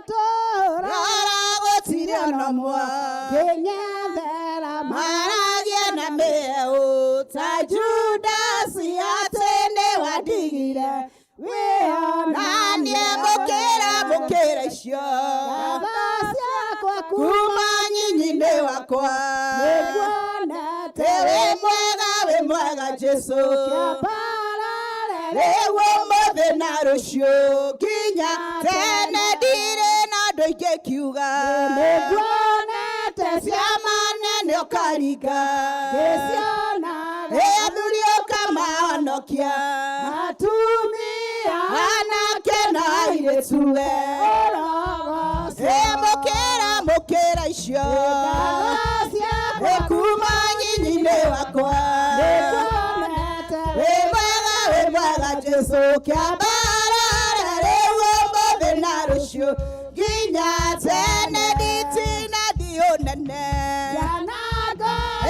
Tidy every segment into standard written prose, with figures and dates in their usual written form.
Matũũra Rora gũtirĩ ona ũmwe Ngĩng'ethera maragia na mĩeũ ta Judasi atĩ nĩ wandigire Wĩona na niĩ mũkĩra mũkĩra icio Ngatho ciakwa kuma nyinyi-inĩ wakwa. Nĩnguonete Wĩ mwega, wĩ mwega Jesu, Kĩambarare rĩu ũmũthĩ na rũciũ nginya tene, ndirĩ na ũndũ ingĩkiuga. Nĩnguonete Ciama nene ũkaringa, Ngĩciona ĩ athuri ũkamahonokia, Atumia anake na airĩtu we. Ũrogocwo Ĩ mũkĩra mũkĩra icio Ngatho ciakwa ĩ kuma nyinyi-inĩ wakwa. Nĩnguonete Wĩ mwega, wĩ mwega Jesu, kĩambarare rĩu ũmũthĩ na rũciũ nginya tene, nditina ndiũnene Ciana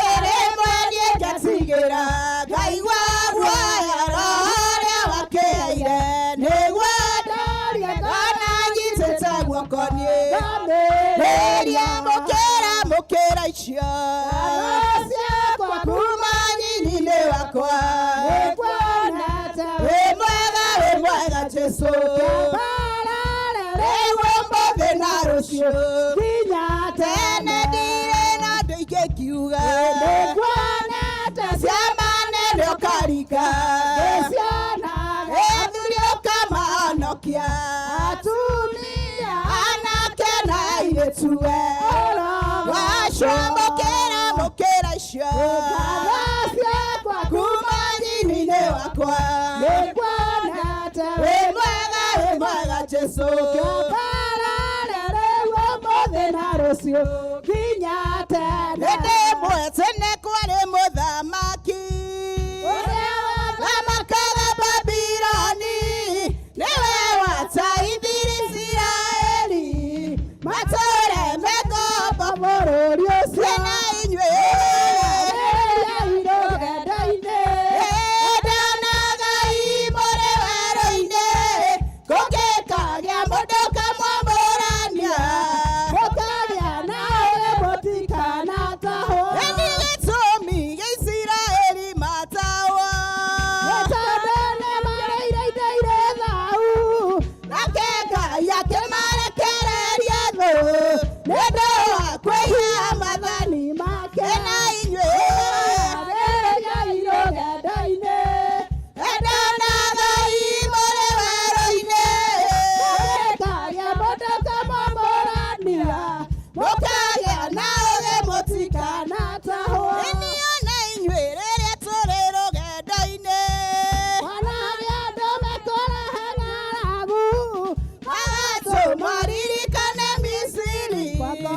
ĩrĩ mweniĩ ngatigĩra ngaigua guoya roho ũrĩa wakĩaire nĩguo Ndoria ngona nyitĩte guoko niĩ ngamĩrĩria rĩria mũkĩra mũkĩra icio Ngatho ciakwa kuma nyinyi-inĩ wakwa. Nĩnguonete Wĩ mwega, wĩ mwega Jesu, Kĩambarare rĩu ũmũthĩ na rũciũ nginya tene, ndirĩ na ũndũ ingĩkiuga. Nĩnguonete Ciama nene ũkaringa, Ngĩciona ĩ athuri ũkamahonokia, Atumia anake na airĩtu we. Ũrogocwo Wacio mũkĩra mũkĩra icio Ngatho ciakwa kuma nyinyi-inĩ wakwa. Nĩnguonete Wĩ mwega, wĩ mwega Jesu, Kĩambarare rĩu ũmũthĩ na rũciũ nginya tene. Hĩndĩ ĩmwe tene kwarĩ mũthamaki Ũrĩa thamakaga Babiloni, nĩwe wataithirie Isiraeli matũũre mengombo bũrũri ũcio twĩna inyuĩ. Rĩrĩa irũgendo-inĩ Ndonaga mũrĩ werũ-inĩ kũngĩkagĩa mũndũ kamwamũrania mũkagĩa na ũrĩ mũtikanatahwo. Nĩ gĩtũmi gĩa Isiraeli matahwo. Nĩ tondũ nĩmareire indo irĩ thaahu. Nake Ngai akĩmarekereria thũ nĩ ũndũ wa kwĩhia maathani make. Na inyuĩ Rĩrĩa irũgendo-inĩ ndonaga mũrĩ werũ-inĩ mũngĩkagĩa mũndũ kamwamũrania mũkagĩa na ũgĩ mũtikanatahwo. Nĩniĩ na inyuĩ rĩrĩa tũrĩ rũgendo-inĩ Wanage andũ mekũrehe ng'aragu magatũma ririkane Misiri. Kwako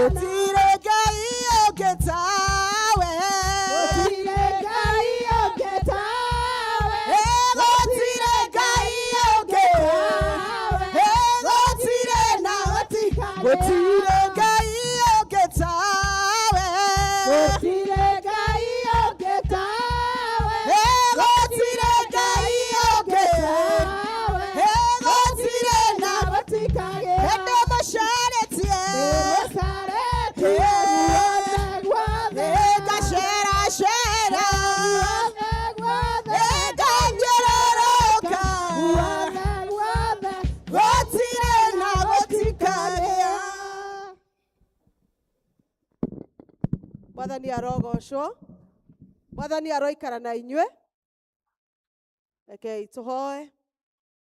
Gũtirĩ Ngai ũngĩ tawe. Gũtirĩ Ngai ũngĩ tawe. Ĩ, gũtirĩ Ngai ũngĩ. Ĩ, gũtirĩ na gũtirĩ Ngai ũngĩ tawe. Gũtirĩ Ngai ũngĩ tawe. Ĩ, gũtirĩ Ngai ũngĩ. Ĩ, gũtirĩ na Gũtikagĩa. Ĩndĩ mũcarĩtie. Ndĩmũcarĩtie guothe guothe. Ĩ, ngaceracera. Guothe guothe. Ĩ, nganyũrũrũka. Guothe guothe. Gũtirĩ na gũtikagĩa. Mwathani arogocwo, Mwathani aroikara na inyuĩ. Rekei tũhoe.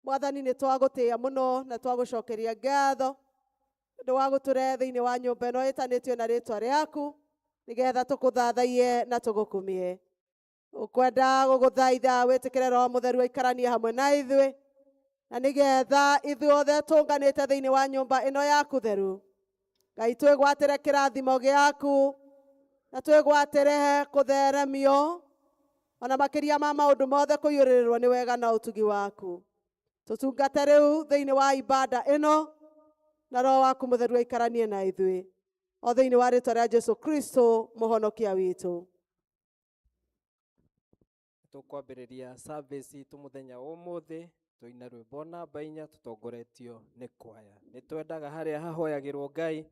Mwathani, nĩ twagũtĩĩa mũno na twagũcokeria ngatho nĩ ũndũ wa gũtũrehe thĩinĩ wa nyũmba ĩno ĩtanĩtio na rĩtwa rĩaku, nĩgetha tũkũthathaiye na tũgũkumie. Ũkwenda gũgũthaitha wĩtĩkĩre Roho Mũtheru aikaranie hamwe na ithuĩ, na nĩgetha ithuothe tũnganĩte thĩinĩ wa nyũmba ĩno yaku theru, Ngai, twĩgwatĩre kĩrathimo gĩaku na twĩgwatĩre kũtheremio ona makĩria ma maũndũ mothe kũiyũrĩrĩrwo nĩ wega na ũtugi waku. Tũtungate rĩu thĩinĩ wa ibada ĩno, na Roho waku Mũtheru aikaranie na ithuĩ, o thĩinĩ wa rĩtwa rĩa Jesu Kristo mũhonokia witũ. Tũkwambĩrĩria service itũ mũthenya wa ũmũthĩ tũine rwĩmbo namba 4 tũtongoretio nĩ kwaya. Nĩ twendaga harĩa hahoyagĩrwo Ngai,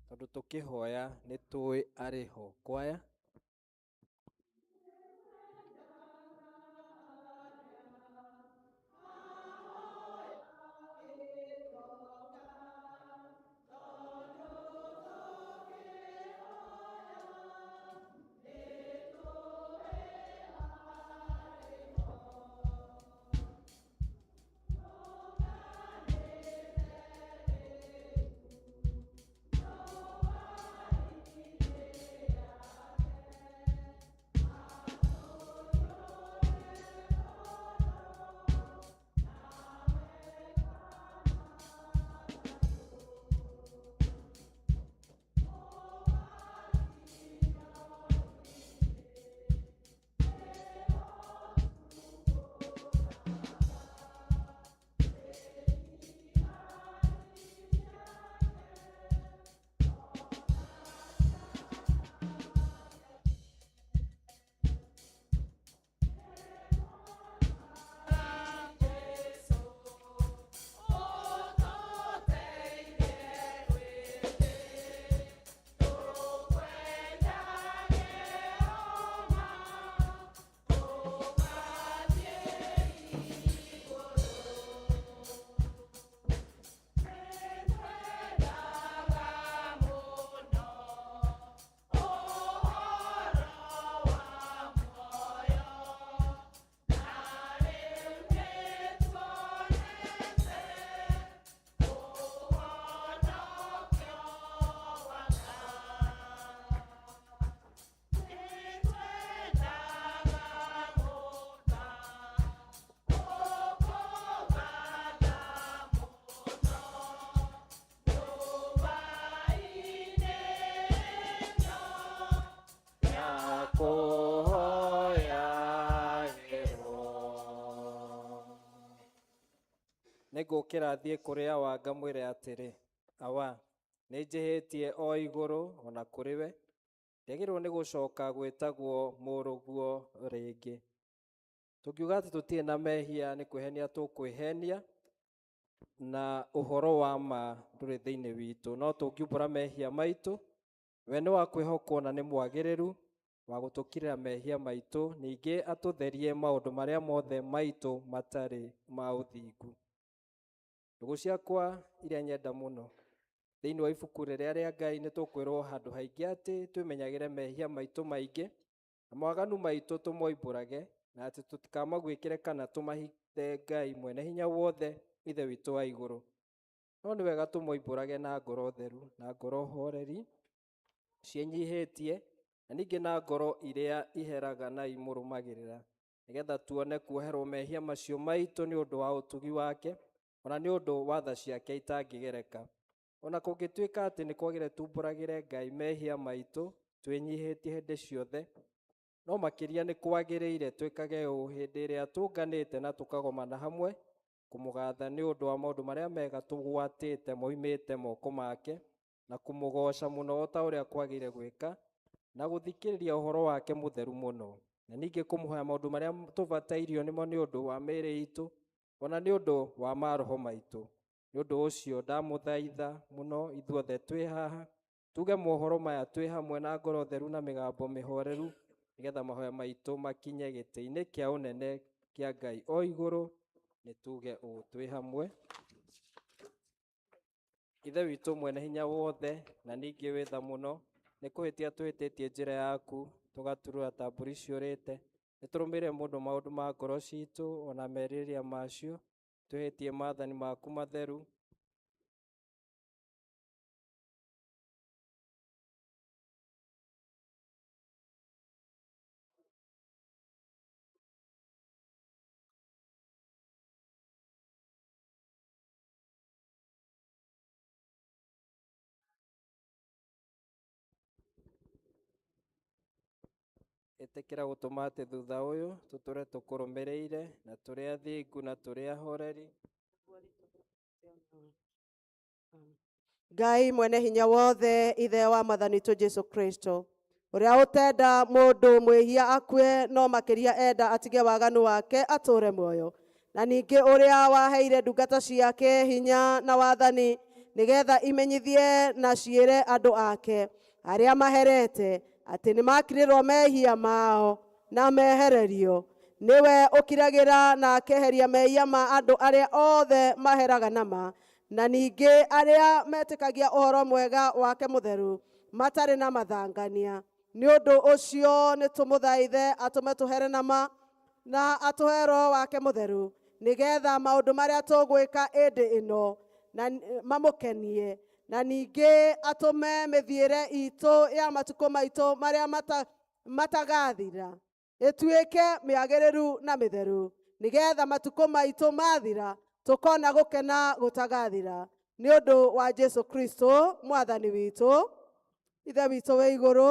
tondũ tũkĩhoya nĩ tũĩ arĩ ho. Kwaya. Kũhoyagĩrwo. Nĩngũkĩra thiĩ kũrĩ awa ngamwĩre atĩrĩ, Awa, nĩnjĩhĩtie o igũrũ o na kũrĩ we. Ndiagĩrĩirwo nĩ gũcoka gwĩtagwo mũrũguo rĩngĩ. Tũngiuga atĩ tũtirĩ na mehia, nĩ kwĩhenia tũkwĩhenia, na ũhoro wa ma ndũrĩ thĩinĩ witũ. No tũngiumbũra mehia maitũ, we nĩ wa kwĩhokwo na nĩ mwagĩrĩru wa gũtũkirĩra mehia maitũ, ningĩ atũtherie maũndũ marĩa mothe maitũ matarĩ ma ũthingu. Ndũgũ ciakwa iria nyenda mũno, thĩinĩ wa ibuku rĩrĩa rĩa Ngai nĩ tũkwĩrwo handũ haingĩ atĩ twĩmenyagĩre mehia maitũ maingĩ na mawaganu maitũ tũmoimbũrage, na atĩ tũtikamaguĩkĩre kana tũmahithe Ngai mwene hinya wothe, Ithe witũ wa igũrũ. No nĩ wega tũmoimbũrage na ngoro theru na ngoro horeri ciĩnyihĩtie, na ningĩ na ngoro iria iheraga na imũrũmagĩrĩra, nĩgetha tuone kuoherwo mehia macio maitũ nĩ ũndũ wa ũtugi wake, ona nĩ ũndũ wa tha ciake itangĩgereka. Ona kũngĩtuĩka atĩ nĩ kwagĩrĩire tumbũragĩre Ngai mehia maitũ twĩnyihĩtie hĩndĩ ciothe, no makĩria nĩ kwagĩrĩire twĩkage ũũ hĩndĩ ĩrĩa tũnganĩte na tũkagomana hamwe kũmũgatha nĩ ũndũ wa maũndũ marĩa mega tũgwatĩte moimĩte moko make, na kũmũgooca mũno o ta ũrĩa kwagĩrĩire gwĩka, na gũthikĩrĩria ũhoro wake mũtheru mũno, na ningĩ kũmũhoya maũndũ marĩa tũbatairio nĩmo nĩ ũndũ wa mĩĩrĩ itũ, ona nĩ ũndũ wa maroho maitũ. Nĩ ũndũ ũcio ndamũthaitha mũno ithuothe twĩ haha tuge mohoro maya twĩ hamwe na ngoro theru na mĩgambo mĩhoreru, nĩgetha mahoya maitũ makinye gĩtĩ-inĩ kĩa ũnene kĩa Ngai o igũrũ. Nĩ tuge ũũ twĩ hamwe. Ithe witũ mwene hinya wothe na ningĩ wĩ tha mũno, nĩ kũhĩtia tũhĩtĩtie njĩra yaku, tũgaturura ta mbũri ciũrĩte. Nĩ tũrũmĩrĩire mũno maũndũ ma ngoro citũ ona merirĩria macio, twĩhĩtie maathani maku matheru. Ĩtĩkĩra gũtũma atĩ thutha ũyũ tũtũre tũkũrũmĩrĩire na tũrĩ athingu na tũrĩ ahoreri. Ngai mwene hinya wothe, ithe wa mwathani witũ Jesu Kristo, ũrĩa ũtenda mũndũ mwĩhia akue, no makĩria enda atige waganu wake atũre muoyo, na ningĩ ũrĩa waheire ndungata ciake hinya na wathani nĩgetha imenyithie na ciĩre andũ ake arĩa maherete atĩ nĩmakirĩrwo mehia mao na mehererio. Nĩwe ũkiragĩra na akeheria mehia ma andũ arĩa othe maheraga nama, na ningĩ arĩa metĩkagia ũhoro mwega wake mũtheru matarĩ na mathangania. Nĩ ũndũ ũcio nĩ tũmũthaithe atũme tũhere nama na atũhe roho wake mũtheru, nĩgetha maũndũ marĩa tũgwĩka ĩndĩ ĩno na mamũkenie, na ningĩ atũme mĩthiĩre itũ ya matukũ maitũ marĩa matagathira ĩtuĩke mĩagĩrĩru na mĩtheru, nĩgetha matukũ maitũ mathira tũkona gũkena gũtagathira, nĩ ũndũ wa Jesu Kristo mwathani witũ. Ithe witũ wĩ igũrũ,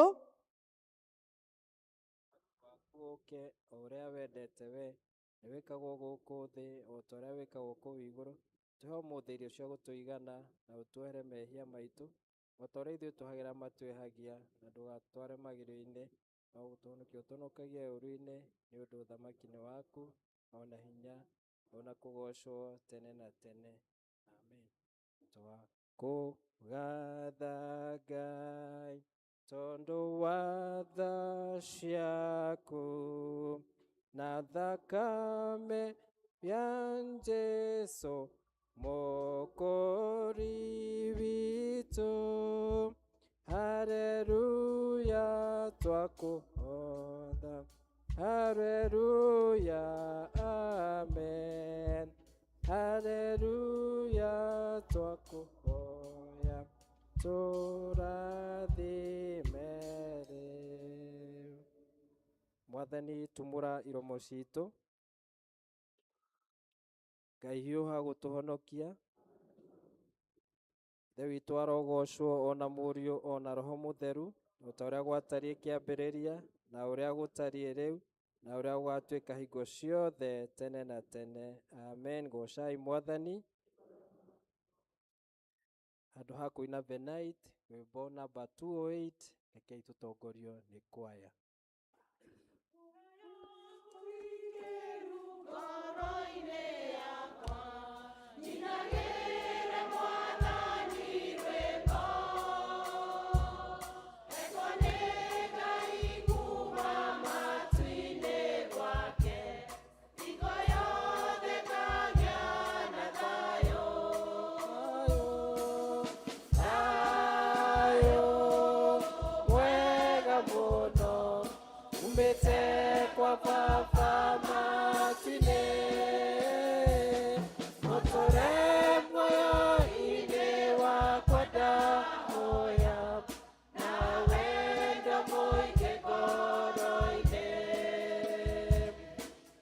waku ũke o ũrĩa wendete we, nĩ wĩkagwo gũkũ thĩ o ta ũrĩa wĩkagwo kũu igũrũ. Tũhe ũmũthĩ irio cia gũtũigana, na ũtuohere mehia maitũ o ta ũrĩa ithuĩ tũhagĩra matwĩhagia, na ndũgatware magerio-inĩ, no ũtũhonokie ũtũhonokagie ũũru-inĩ, nĩ ũndũ ũthamaki nĩ waku, ona hinya, ona kũgoocwo tene na tene. Amen. Twakũgatha Ngai tondũ wa tha ciaku na thakame ya Jesu Mwokozi witũ. Haleluya, twakũhoya. Haleluya, amen. Haleluya, twakũhoya tũrathime rĩu. Mwathani, tumũra iromo citũ. Ngai, hiũha gũtũhonokia. Ithe witũ arogocwo ona Mũriũ ona Roho Mũtheru, o ta ũrĩa gwatariĩ kĩambĩrĩria, na ũrĩa gũtariĩ rĩu, na ũrĩa gũgatuĩka hingo ciothe tene na tene. Amen. Gocai Mwathani. Handũ ha kũina The Night, rwĩmbo namba 208, rekei tũtongorio nĩ kwaya. Thayũ mwega mũno umĩte kwa Baba matu-inĩ, ũtũre muoyo-inĩ wakwa ndahoya, na wendo mũingĩ ngoro-inĩ.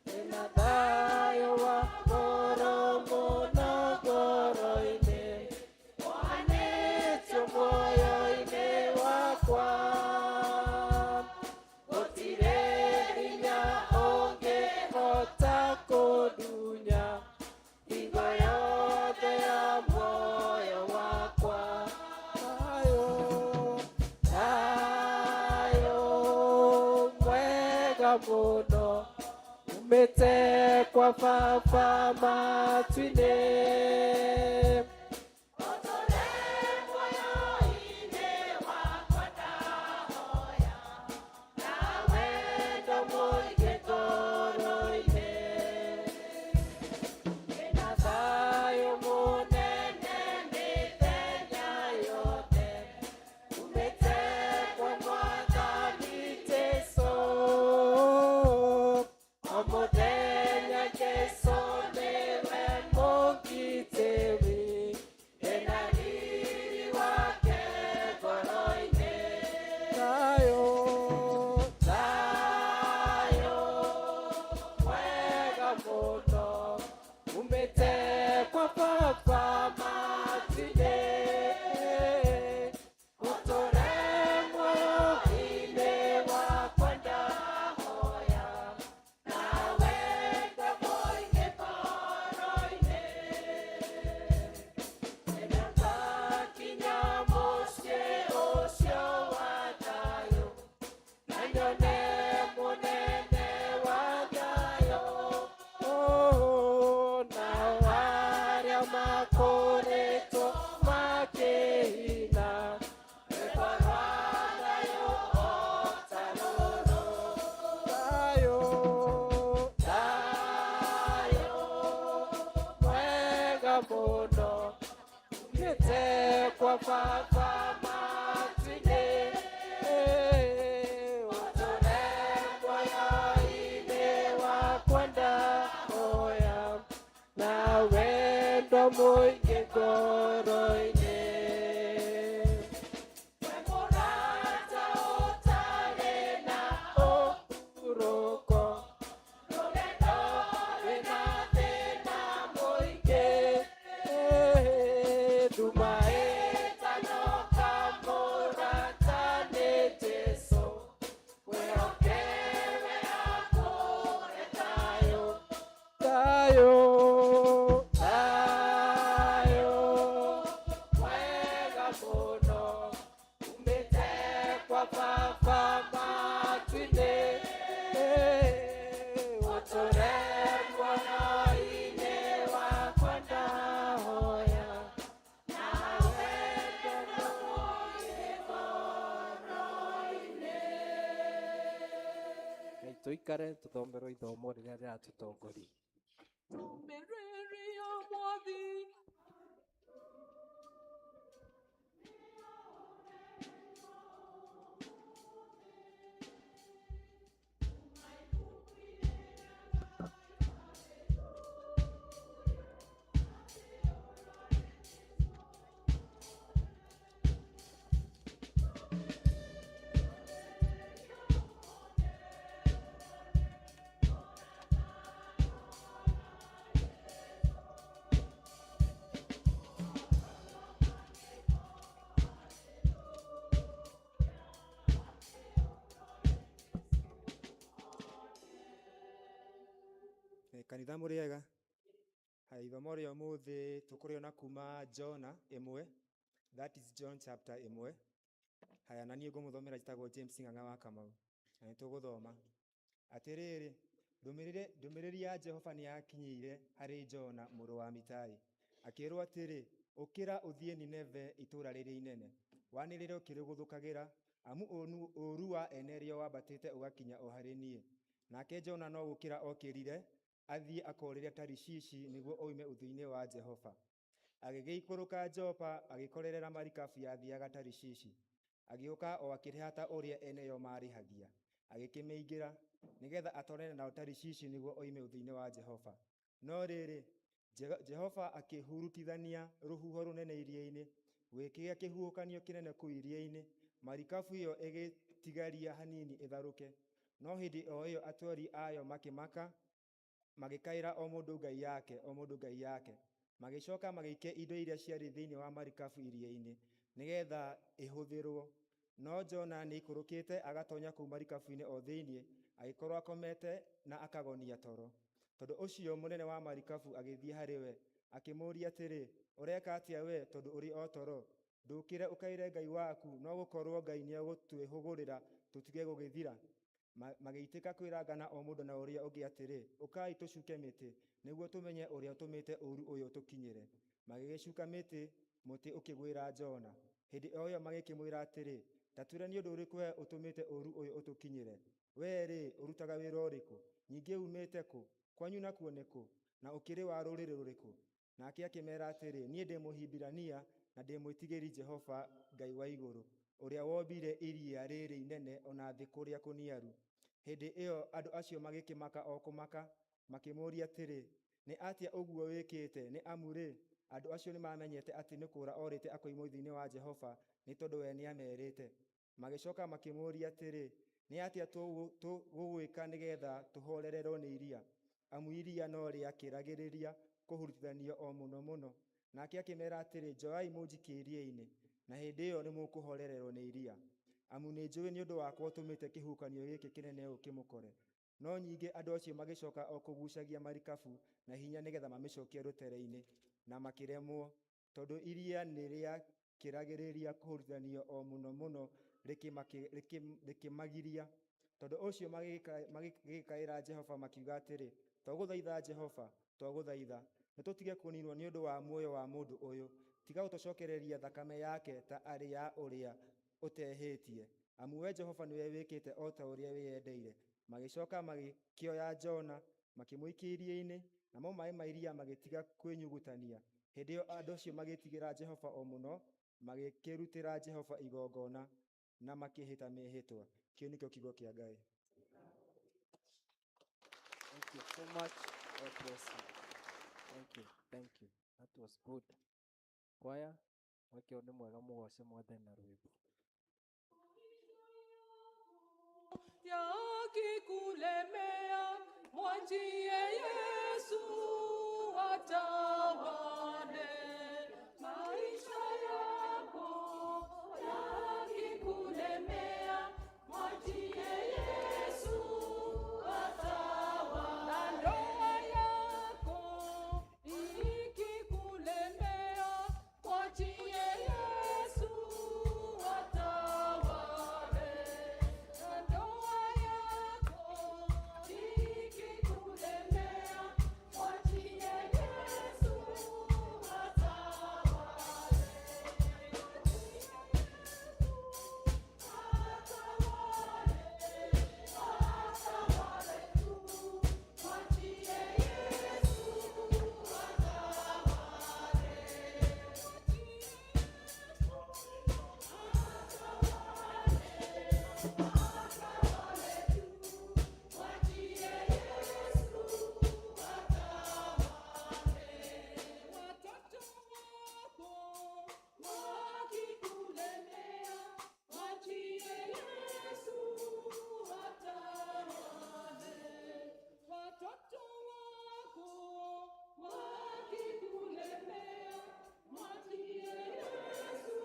Ndĩna thayũ wa ngoro mũno ngoro-inĩ. Mwega mũno umĩte kwa baba matu-inĩ. Wendo mũingĩ ngoro-inĩ. Ndĩna thayũ mũnene mĩthenya yothe umĩte kwa Mwathani Jesũ. O mũthenya Jesũ nĩwe mũngitĩri, ndĩna riri wake ngoro-inĩ. Thayũ, thayũ mwega mũno umĩte kwa baba matu-inĩ. Ũtũre muoyo-inĩ wakwa ndahoya, na wendo mũingĩ ngoro-inĩ. Nĩngakinya mũciĩ ũcio wa thayũ, na nyone mũnene wa thayũ. Oh, nao arĩa makoretwo makĩina rwĩmbo rwa thayũ o ta rũrũ. Thayũ, thayũ mwega mũno umĩte kwa baba matu-inĩ. Ũtũre muoyo-inĩ wakwa ndahoya, na wendo mũingĩ ngoro-inĩ. We mũrata ũtarĩ na ũhurũko, rũgendo rwĩna thĩna mũingĩ. Nduma ĩtanoka mũrata nĩ Jesũ, wĩhokewe akũhe thayũ. Thayũ, thayũ mwega mũno umĩte kwa baba matu-inĩ. Ũtũre muoyo-inĩ wakwa ndahoya, na wendo mũingĩ ngoro-inĩ. Ngai tũikare tũthomerwo ithomo rĩrĩa rĩratũtongoria. Ndũmĩrĩri ya Mwathi. Kanitha mũrĩega. Haya, ithomo rĩa ũmũthĩ tũkũrĩona kuma Jona 1, that is John chapter 1. Haya, na niĩ ngũmũthomera njĩtagwo James Ng'ang'a wa Kamau, na nĩ tũgũthoma. Atĩrĩrĩ, ndũmĩrĩri ya Jehova nĩ yakinyĩire harĩ Jona mũrũ wa Amitai, akĩĩrwo atĩrĩ, ũkĩra ũthiĩ Nineve itũũra rĩrĩa inene, wanĩrĩre ũkĩrĩgũthũkagĩra, amu ũũru wa ene rĩo wambatĩte ũgakinya o harĩ niĩ. Nake Jona no gũkĩra okĩrire, athiĩ akoorĩre Tarishishi nĩguo oime ũthiũ-inĩ wa Jehova. Agĩgĩikũrũka Jopa, agĩkorerera marikabu yathiaga Tarishishi. Agĩũka o akĩrĩha ta ũrĩa ene yo maarĩhagia, agĩkĩmĩingĩra, nĩgeetha atwarane nao Tarishishi nĩguo oime ũthiũ-inĩ wa Jehova. No rĩrĩ, Jehova akĩhurutithania rũhuho rũnene iria-inĩ, gũgĩkĩgĩa kĩhuhũkanio kĩnene kũu iria-inĩ, marikabu ĩyo ĩgĩtigaria hanini ĩtharũke. No hĩndĩ o ĩyo atwari ayo makĩmaka, magĩkaĩra o mũndũ ngai yake, o mũndũ ngai yake. Magĩcoka magĩikia indo iria ciarĩ thĩinĩ wa marikabu iria-inĩ, nĩgeetha ĩhũthĩrwo. No Jona nĩaikũrũkĩte agatonya kũu marikabu-inĩ o thĩinĩ, agĩkorwo akomete na akagonia toro. Tondũ ũcio mũnene wa marikabu agĩthiĩ harĩ we, akĩmũũria atĩrĩ, ũreka atĩa we tondũ ũrĩ o toro? Ndũkĩre ũkaĩre Ngai waku, no gũkorwo Ngai nĩegũtwĩhũgũrĩra tũtige gũgĩthira. Magĩitĩka kwĩrangana o mũndũ na ũrĩa ũngĩ atĩrĩ, ũkai tũcuke mĩtĩ, nĩguo tũmenye ũrĩa ũtũmĩte ũũru ũyũ ũtũkinyĩre. Magĩgĩcuka mĩtĩ, mũtĩ ũkĩgwĩra Jona. Hĩndĩ o ĩyo magĩkĩmwĩra atĩrĩ, ta twĩre nĩ ũndũ ũrĩkũ wee ũtũmĩte ũũru ũyũ ũtũkinyĩre? Wee-rĩ, ũrutaga wĩra ũrĩkũ? Ningĩ uumĩte kũ? Kwanyu nakuo nĩ kũ? Na ũkĩrĩ wa rũrĩrĩ rũrĩkũ? Nake akĩmeera atĩrĩ, niĩ ndĩ Mũhibirania na ndĩ mwĩtigĩri Jehova Ngai wa igũrũ, ũrĩa wombire iria rĩrĩ inene o na thĩ kũrĩa kũniaru. Hĩndĩ ĩyo andũ acio magĩkĩmaka o kũmaka, makĩmũũria atĩrĩ, nĩ atĩa ũguo wĩkĩte? Nĩ amu-rĩ, andũ acio nĩmamenyete atĩ nĩ kũũra orĩte akoima ũthiũ-inĩ wa Jehova, nĩ tondũ we nĩamerĩte. Magĩcoka makĩmũũria atĩrĩ, nĩ atĩa tũgũgwĩka nĩgetha tũhoorererwo nĩ iria? Amu iria no rĩakĩragĩrĩria kũhurutithanio o mũno mũno. Nake akĩmeera atĩrĩ, njoai mũnjikie iria-inĩ, na hĩndĩ ĩyo nĩmũkũhoorererwo nĩ iria. Amu nĩnjũũĩ nĩ ũndũ wakwa ũtũmĩte kĩhuhũkanio gĩkĩ kĩnene ũũ kĩmũkore. No nyingĩ andũ acio magĩcoka o kũgucagia marikabu na hinya nĩgetha mamĩcokie rũtere-inĩ, na makĩremwo, tondũ iria nĩ rĩakĩragĩrĩria kũhurutithanio o mũno mũno rĩkĩmagiria. Tondũ ũcio magĩkaĩra Jehova makiuga atĩrĩ, twagũthaitha Jehova, twagũthaitha, nĩtũtige kũninwo nĩ ũndũ wa muoyo wa mũndũ ũyũ. Tiga gũtũcokereria thakame yake ta arĩ ya ũrĩa ũtehĩtie. Amu we Jehova nĩwe wĩkĩte o ta ũrĩa wĩyendeire. Magĩcoka magĩkĩoya Jona, makĩmũikia iria-inĩ, namo maaĩ ma iria magĩtiga kwĩnyugutania. Hĩndĩ ĩyo andũ acio magĩĩtigĩra Jehova o mũno, magĩkĩrutĩra Jehova igongona na makĩĩhĩta mĩĩhĩtwa. Kĩu nĩkĩo kiugo kĩa Ngai. Thank you so much. God bless you. Thank you. Thank you. That was good. Kwaya, mweke ũyũ nĩ mwega mũgoce Mwathani na rwĩmbo. Yakikulemea, mwachie Yesu atawale. Maisha yako yakikulemea, mwachie Yesu atawale. Na ndoa yako ikikulemea, mwachie Yesu atawale. Na ndoa yako ikikulemea, mwachie Yesu atawale. Atawale, atawale tu, mwachie Yesu atawale. Watoto wako wakikulemea, mwachie Yesu atawale. Watoto wako wakikulemea, mwachie Yesu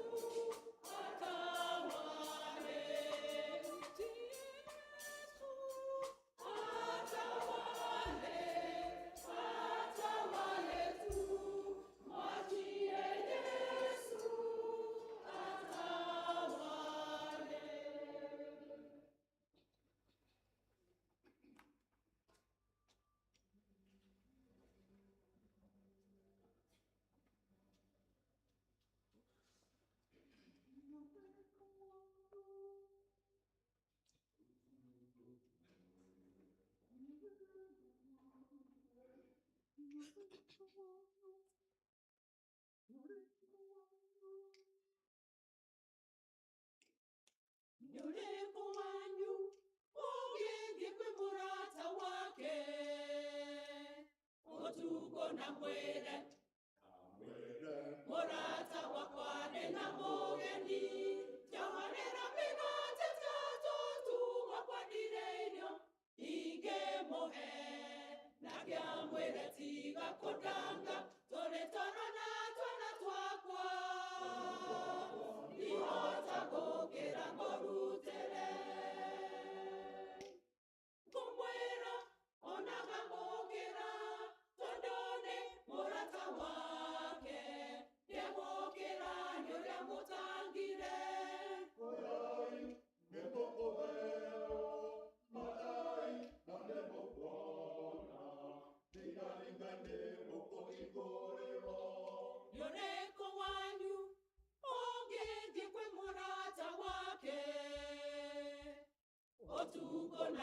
atawale. Mwachie Yesu atawale, atawale tu, mwachie Yesu atawale. Nĩ ũrĩkũ wanyu ũngĩthiĩ kwĩ mũrata wake ũtukũ na mwĩre mũrata wakwa ndĩna mũgeni njohorera mĩgate ĩtatũ tu gwakwa ndirĩ irio ingĩmũhe nake amwĩre tiga kũndanga tũrĩ toro na twana twakwa ndihota gũkĩra ngũrutĩre ngũmwĩra onaga ngũkĩra tondũ nĩ mũrata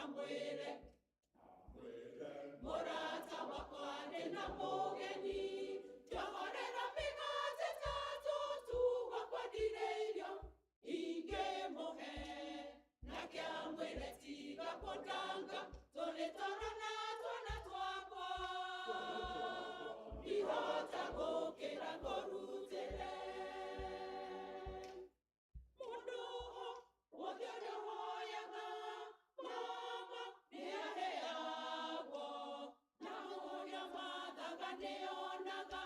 na mwĩre mũrata wakwa ndĩ na mũgeni njohorera mĩgate ĩtatũ tu gwakwa ndirĩ irio ingĩmũhe nake amwĩre tiga kũndanga tũrĩ toro na twana twakwa ndihota gũkĩra ngũrutĩre mũndũ wothe ũrĩa ũhoyaga mama nĩaheagwo na ũrĩa mathaga nĩonaga.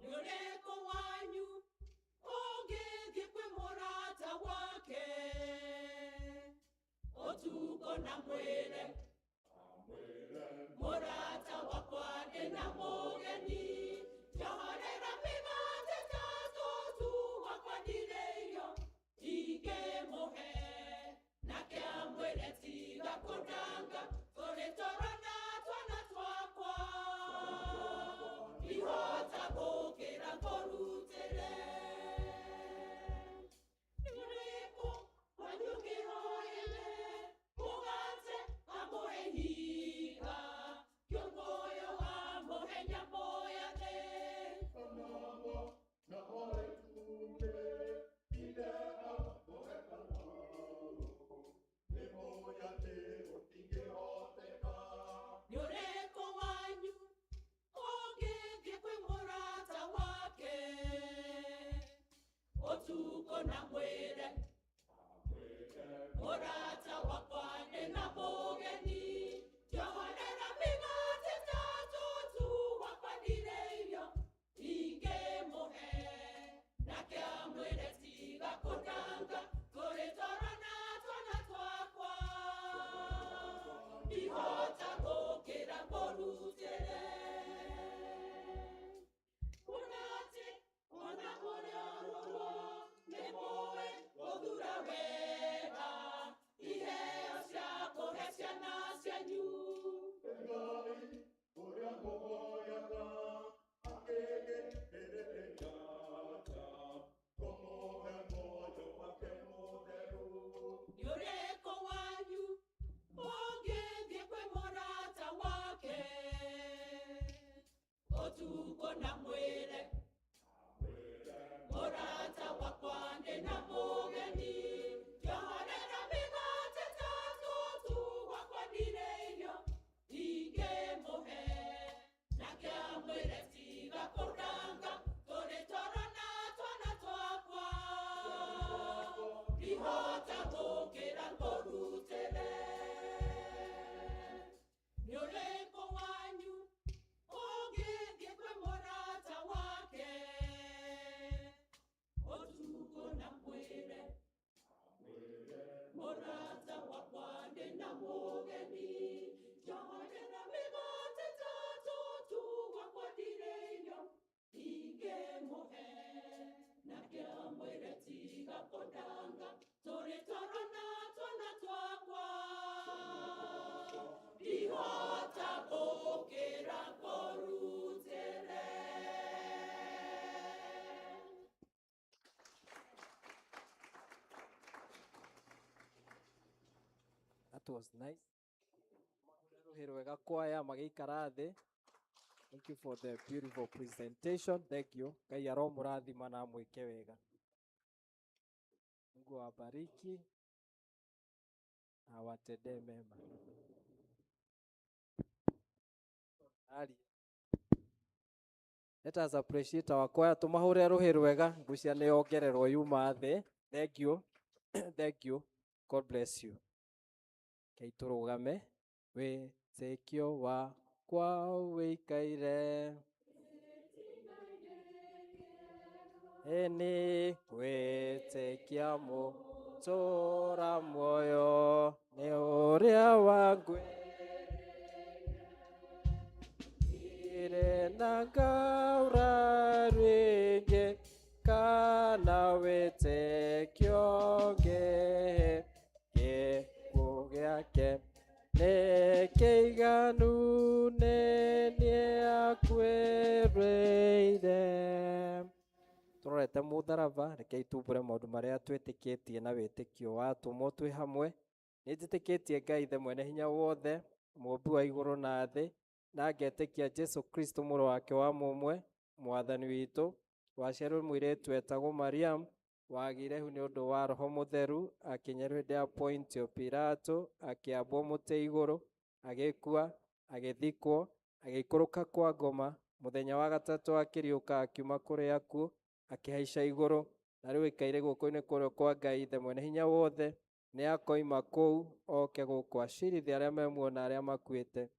Nĩ ũrĩkũ wanyu ũngĩthiĩ kwĩ mũrata wake ũtukũ na mwĩre mũrata wakwa ndĩ na mũgeni njohorera mĩgate ĩtatũ tu gwakwa ndirĩ irio ingĩmũhe nake amwĩre tiga kũndanga tũrĩ toro na twana twakwa ndihota gũkĩra ngũrutĩre. Nĩ ũrĩkũ wanyu ũngĩhoyere mũgate amũhe ihiga kĩũngũyũ amũhe nyamũ ya thĩ? Nĩ ũrĩkũ wanyu ũngĩthiĩ kwĩ mũrata wake ũtukũ na mwĩre mũrata wakwa ndĩ na mũgeni njohorera mĩgate ĩtatũ tu gwakwa ndirĩ irio ingĩmũhe nake amwĩre tiga kũndanga tũrĩ toro na twana twakwa ndihota gũkĩra ngũrutĩre. Kuona atĩ ona mũrĩ o ũguo nĩmũĩ gũthura wega iheo cia kũhe ciana cianyu. Nĩ ũrĩkũ wanyu ũngĩthiĩ kwĩ mũrata wake ũtukũ na mwĩre mũrata wakwa ndĩ na mũgeni njohorera mĩgate ĩtatũ tu gwakwa ndirĩ irio ingĩmũhe nake amwĩre tiga kũndanga tũrĩ toro na twana twakwa ndihota gũkĩra ngũrutĩre. Nĩ ũrĩkũ wanyu ũngĩthiĩ kwĩ mũrata wake ũtukũ na mwĩre mũrata wakwa ndĩ na mũgeni njohorera mĩgate ĩtatũ tu gwakwa ndirĩ irio ingĩmũhe nake amwĩre tiga kũndanga tũrĩ toro na twana twakwa ndihota gũkĩra ngũrutĩre. That was nice. Rũhĩ rwega kwaya magĩikara thĩ. Thank you for the beautiful presentation. Thank you. Ngai aromũrathima na amwĩke wega. Mungu awabariki na awatendee mema. Ali. Let us appreciate our choir. Tumahũre rũhĩ rwega. Ngucia nĩ yongererwo yuma thĩ. Thank you. Thank you. God bless you. Rekei tũrũgame. Wĩtĩkio wakwa wĩikaire ĩni gwĩtĩkia mũtũra muoyo nĩ ũrĩa wangwĩrire na ngaura rĩngĩ kana wĩtĩkio ngĩhe gĩkuũ gĩake nĩ kĩiganu nĩ niĩ. Twambate mũtharaba, rekei tumbũre maũndũ marĩa twĩtĩkĩtie na wĩtĩkio wa atũmwo twĩ hamwe. Nĩ njĩtĩkĩtie Ngai Ithe mwene hinya wothe, mũũmbi wa igũrũ na thĩ, na ngetĩkia Jesu Kristo mũrũ wake wa mũmwe, mwathani witũ, waciarirwo mũirĩtu etagwo Mariam, wagĩire ihu nĩ ũndũ wa Roho Mũtheru, akĩnyerwo hĩndĩ ya Pontio Pilato, akĩambwo mũtĩ igũrũ, agĩkua, agĩthikwo, agĩikũrũka kwa ngoma, mũthenya wa gatatũ akĩriũka akiuma kũrĩ akuũ, akĩhaica igũrũ, na rĩu aikaire guoko-inĩ kũrĩa kwa Ngai Ithe mwene hinya wothe, nĩ akoima kũu oke gũkũ acirithie arĩa me muoyo na arĩa makuĩte.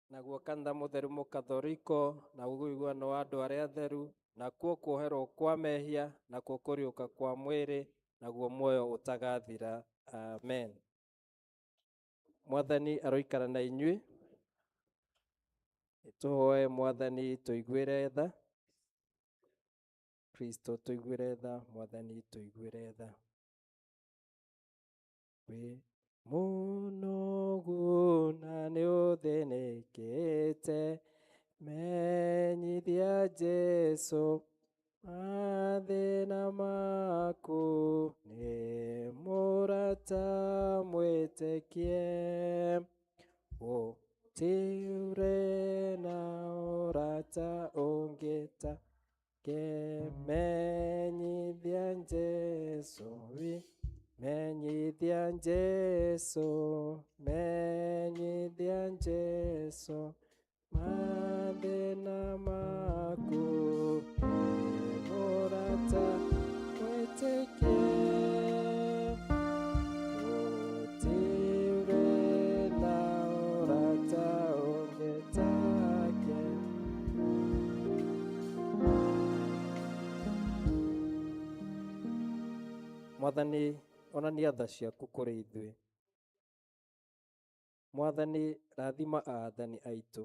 Naguo kanitha mũtheru mũkathoriko, na ũiguano wa andũ arĩa atheru, nakuo kuoherwo kwa mehia, nakuo kũriũka kwa mwĩrĩ, naguo muoyo ũtagathira. Amen. Mwathani aroikara na inyuĩ. Tũhoe Mwathani tũiguĩre tha. Kristo tũiguĩre tha, Mwathani tũiguĩre tha. Wĩ mũnogu na nĩ ũthĩnĩkĩte, menyithia Jesu mathĩna maku, nĩ mũrata mwĩtĩkie. Gũtirĩ na ũrata ũngĩ take, menyithia Jesu wi menyithia Jesu, menyithia Jesu mathĩna maku, nĩ mũrata mwĩtĩkie. Gũtirĩ na ũrata ũngĩ take. Mwathani, onania tha ciaku kũrĩ ithuĩ. Mwathani, rathima aathani aitũ.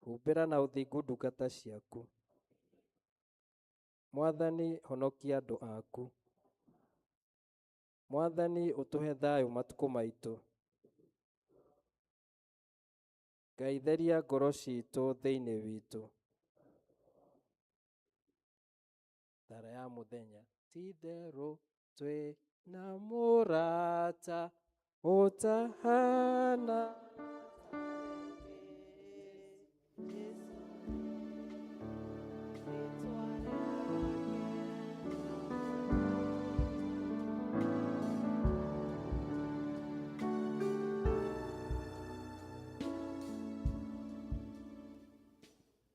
Humbĩra na ũthingu ndungata ciaku. Mwathani, honokia andũ aku. Mwathani, ũtũhe thayũ matukũ maitũ. Ngai, theria ngoro citũ thĩinĩ witũ. Thara ya mũthenya. Ti-itherũ twĩ na mũrata ũtahana.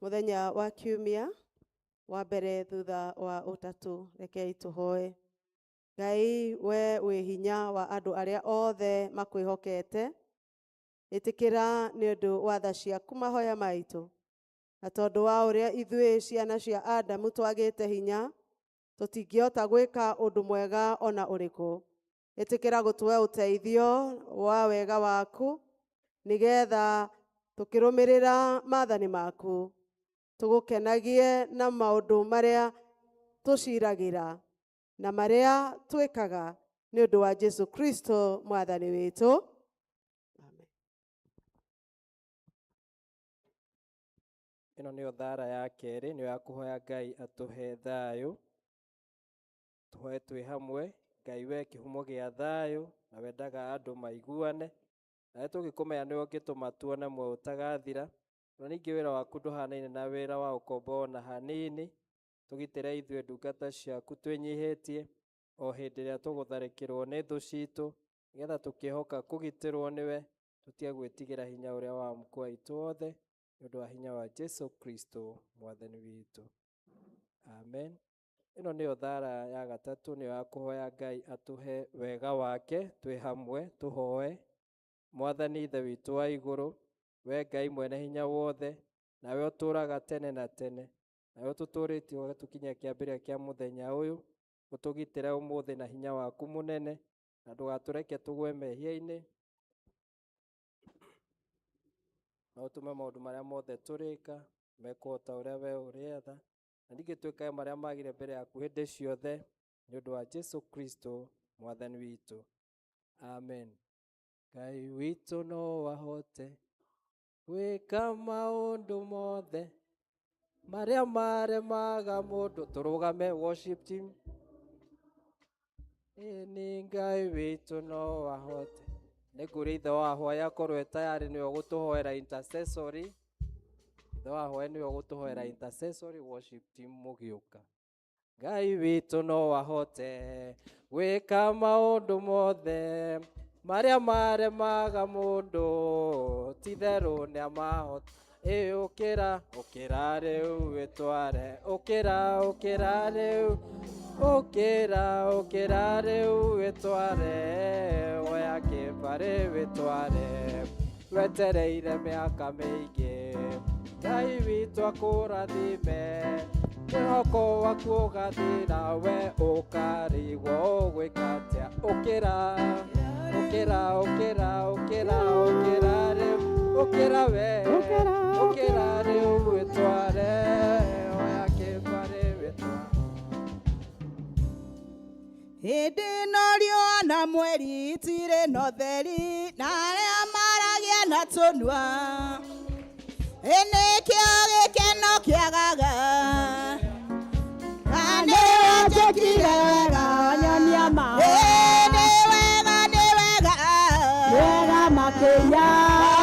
Mũthenya wa kiumia wa mbere thutha wa ũtatũ, rekei tũhoe. Ngai, we wĩ hinya wa andũ arĩa othe makwĩhokete, ĩtĩkĩra nĩ ũndũ wa tha ciaku mahoya maitũ, na tondũ wa ũrĩa ithuĩ ciana cia Adamu twagĩte hinya, tũtingĩhota gwĩka ũndũ mwega ona ũrĩkũ. Ĩtĩkĩra gũtũhe ũteithio wa wega waku, nĩgetha tũkĩrũmĩrĩra maathani maku, tũgũkenagie na maũndũ marĩa tũciragĩra na marĩa twĩkaga, nĩ ũndũ wa Jesu Kristo mwathani witũ. Amen. Ĩno nĩyo thara ya kerĩ, nĩyo ya kũhoya Ngai atũhe thayũ. Tũhoe twĩ hamwe. Ngai we kĩhumo gĩa thayũ, na wendaga andũ maiguane. Nawe tũngĩkũmenya nĩwe ũngĩtũma tuone muoyo ũtagathira. Na ningĩ wĩra waku ndũhanaine na wĩra wa ũkombo ona hanini. Tũgitĩre ithuĩ ndungata ciaku twĩnyihĩtie, o hĩndĩ ĩrĩa tũgũtharĩkĩrwo nĩ thũ citũ, nĩgetha tũkĩhoka kũgitĩrwo nĩwe, tũtige gwĩtigĩra hinya ũrĩa wa mũkwa witũ wothe, nĩ ũndũ wa hinya wa Jesu Kristo mwathani witũ. Amen. Ĩno nĩyo thara ya gatatũ, nĩyo ya kũhoya Ngai atũhe wega wake twĩ hamwe, tũhoe. Mwathani Ithe witũ wa igũrũ, we Ngai mwene hinya wothe, nawe ũtũũraga tene na tene, nawe ũtũtũũrĩtie ũgatũkinyia kĩambĩrĩria kĩa mũthenya ũyũ, ũtũgitĩre ũmũthĩ na hinya waku mũnene, na ndũgatũreke tũgwe mehia-inĩ, na ũtũme maũndũ marĩa mothe tũrĩka mekwo ta ũrĩa we ũrĩetha, na ningĩ twĩkage marĩa magĩrĩire mbere yaku hĩndĩ ciothe, nĩ ũndũ wa Jesu Kristo mwathani witũ. Amen. Ngai witũ no ahote gwĩka maũndũ mothe. Marĩa maremaga mũndũ. Tũrũgame, worship team. Ĩ nĩ Ngai witũ no ahote. Nĩ ngũria ithe wa hwaya akorwo e tayarĩ, nĩwe ũgũtũhoera intercessory. Ithe wa hwaya nĩwe ũgũtũhoera intercessory, worship team mũgĩũka. Ngai witũ no ahote gwĩka maũndũ mothe marĩa maremaga mũndũ, titherũ nĩ amahota. Ĩ ũkĩra, ũkĩra rĩu wĩtware, ũkĩra, ũkĩra rĩu, ũkĩra, ũkĩra rĩu wĩtware, oya kĩbarĩ wĩtware, wetereire mĩaka mĩingĩ. Ngai witũ akũrathime, mwĩhoko waku ũgathira, we ũkarigwo ũgwĩka atĩa. Ũkĩra, ũkĩra, ũkĩra, ũkĩra, ũkĩra rĩu, ũkĩra we, ũkĩra rĩu wĩtware, oya kĩbarĩ wĩtware. Hĩndĩ ĩno riũa na mweri itirĩ na ũtheri, na arĩa maragia na tũnua. Ĩ nĩkĩo gĩkeno kĩagaga, na nĩ wanjĩkire wega. Nyonia ma. Ĩ nĩ wega, nĩ wega. Wega makĩria.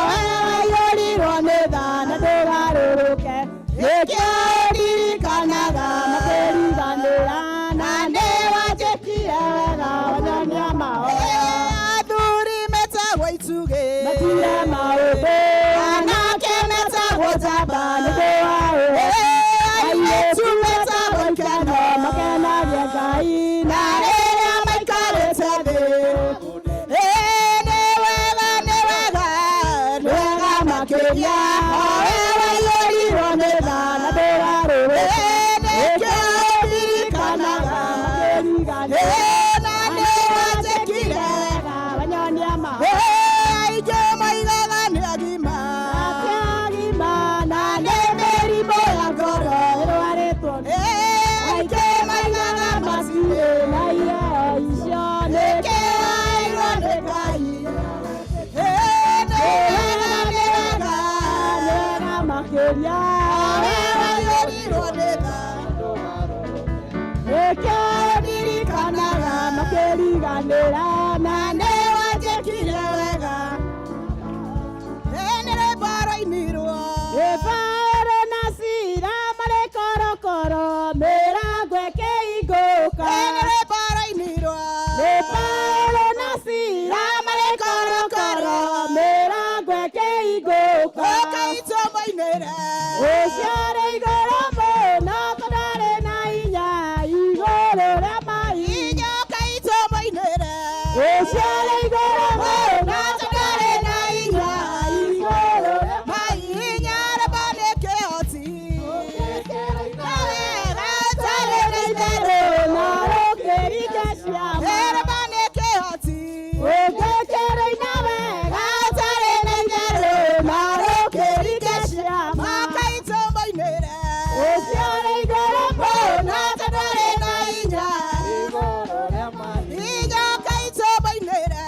We waiyũrirwo nĩ tha na ndũgarũrũke, nĩkĩo ndirikanaga makĩriganĩra, na nĩ wanjĩkire wega, wanyonia Ĩ mahoya. Athuri metagwo itugĩ, Matire maũndũ, anake metagwo njamba, nĩndũ wa Ĩ airĩtu metagwo ikeno, makenagia Ngai. Na rĩrĩa maikarĩte thĩ. Ĩ nĩ wega, nĩ wega, nĩ wega makĩria, o we waiyũrirwo nĩ tha na ndũgarũrũke. Ĩ nĩkĩo ndirikanaga. Makĩriganĩra. Ĩ na nĩ wanjĩkire. Wanyonia Ĩ mahoya. aingĩ moigaga nĩ agima, Agima na nĩ mĩrimũ ya ngoro ĩrwarĩtwo. Ĩ aingĩ moigaga matirĩ na iheo icio. Nĩkĩo airwo nĩ Ngai. Ĩ nĩ wega, nĩ wega. Nĩ wega makĩria. O we waiyũrirwo nĩ tha. Nĩkĩo ndirikanaga makĩriganĩra, na nĩ wanjĩkire wega. Ĩ nĩ rwĩmbo rwainirwo. Paũlũ na Sila marĩ korokoro, mĩrango ĩkĩhingũka. Ĩ nĩ rwĩmbo rwainirwo. Nĩ Paũlũ na Sila marĩ korokoro, mĩrango ĩkĩhingũka. Ũkai tũmũinĩre. Ũcio ũrĩ igũrũ mũno tondũ na hinya igũrũ rĩa maĩ. Inya ũkai tũmũinĩre. Ũcio ũrĩ igũrũ mũno tondũ na hinya igũrũ rĩa Mahinya rwĩmbo nĩ kĩhoti. Na wega ũtarĩ na itherũ. Na rũkĩringa ciama. Ĩ rwĩmbo nĩ kĩhoti. Ũngĩkĩrũina wega Ũtarĩ na itherũ. na rũkĩringa ciama. Ũkai tũmũinĩre. Ũcio ũrĩ igũrũ mũno tondũ arĩ na hinya. Igũrũ rĩa maĩ. Inya ũkai tũmũinĩre.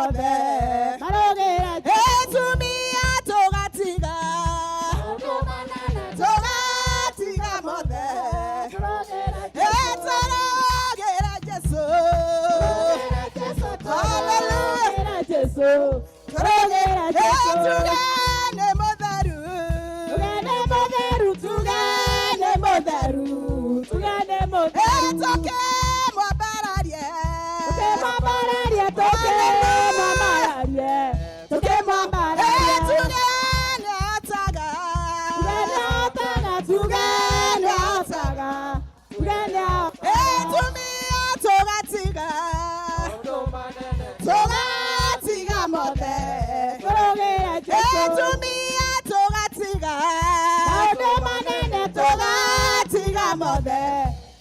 mothe. Marogera Tumia tũgatiga. Tũgatiga mothe. Tũrogera Jesu. Hallelujah. Jesu. Turogera Jesu. Tugane mũtheru. Tugane mũtheru, tugane mũtheru, tugane mũtheru. Tũkĩmwambararie. Tukĩmwambararia, tukĩmwambararie, tukĩmwambararie. Tugane ataga. Tugane ataga, tugane ataga, tugane Tumia tũgatiga. Tũgatiga mothe. Turogera Jesu. Tumia tũgatiga. Maũndũ manene Tũgatiga mothe.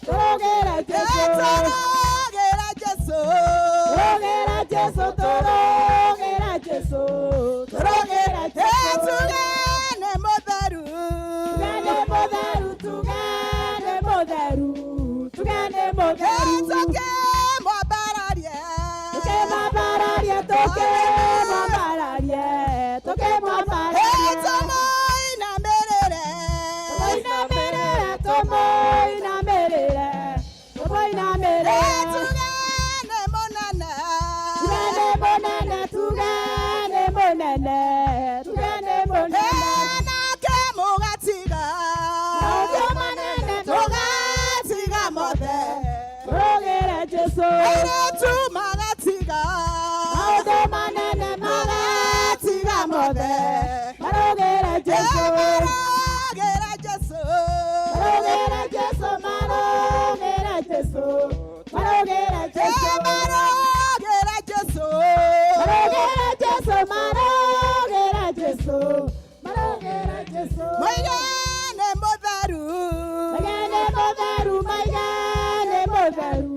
Turogera Jesu. Tũrogera Jesu. Turogera Jesu, turogera Jesu, turogera Jesu. Tugane mũtheru. Tugane mũtheru, tugane mũtheru, tugane mũtheru. Tũkĩmwambararie. Tukĩmwambararia, tukĩmwambararie, tukĩmwambararie. Tũmũinamĩrĩre. Tũmũinamĩrĩre, tũmũinamĩrĩre, tũmũinamĩrĩre. Tugane mũnene. Tugane mũnene, tugane mũnene, tugane mũnene. Nake mũgatiga. Maũndũ manene Tũgatiga mothe. Turogere Jesu. Airĩtu magatiga. Maũndũ manene Magatiga mothe. Marogere Jesu. Marogera Jesu. Marogere Jesu, marogere Jesu, marogere Jesu. Marogera Jesu. Marogere Jesu, marogere Jesu, marogere Jesu. Mũigane mũtheru. Maigane mũtheru, maigane mũtheru,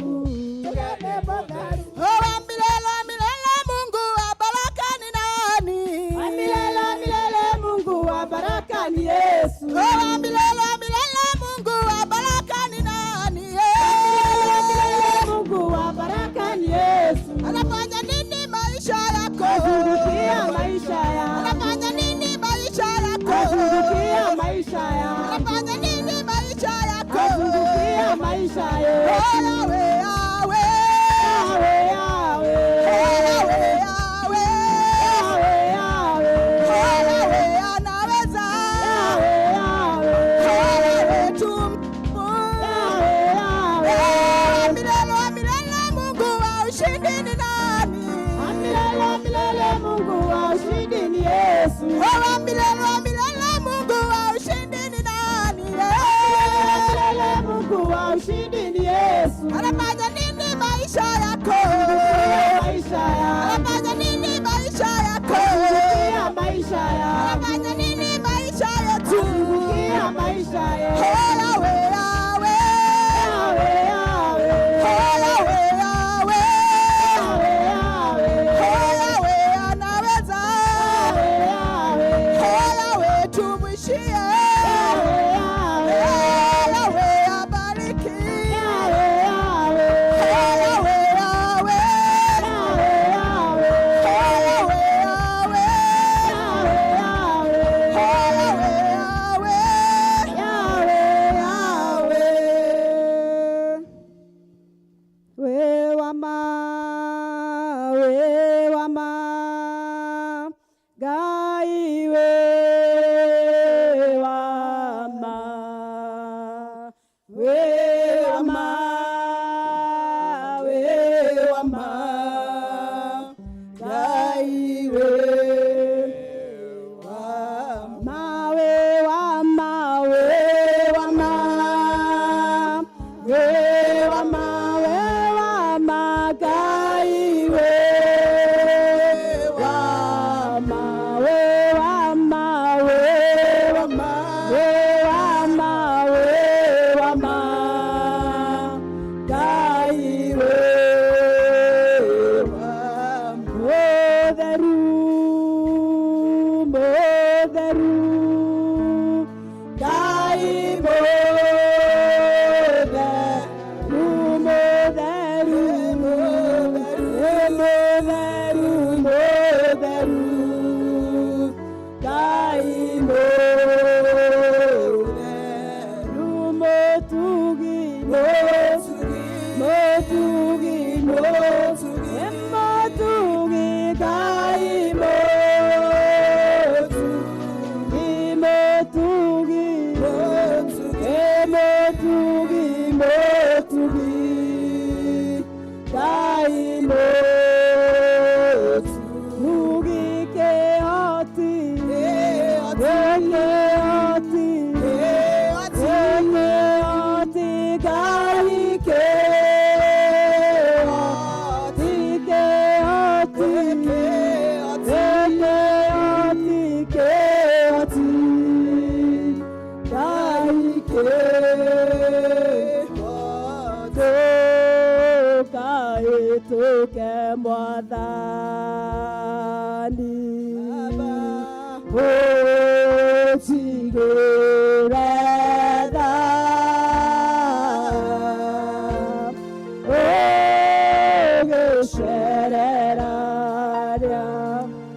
tugane mũtheru. Wa milele milele Mungu wa baraka ni nani? Wa milele milele Mungu wa baraka ni Yesu. Wa milele milele Mungu wa baraka ni nani? Milele milele Mungu wa baraka ni Yesu. Anafanya nini maisha yako? Azungukia maisha yangu. Anafanya nini maisha yako? Azungukia maisha yangu. Anafanya nini maisha yako? Azungukia maisha yetu. Oh, Yahweh, Yahweh. Yahweh, Yahweh. Oh, Yahweh, Yahweh. Yahweh, Yahweh. Oh, Yahweh, anaweza. Yahweh, Yahweh. Oh, Yahweh, tumbu. Yahweh, Yahweh. Eh, milele milele Mungu wa ushindi ni nani? Milele milele Mungu wa ushindi ni Yesu. Oh, milele milele Mungu wa ushindi ni nani? Milele milele Mungu wa ushindi ni Yesu. Anafanya nini maisha yako? Maisha yangu. Anafanya nini maisha yako? Azungukia maisha yangu. Anafanya nini maisha yetu? Azungukia maisha yetu. Oh, Yahweh, Yahweh. Yahweh, Yahweh. Oh, Yahweh, Yahweh. Yahweh, Yahweh. Oh, Yahweh, anaweza. Yahweh, Yahweh. Oh, Yahweh, tumwishie. Yahweh, Yahweh. Oh, Yahweh, abariki. Yahweh, Yahweh. Oh, Yahweh, Yahweh. Yahweh, Yahweh. Oh, Yahweh, Yahweh. Yahweh, Yahweh. Oh, Yahweh, Yahweh. Yahweh, Yahweh. We wama, we wama, Ngai we wama, we wama, we wama, Ngai we wama, we wama, we wama, we wama, we wama, Ngai we Ũnjiguĩre tha, ũgĩcerera arĩa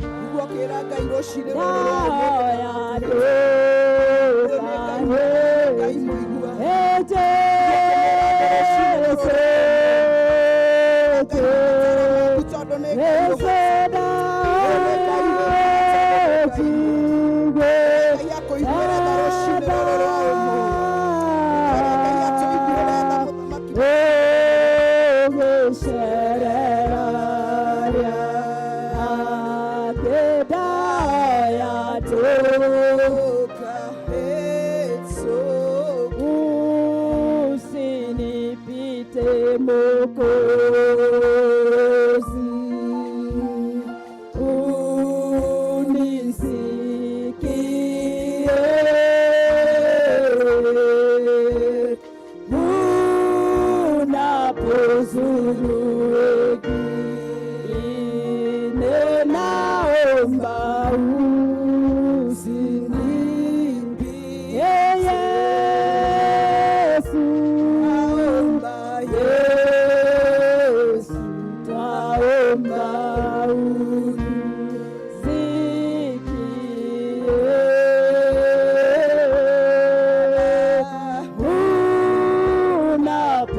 Niguo kĩra Ngai rũcinĩ rũrũ rwa ũmũthĩ. ndaoya Ũyũ nĩ Ngai Ngai mũigua. Ngai tondũ nĩ Ngai ũhoti. Ngai akũiguĩre tha rũcinĩ rũrũ rwa ũmũthĩ. Twĩre Ngai atũiguĩre tha mũthamaki. Usinipite Mwokozi, unisikie unapozuru wengine, naomba usinipite Yesu, Yesu, twaomba unisikie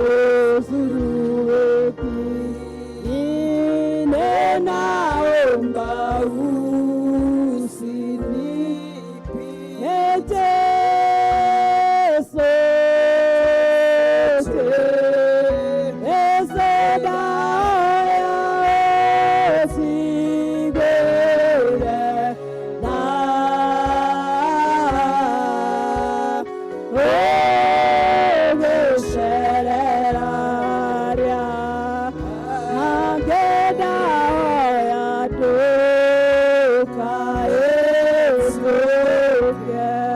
unapozuru wengine, naomba usinipite Yeah.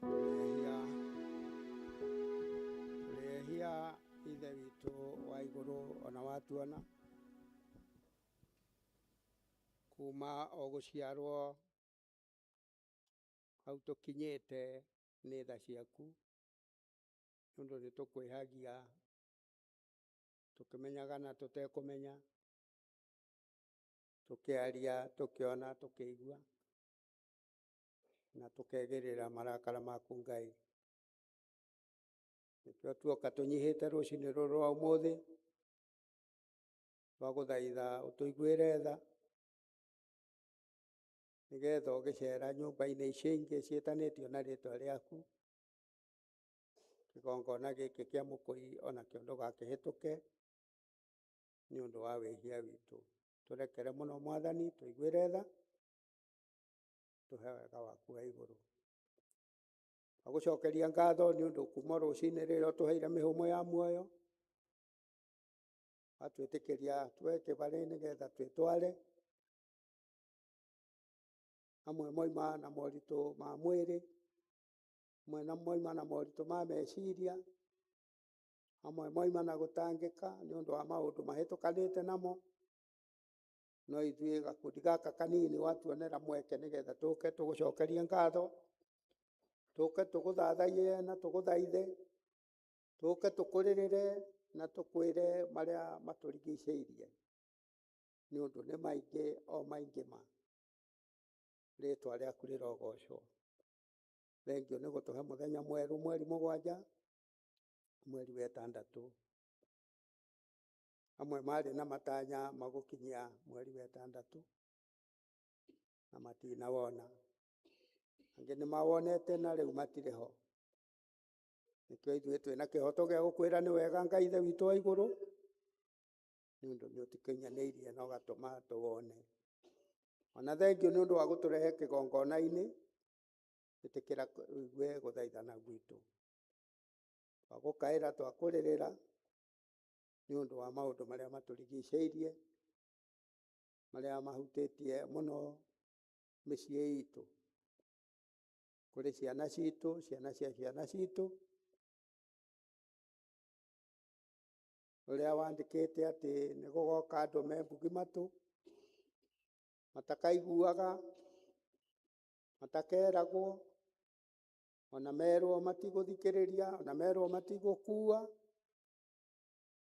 Tũrehia tũrehia ithe witũ wa igũrũ ona watuona kuma o gũciarwo hau tũkinyĩte nĩ tha ciaku nĩ ũndũ nĩ tũkwĩhagia tũkĩmenyaga na tũtekũmenya tũkĩaria tũkĩona tũkĩigua na tũkegĩrĩra marakara maku Ngai. Nĩkĩo tuoka tũnyihĩte rũcinĩ rũrũ rwa ũmũthĩ twagũthaitha ũtũiguĩre tha nĩgetha ũgĩcera nyũmba-inĩ icio ingĩ ciĩtanĩtio na rĩtwa rĩaku kĩgongona gĩkĩ kĩa mũkũi onakĩo ndũgakĩhĩtũke nĩ ũndũ wa wĩhia witũ. Tũrekere mũno Mwathani, tũiguĩre tha, tũhe wega waku wa igũrũ. Twagũcokeria ngatho nĩ ũndũ kuma rũcinĩ rĩrĩa ũtũheire mĩhũmũ ya muoyo watwĩtĩkĩria tuoe kĩbarĩ nĩgetha twĩtware amwe moima na moritũ ma mwĩrĩ amwe na moima na moritũ ma meciria amwe moima na gũtangĩka nĩ ũndũ wa maũndũ mahĩtũkanĩte namo no ithuĩ gakundi gaka kanini watuonera mweke nĩgetha tũke tũgũcokerie ngatho tũke tũgũthathaiye na tũgũthaithe tũke tũkũrĩrĩre na tũkwĩre marĩa matũrigicĩirie nĩ ũndũ nĩ maingĩ o maingĩ ma rĩtwa rĩaku rĩrogocwo. Thengio nĩ gũtũhe mũthenya mwerũ mweri mũgwanja mweri wa ĩtandatũ amwe marĩ na matanya magũkinyia mweri wa ĩtandatũ na matinawona angĩ nĩ mawonete na rĩu matirĩ ho nĩkĩo ithuĩ twĩna kĩhoto gĩa gũkwĩra nĩ wega Ngai ithe witũ wa igũrũ nĩ ũndũ nĩ ũtũkinyanĩirie na ũgatũma tũwone ona thengio nĩ ũndũ wa gũtũrehe kĩgongona-inĩ ĩtĩkĩra ũigue gũthaithana gwitũ twagũkaĩra twakũrĩrĩra nĩ ũndũ wa maũndũ marĩa matũrigicĩirie marĩa mahutĩtie mũno mĩciĩ itũ kũrĩ ciana citũ ciana cia ciana citũ Ũrĩa wandĩkĩte atĩ nĩ gũgoka andũ me mbugi matũ, matakaiguaga, matakeragwo, ona merwo matigũthikĩrĩria, ona merwo matigũkua.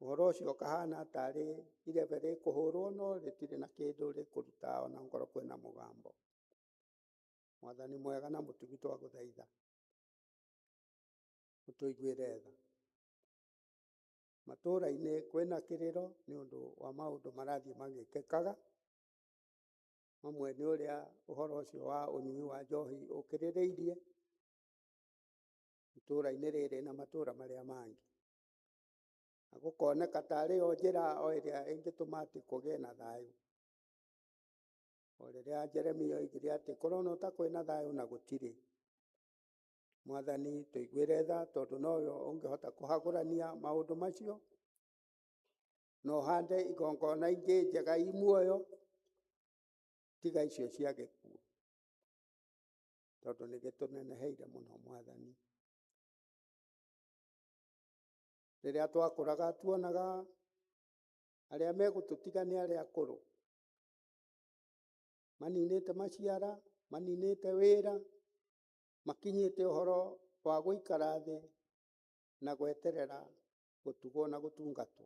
Ũhoro ũcio ũkahana tarĩ irebe rĩkũhũrwo no rĩtirĩ na kĩndũ rĩkũruta ona ngorwo kwĩna mũgambo. Mwathani mwega na mũtugi twagũthaitha ũtũiguĩre tha. Matũũra-inĩ kwĩna kĩrĩro nĩ ũndũ wa maũndũ marathiĩ magĩkĩkaga. Mamwe nĩ ũrĩa ũhoro ũcio wa ũnyui wa njohi ũkĩrĩrĩirie itũũra-inĩ rĩrĩ na matũũra marĩa mangĩ. Na gũkoneka tarĩ o njĩra o ĩrĩa ĩngĩtũma atĩ kũgĩe na thayũ. O rĩrĩa Jeremia oigire atĩ kũronwo ta kwĩna thayũ na gũtirĩ. Mwathani tũiguĩre tha tondũ nowe ũngĩhota kũhagũrania maũndũ macio, na ũhande igongona ingĩ njega i muoyo tiga icio cia gĩkuũ, tondũ nĩ gĩtũneneheire mũno Mwathani. Rĩrĩa twakũraga tuonaga arĩa megũtũtiga nĩ arĩa akũrũ, maninĩte maciara, maninĩte wĩra, makinyĩte ũhoro wa gũikara thĩ na gweterera gũtugwo na gũtungatwo.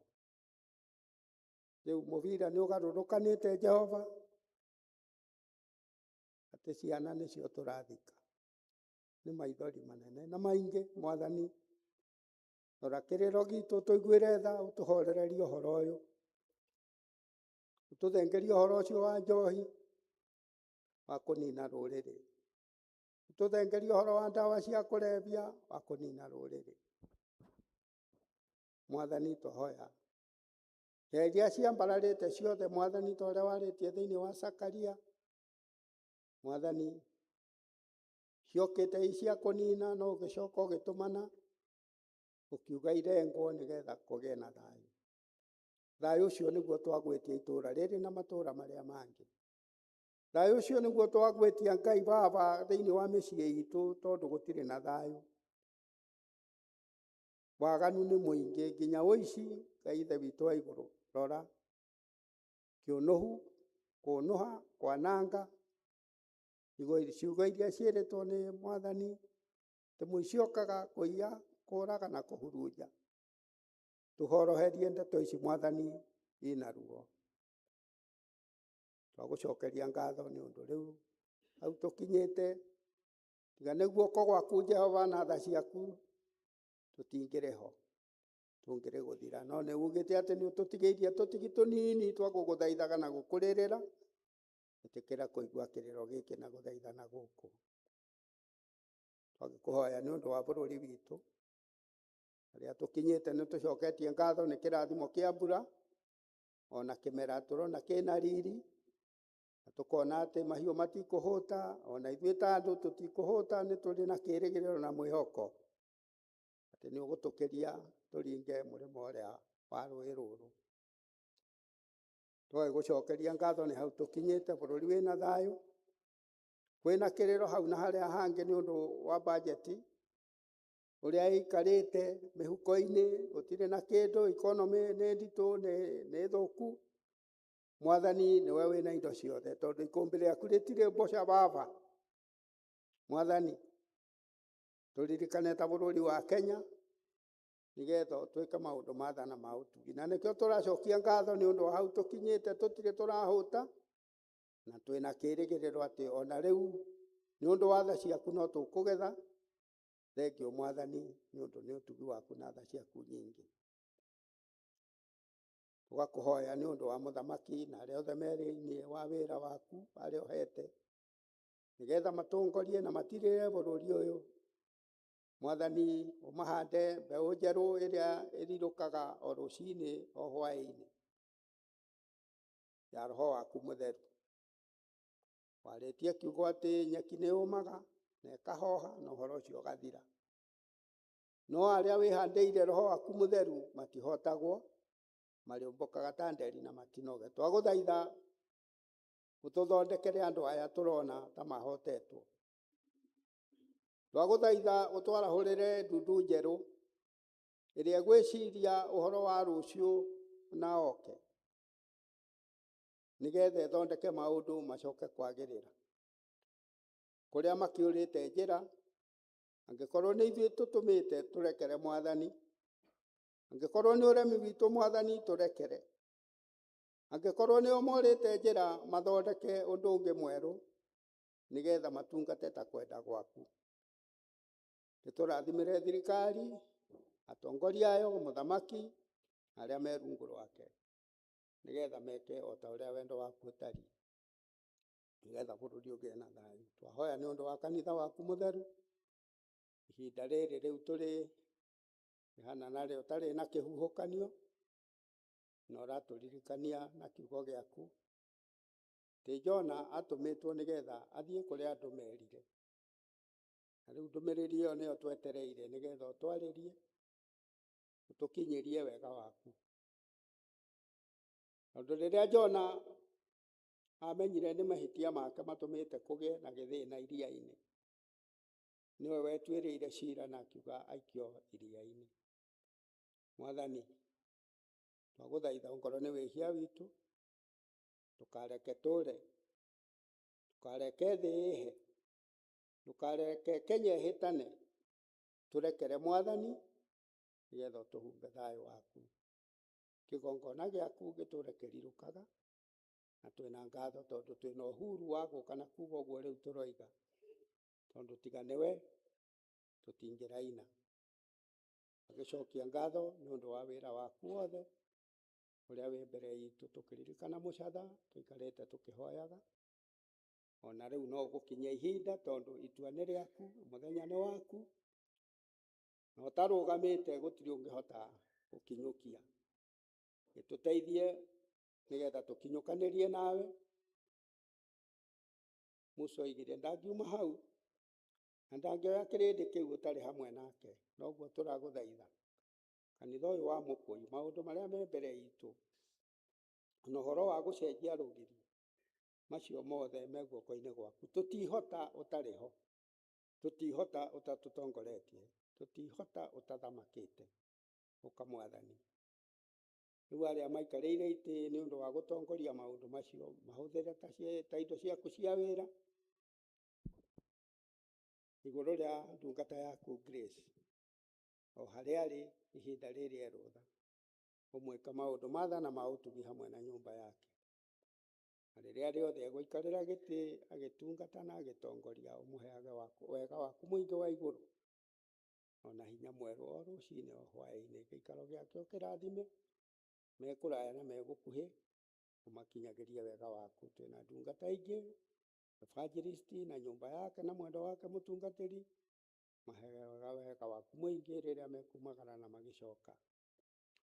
Rĩu mũbira nĩ ũgarũrũkanĩte Jehova, atĩ ciana nĩcio tũrathika. Nĩ maithori manene na maingĩ Mwathani. Rora kĩrĩro gitũ tũiguĩre tha, ũtũhorererie ũhoro ũyũ, ũtũthengerie ũhoro ũcio wa njohi wa kũnina rũrĩrĩ, ũtũthengerie ũhoro wa ndawa cia kũrebia wa kũnina rũrĩrĩ. Mwathani twahoya iria ciambararĩte ciothe Mwathani, ta ũrĩa warĩtie thĩinĩ wa Zakaria, Mwathani, ciokĩte i cia kũnina, no ũgĩcoka ũgĩtũmana ũkiuga irengwo nĩgetha kũgĩe na thayũ. Thayũ ũcio nĩguo twagwĩtia itũũra rĩrĩ na matũũra marĩa mangĩ. Thayũ ũcio nĩguo twagwĩtia Ngai Baba thĩinĩ wa mĩciĩ itũ, tondũ gũtirĩ na thayũ. Waganu nĩ mũingĩ nginya ũici. Ngai Ithe witũ wa igũrũ, rora kĩũnũhu, kũnũha, kwananga ciugo iria ciĩrĩtwo nĩ Mwathani atĩ mũici okaga kũiya, kũraga na kũhurunja. Tũhoroherie ndeto ici Mwathani ina ruo. Twagũcokeria ngatho nĩ ũndũ rĩu hau tũkinyĩte, tiga nĩ guoko gwaku Jehova na tha ciaku tũtingĩrĩ ho, tũngĩrĩ gũthira. No nĩ ugĩte atĩ nĩ ũtũtigĩirie tũtigi tũnini twa gũgũthaithaga na gũkũrĩrĩra. Ĩtĩkĩra kũigua kĩrĩro gĩkĩ na gũthaithana gũkũ. Twagĩkũhoya nĩ ũndũ wa bũrũri witũ, harĩa tũkinyĩte nĩ tũcoketie ngatho nĩ kĩrathimo kĩa mbura, ona kĩmera tũrona kĩna riri, na tũkona atĩ mahiũ matikũhũta, ona ithuĩ ta andũ tũtikũhũta, nĩ tũrĩ na kĩrĩgĩrĩro na mwĩhoko atĩ nĩ ũgũtũkĩria tũringe mũrĩmo ũrĩa wa rũĩ rũrũ. Twagĩgũcokeria ngatho nĩ hau tũkinyĩte, bũrũri wĩna thayũ, kwĩna kĩrĩro hau na harĩa hangĩ nĩ ũndũ wa bajeti ũrĩa ĩikarĩte mĩhuko-inĩ, gũtirĩ na kĩndũ, economy nĩ nditũ, nĩ thũku. Mwathani nĩwe wĩna indo ciothe, tondũ ikũmbĩ rĩaku rĩtirĩ mboca baba. Mwathani, tũririkane ta bũrũri wa Kenya, nĩgetha ũtwĩke maũndũ ma tha na ma ũtugi. Na nĩkĩo tũracokia ngatho nĩ ũndũ wa hau tũkinyĩte, tũtirĩ tũrahũta, na twĩna kĩrĩgĩrĩro atĩ ona rĩu nĩ ũndũ wa tha ciaku no tũkũgetha. Thengio Mwathani nĩ ũndũ nĩ ũtugi waku na tha ciaku nyingĩ. Tũgakũhoya nĩ ũndũ wa mũthamaki na arĩa othe me thĩinĩ wa wĩra waku arĩa ũhete, nĩgetha matongorie na matirĩre bũrũri ũyũ. Mwathani, ũmahande mbeũ njerũ ĩrĩa ĩrirũkaga o rũcinĩ o hwaĩ-inĩ ya roho waku mũtheru. Warĩtie kiugo atĩ nyeki nĩ yũmaga na ĩkahoha na ũhoro ũcio ũgathira, no arĩa wĩhandĩire roho waku mũtheru matihotagwo, marĩũmbũkaga ta nderi na matinoge. Twagũthaitha ũtũthondekere andũ aya tũrona ta mahotetwo. Twagũthaitha ũtwarahũrĩre ndundu njerũ Ĩrĩa ĩgwĩciria ũhoro wa rũciũ na oke nĩgetha ĩthondeke maũndũ macoke kwagĩrĩra kũrĩa makĩũrĩte njĩra. Angĩkorwo nĩ ithuĩ tũtũmĩte, tũrekere Mwathani. Angĩkorwo nĩ ũremi witũ, Mwathani, tũrekere. Angĩkorwo nĩo morĩte njĩra, mathondeke ũndũ ũngĩ mwerũ nĩgetha matungate ta kwenda gwaku. Nĩtũrathimĩre thirikari, atongoria ayo, mũthamaki na arĩa me rungu rwake, nĩgetha meke o ta ũrĩa wendo waku ũtariĩ, nĩgetha bũrũri ũgĩe na thayũ. Twahoya nĩ ũndũ wa kanitha waku mũtheru ihinda rĩrĩ rĩu tũrĩ rĩhana narĩo tarĩ na kĩhuhũkanio, na ũratũririkania na kiugo gĩaku atĩ Jona atũmĩtwo nĩgetha athiĩ kũrĩa andũ merire. Na rĩu ndũmĩrĩri ĩyo nĩyo twetereire, nĩgetha ũtwarĩrie, ũtũkinyĩrie wega waku, tondũ rĩrĩa Jona amenyire nĩ mahĩtia make matũmĩte kũgĩe na gĩthĩna iria-inĩ, nĩwe wetuĩrĩire cira na akiuga aikio iria-inĩ. Mwathani, twagũthaitha, ongorwo nĩ wĩhia witũ, ndũkareke tũre, ndũkareke thĩ ĩhe, ndũkareke Kenya ĩhĩtane. Tũrekere, Mwathani, nĩgetha ũtũhumbe thayũ waku. Kĩgongona gĩaku gĩtũre kĩrirũkaga, na twĩna ngatho tondũ twĩna uhuru wa gũka na kuga ũguo rĩu tũroiga, tondũ tiga nĩwe tũtingĩraina. Agĩcokia ngatho nĩ ũndũ wa wĩra waku wothe ũrĩa wĩ mbere itũ, tũkĩririkana mũcatha tũikarĩte tũkĩhoyaga. Ona rĩu no gũkinyia ihinda, tondũ itua nĩ rĩaku, mũthenya nĩ waku, na ũtarũgamĩte gũtirĩ ũngĩhota gũkinyũkia. Gĩtũteithie nĩgetha tũkinyũkanĩrie nawe. Musa oigire ndangiuma hau na ndangĩoya kĩrĩndĩ kĩu ũtarĩ hamwe nake. Noguo tũragũthaitha, kanitha ũyũ wa Mũkũi, maũndũ marĩa me mbere itũ na ũhoro wa gũcenjia rũgiri, macio mothe me guoko-inĩ gwaku. Tũtihota ũtarĩ ho, tũtihota ũtatũtongoretie, tũtihota ũtathamakĩte. Ũka, Mwathani. Rĩu arĩa maikarĩire itĩ nĩ ũndũ wa gũtongoria maũndũ macio, mahũthĩre ta indo ciaku cia wĩra igũrũ rĩa ndungata yaku Grace, o harĩa arĩ ihinda rĩrĩ erũtha, ũmwĩke maũndũ matha na ma ũtugi hamwe na nyũmba yake, na rĩrĩa rĩothe egũikarĩra gĩtĩ agĩtungata na agĩtongoria, ũmũheage wega waku mũingĩ wa igũrũ, ona hinya mwerũ o rũcinĩ o hwaĩ-inĩ. Gĩikaro gĩake ũkĩrathime, mekũraya na megũkuhĩ, ũmakinyagĩrie wega waku. Twĩna ndungata ingĩ, evangelist na nyũmba yake na mwendo wake mũtungatĩri, maheaga wega waku mũingĩ rĩrĩa mekumagara na magĩcoka,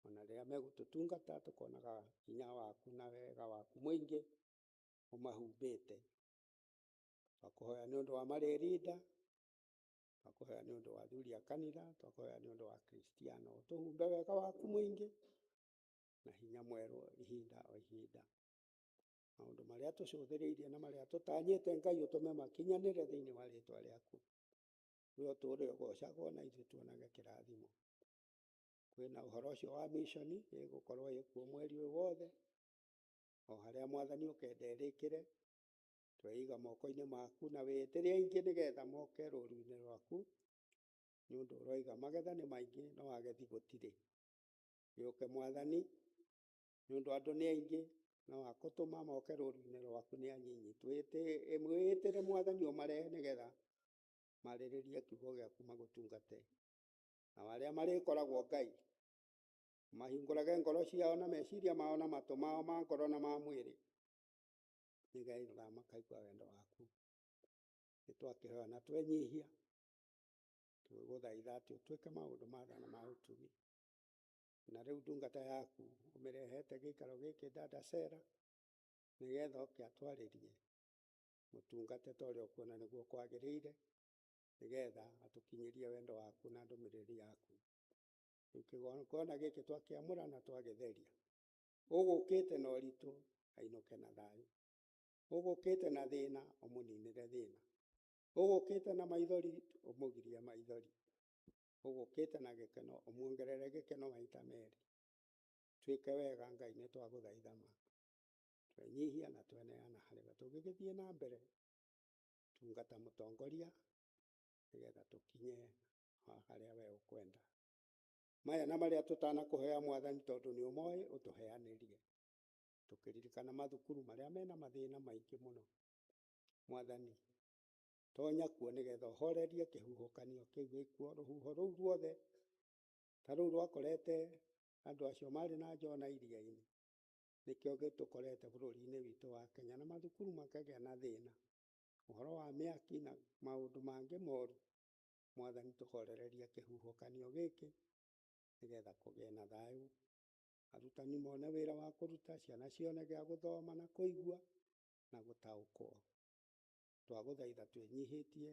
ona rĩrĩa megũtũtungata tũkonaga hinya waku na wega waku mũingĩ ũmahumbĩte. Twakũhoya nĩ ũndũ wa marĩrinda, twakũhoya nĩ ũndũ wa athuri a kanitha, twakũhoya nĩ ũndũ wa Kristiano, ũtũhumbe wega waku mũingĩ na hinya mwerũ ihinda o ihinda. Maũndũ marĩa tũcũthĩrĩirie na marĩa tũtanyĩte, Ngai, ũtũme makinyanĩre thĩinĩ wa rĩtwa rĩaku. We ũtũũre ũgocagwo na ithuĩ tuonage kĩrathimo. Kwĩna ũhoro ũcio wa mission ĩgũkorwo ĩkuo mweri ũyũ wothe, o harĩa Mwathani ũkenda ĩrĩkĩre, tweiga moko-inĩ maku na wĩtĩre aingĩ nĩgetha moke rũru-inĩ rwaku, nĩ ũndũ ũroiga magetha nĩ maingĩ no agethi gũtirĩ. Gĩũke, Mwathani, nĩ ũndũ andũ nĩ aingĩ no akũtũma moke rũru-inĩ rwaku nĩ anyinyi. Mwĩĩtĩre, Mwathani, ũmarehe nĩgetha marĩrĩrie kiugo gĩaku magũtungate. Nao arĩa marĩkoragwo, Ngai, mahingũrage ngoro ciao na meciria mao na matũ mao ma ngoro na ma mwĩrĩ, nĩgetha makaigua wendo waku. Nĩ twakĩhoya na twenyihia, twĩgũthaitha atĩ ũtuĩke maũndũ matha na ma ũtugi. Na rĩu ndungata yaku ũmĩrehete gĩikaro gĩkĩ, dada Sera, nĩgetha oke atwarĩrie, mũtungate ta ũrĩa ũkuona nĩguo kwagĩrĩire, nĩgetha atũkinyĩrie wendo waku na ndũmĩrĩri yaku. Rĩu kĩgongona gĩkĩ twakĩamũra na twagĩtheria, ũgũkĩte na ũritũ ainũke na thayũ, ũgũkĩte na thĩna ũmũninĩre thĩna, ũgũkĩte na maithori ũmũgirie maithori. Ũgũkĩte na gĩkeno ũmuongerere gĩkeno maita merĩ. Twĩke wega Ngai nĩ twagũthaitha ma. Twenyihia na tweneana harĩ we. Tũgĩgĩthiĩ na mbere tungata mũtongoria nĩgetha tũkinye harĩa we ũkwenda. Maya na marĩa tũtanakũhea Mwathani tondũ nĩ ũmoĩ ũtũheanĩrie. Tũkĩririkana mathukuru marĩa mena mathĩna maingĩ mũno. Mwathani tonya kuo nĩgetha ũhorerie kĩhuhũkanio kĩu gĩkuo, rũhuho rũu ruothe ta rũu rwakorete andũ acio marĩ na Jona iria-inĩ, nĩkĩo gĩtũkorete bũrũri-inĩ witũ wa Kenya na mathukuru makagĩa na thĩna. Ũhoro wa mĩaki na maũndũ mangĩ moru, Mwathani tũhorererie kĩhuhũkanio gĩkĩ nĩgetha kũgĩe na thayũ. Arutani mone wĩra wa kũruta, ciana cione gĩa gũthoma na kũigua na gũtaũkwo. Twagũthaitha twĩnyihĩtie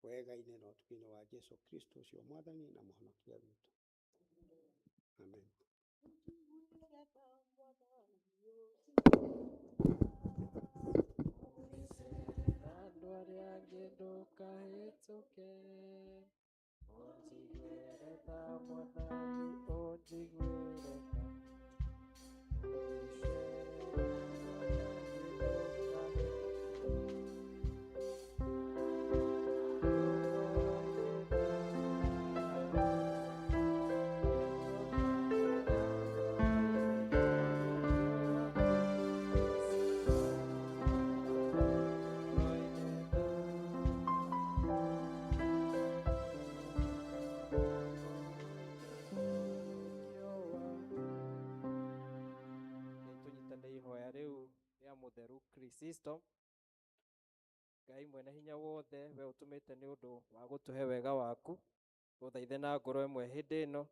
wega-inĩ na ũtugi-inĩ wa Jesu Kristo ũcio Mwathani na Mũhonokia witũ. Amen. Andũ arĩa angĩ ndũkahĩtũke, ũnjiguĩre tha Mwathani, ũnjiguĩre tha. Ũnjicerere andũ arĩa angĩ ndũkahĩtũke. Tũnyitane ihoya rĩu rĩa mũtheru Kristo. Ngai mwene hinya wothe, we ũtũmĩte nĩ ũndũ wa gũtũhe wega waku, gũthaithe na ngoro ĩmwe hĩndĩ ĩno,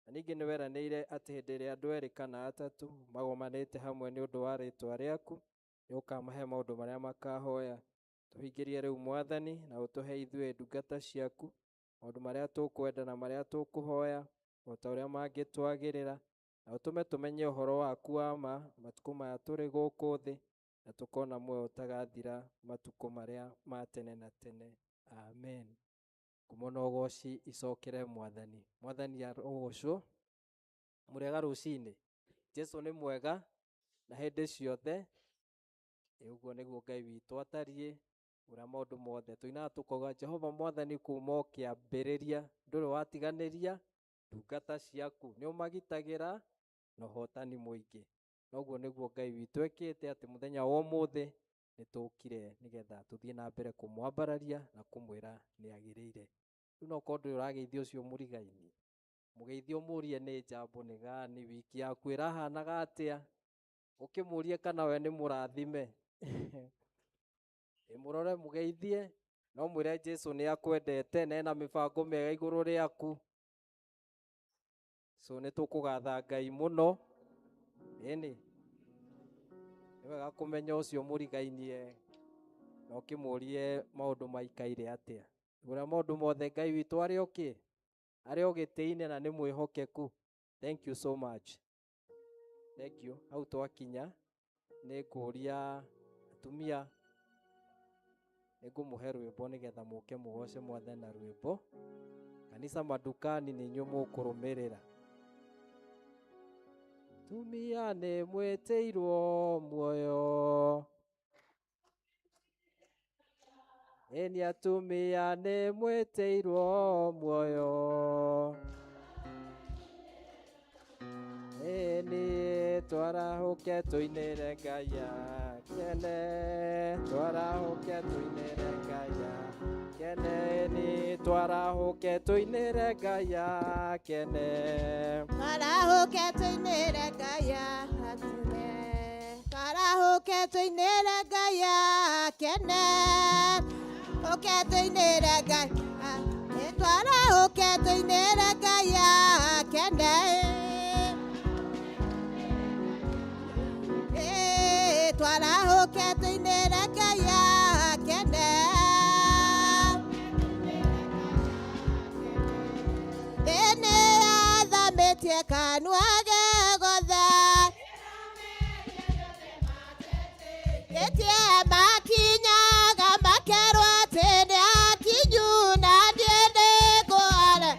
na ningĩ nĩ weranĩire atĩ hĩndĩ ĩrĩa andũ erĩ kana atatũ magomanĩte hamwe nĩ ũndũ wa rĩtwa rĩaku, nĩ ũkamahe maũndũ marĩa makahoya. Tũhingĩrie rĩu Mwathani, na ũtũhe ithuĩ ndungata ciaku maũndũ marĩa tũkwenda na marĩa tũkũhoya o ta ũrĩa mangĩtwagĩrĩra, na ũtũme tũmenye ũhoro waku wa ma matukũ maya tũrĩ gũkũ thĩ, na tũkona muoyo ũtagathira matukũ marĩa ma tene na tene. Amen. Ngumo na ũgoci icokere Mwathani. Mwathani arogocwo. Mũrĩega rũcinĩ. Jesu nĩ mwega na hĩndĩ ciothe. Ũguo nĩguo Ngai witũ atariĩ, ũrĩa maũndũ mothe tũinaga tũkauga Jehova Mwathani kuma o kĩambĩrĩria ndũrĩ watiganĩria ndungata ciaku, nĩ ũmagitagĩra na ũhotani mũingĩ. Noguo nĩguo Ngai witũ ekĩte atĩ mũthenya wa ũmũthĩ nĩ tũkire nĩgetha tũthiĩ na mbere kũmwambararia na kũmwĩra nĩ agĩrĩire. Rĩu no korwo ndũrĩ ũrageithia ũcio mũrigainie, mũgeithie ũmũrie nĩ jambo nĩ gani, wiki yaku ĩrahanaga atĩa, ũkĩmũrie kana we nĩ mũrathime. Mũrore mũgeithie, no mwĩre Jesu nĩ akwendete na ena mĩbango mĩega igũrũ rĩaku. So nĩ tũkũgatha Ngai mũno. Ĩni, nĩ wega kũmenya ũcio mũrigainie na ũkĩmũrie maũndũ maikaire atĩa. Ũrĩa maũndũ mothe Ngai witũ arĩ o kĩ? Arĩ o gĩtĩ-inĩ na nĩ mwĩhokeku. Thank you so much. Thank you. Hau twakinya nĩ ngũria atumia, nĩ ngũmũhe rwĩmbo nĩgetha mũke mũgoce Mwathani na rwĩmbo. Kanitha madukani nĩ inyuĩ mũkũrũmĩrĩra. Tumia nĩ mwĩtĩirwo muoyo. Ĩni atumia nĩ mwĩtĩirwo muoyo. Ĩni twarahũke tũinĩre Ngai akene, twarahũke tũinĩre Ngai akene, ĩni twarahũke tũinĩre Ngai akene. Twarahũke tũinĩre Ngai akene, twarahũke tũinĩre Ngai akene, ũke tũinĩre Ngai, twarahũke tũinĩre Ngai akene. Twarahũke tũinĩre Ngai akene. Thĩ nĩ yathamĩtie kanua ge gothe, ĩtie makinyaga makerwo atĩ nĩ akinyu na niĩ nĩngũhara.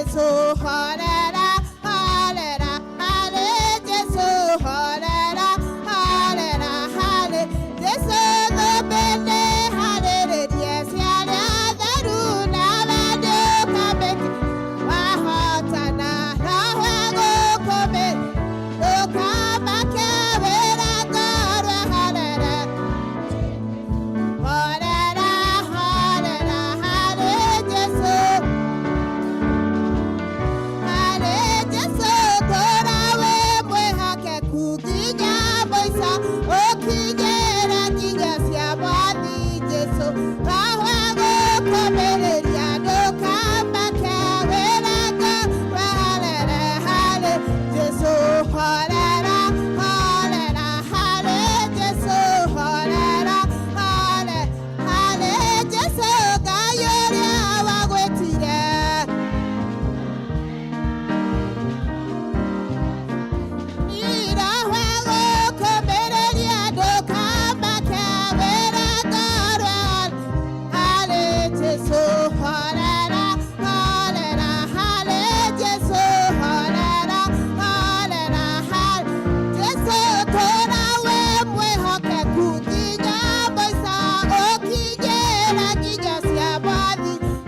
Jesu horera horera harĩ Jesu horera horera harĩ Jesu thũmbĩ nĩharĩrĩrie ciarĩa theru nawe nĩũkamĩki wahotana roho egũkũmĩ ndũkamake wĩra ngorwe horera horera horera harĩ Jesu harĩ Jesu tũra wĩ mwĩhokeku nginya mũico ũkinyĩre nginya cia mwathi Jesu roho egũkũmĩrĩria ndũkamake wĩra ngorwe horera harĩ Jesu horera horera harĩ Jesu horera hore harĩ Jesu Ngai ũrĩa wagwĩtire.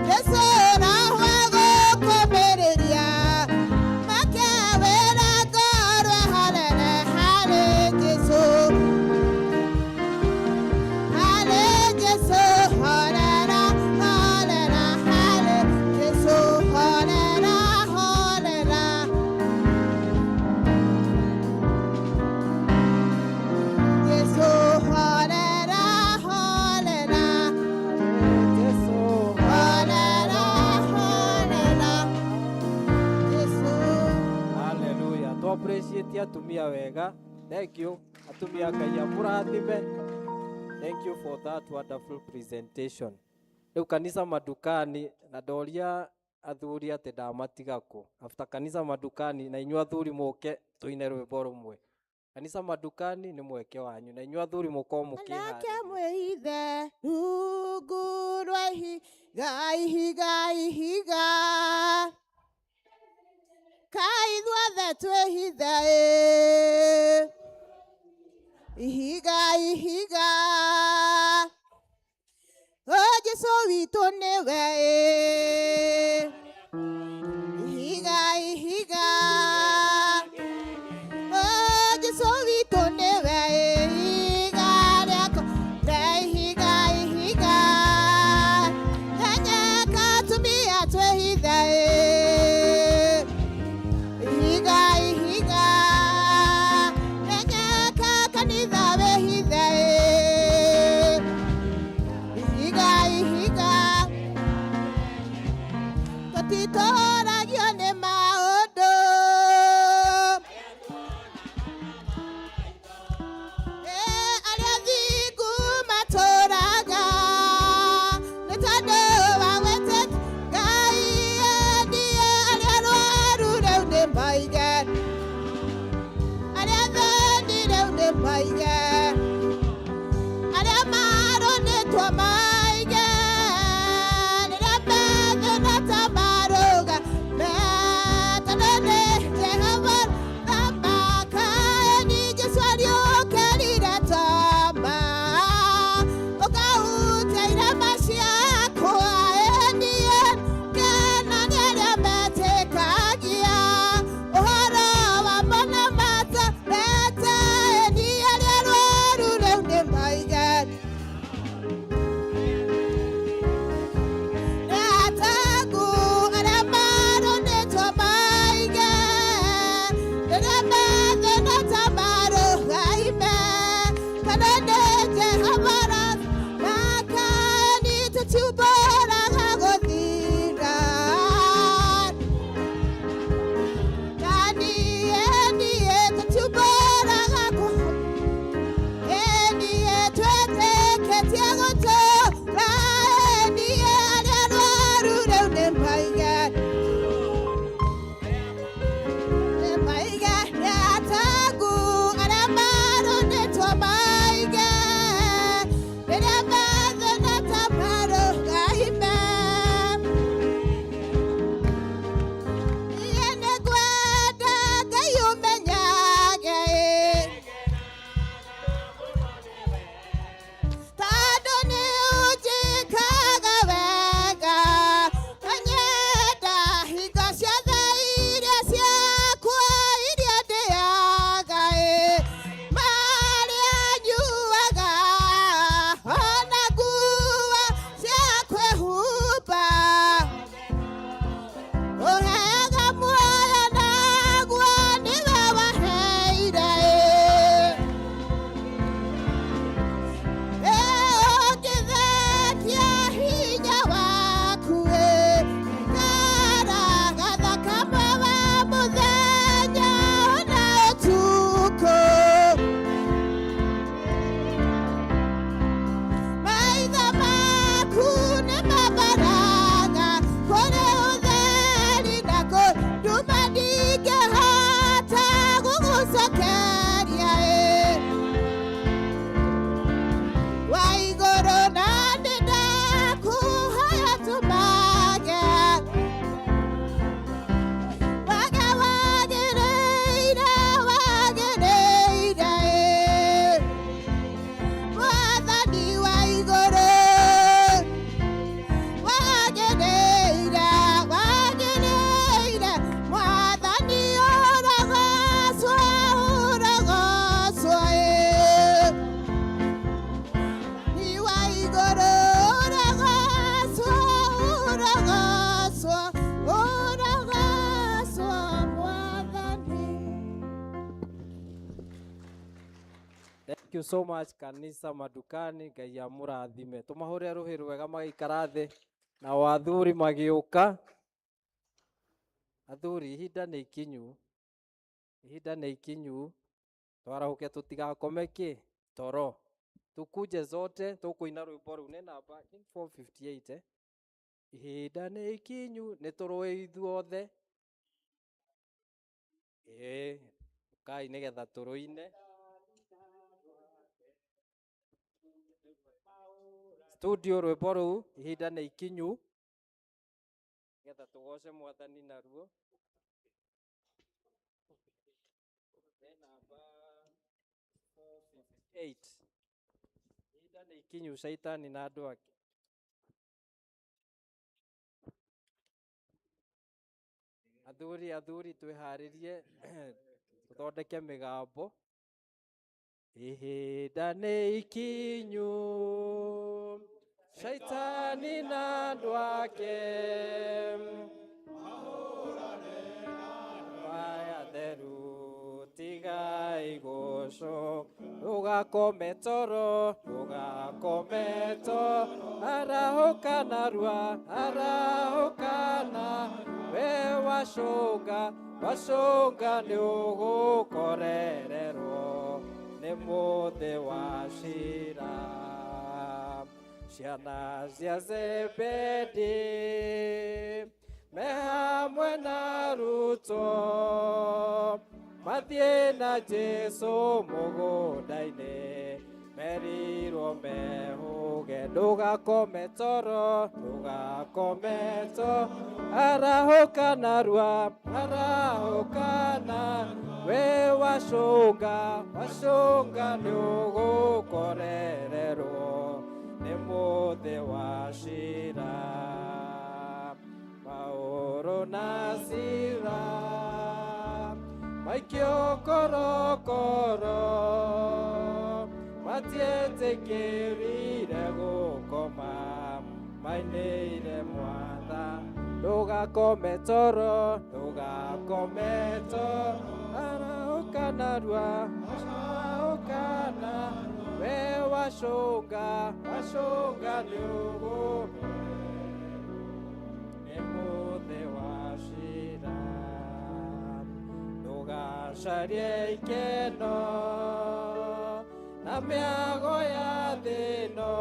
Jesu roho egũkũmĩrĩria makewĩra ngorwe horere harĩ Jesu harĩ Jesu horera horera harĩ Jesu horera horera Jesu horera horera Jesu horera horera Jesu. Haleluya. To appreciate atumia wega. Thank you. Atumia Ngai amũrathime. Thank you for that wonderful presentation. Rĩu kanitha madukani na ndoria athuri atĩ ndamatiga kũ. After kanitha madukani na inyuĩ athuri mũke tũine rwĩmbo rũmwe. Kanitha madukani nĩ mweke wanyu na inyuĩ athuri mũkorwo Anake mũkĩharĩria. mwĩhithe rungu rwa ihiga ihiga ihiga kaĩ ithuothe twĩhithe ĩ ihiga ihiga o Jesu witũ nĩwe ĩ ihiga ihiga o Jesu witũ nĩwe ihiga rĩakwa rĩa ihiga ihiga enyeka atumia twĩhithe ĩ ihiga ihiga enyeka kanitha wĩhithe ĩ ihiga ihiga tũtitũragio nĩ maũndũ. Ĩ, arĩa thingu matũraga nĩ tondũ wa gwĩtĩkia Ngai endie arĩa arwaru rĩu nĩ moige arĩa athĩni rĩu nĩ moige arĩa marũnĩtwo moige rĩrĩa methĩna ta marũga me. Thank you so much kanisa madukani, Ngai amũrathime. Tũmahũre rũhĩ rwega magaikara thĩ nao athuri magĩũka. Athuri, ihinda nĩ ikinyu, ihinda nĩ ikinyu, twarahũke tũtigakome kĩ toro, tukuje zote tũkũina rwĩmbo rũu nĩ namba 458 eh? Ihinda nĩ ikinyu nĩ tũrũĩ ithuothe, ĩĩ ũkai nĩgetha tũrũine. Studio rwĩmbo rũu ihinda nĩ ikinyu nĩgetha tũgoce mwathani naruo. Nĩ namba 458. Ihinda nĩ ikinyu caitani na andũ ake. Athuri, athuri twĩharĩrie tũthondeke mĩgambo. Ihinda nĩ ikinyu caitani na andũ ake aya theru tigai gũcoka, ndũgakome toro, ndũgakome toro, arahũka narua, arahũka na we wacũnga, wacũnga nĩ ũgũkorererwo nĩ mũthĩ wa cira. Ciana cia Zebedi me hamwe na arutwo mathiĩ na Jesũ mũgũnda-inĩ merirwo mehũge, ndũgakome toro, ndũgakome toro, arahũka narua, arahũka na we wacũnga, wacũnga nĩ ũgũkorererwo nĩ mũthĩ wa cira. Paũlũ na Sila maikio korokoro matietĩkĩrire gũkoma mainĩire mwatha, ndũgakome toro, ndũgakome toro, arahũka narua, arahũka na we wacũnga, wacũnga nĩ ũgũ nĩ mũthĩ wa cira. Ndũgacarie ikeno na mĩago ya thĩ ĩno,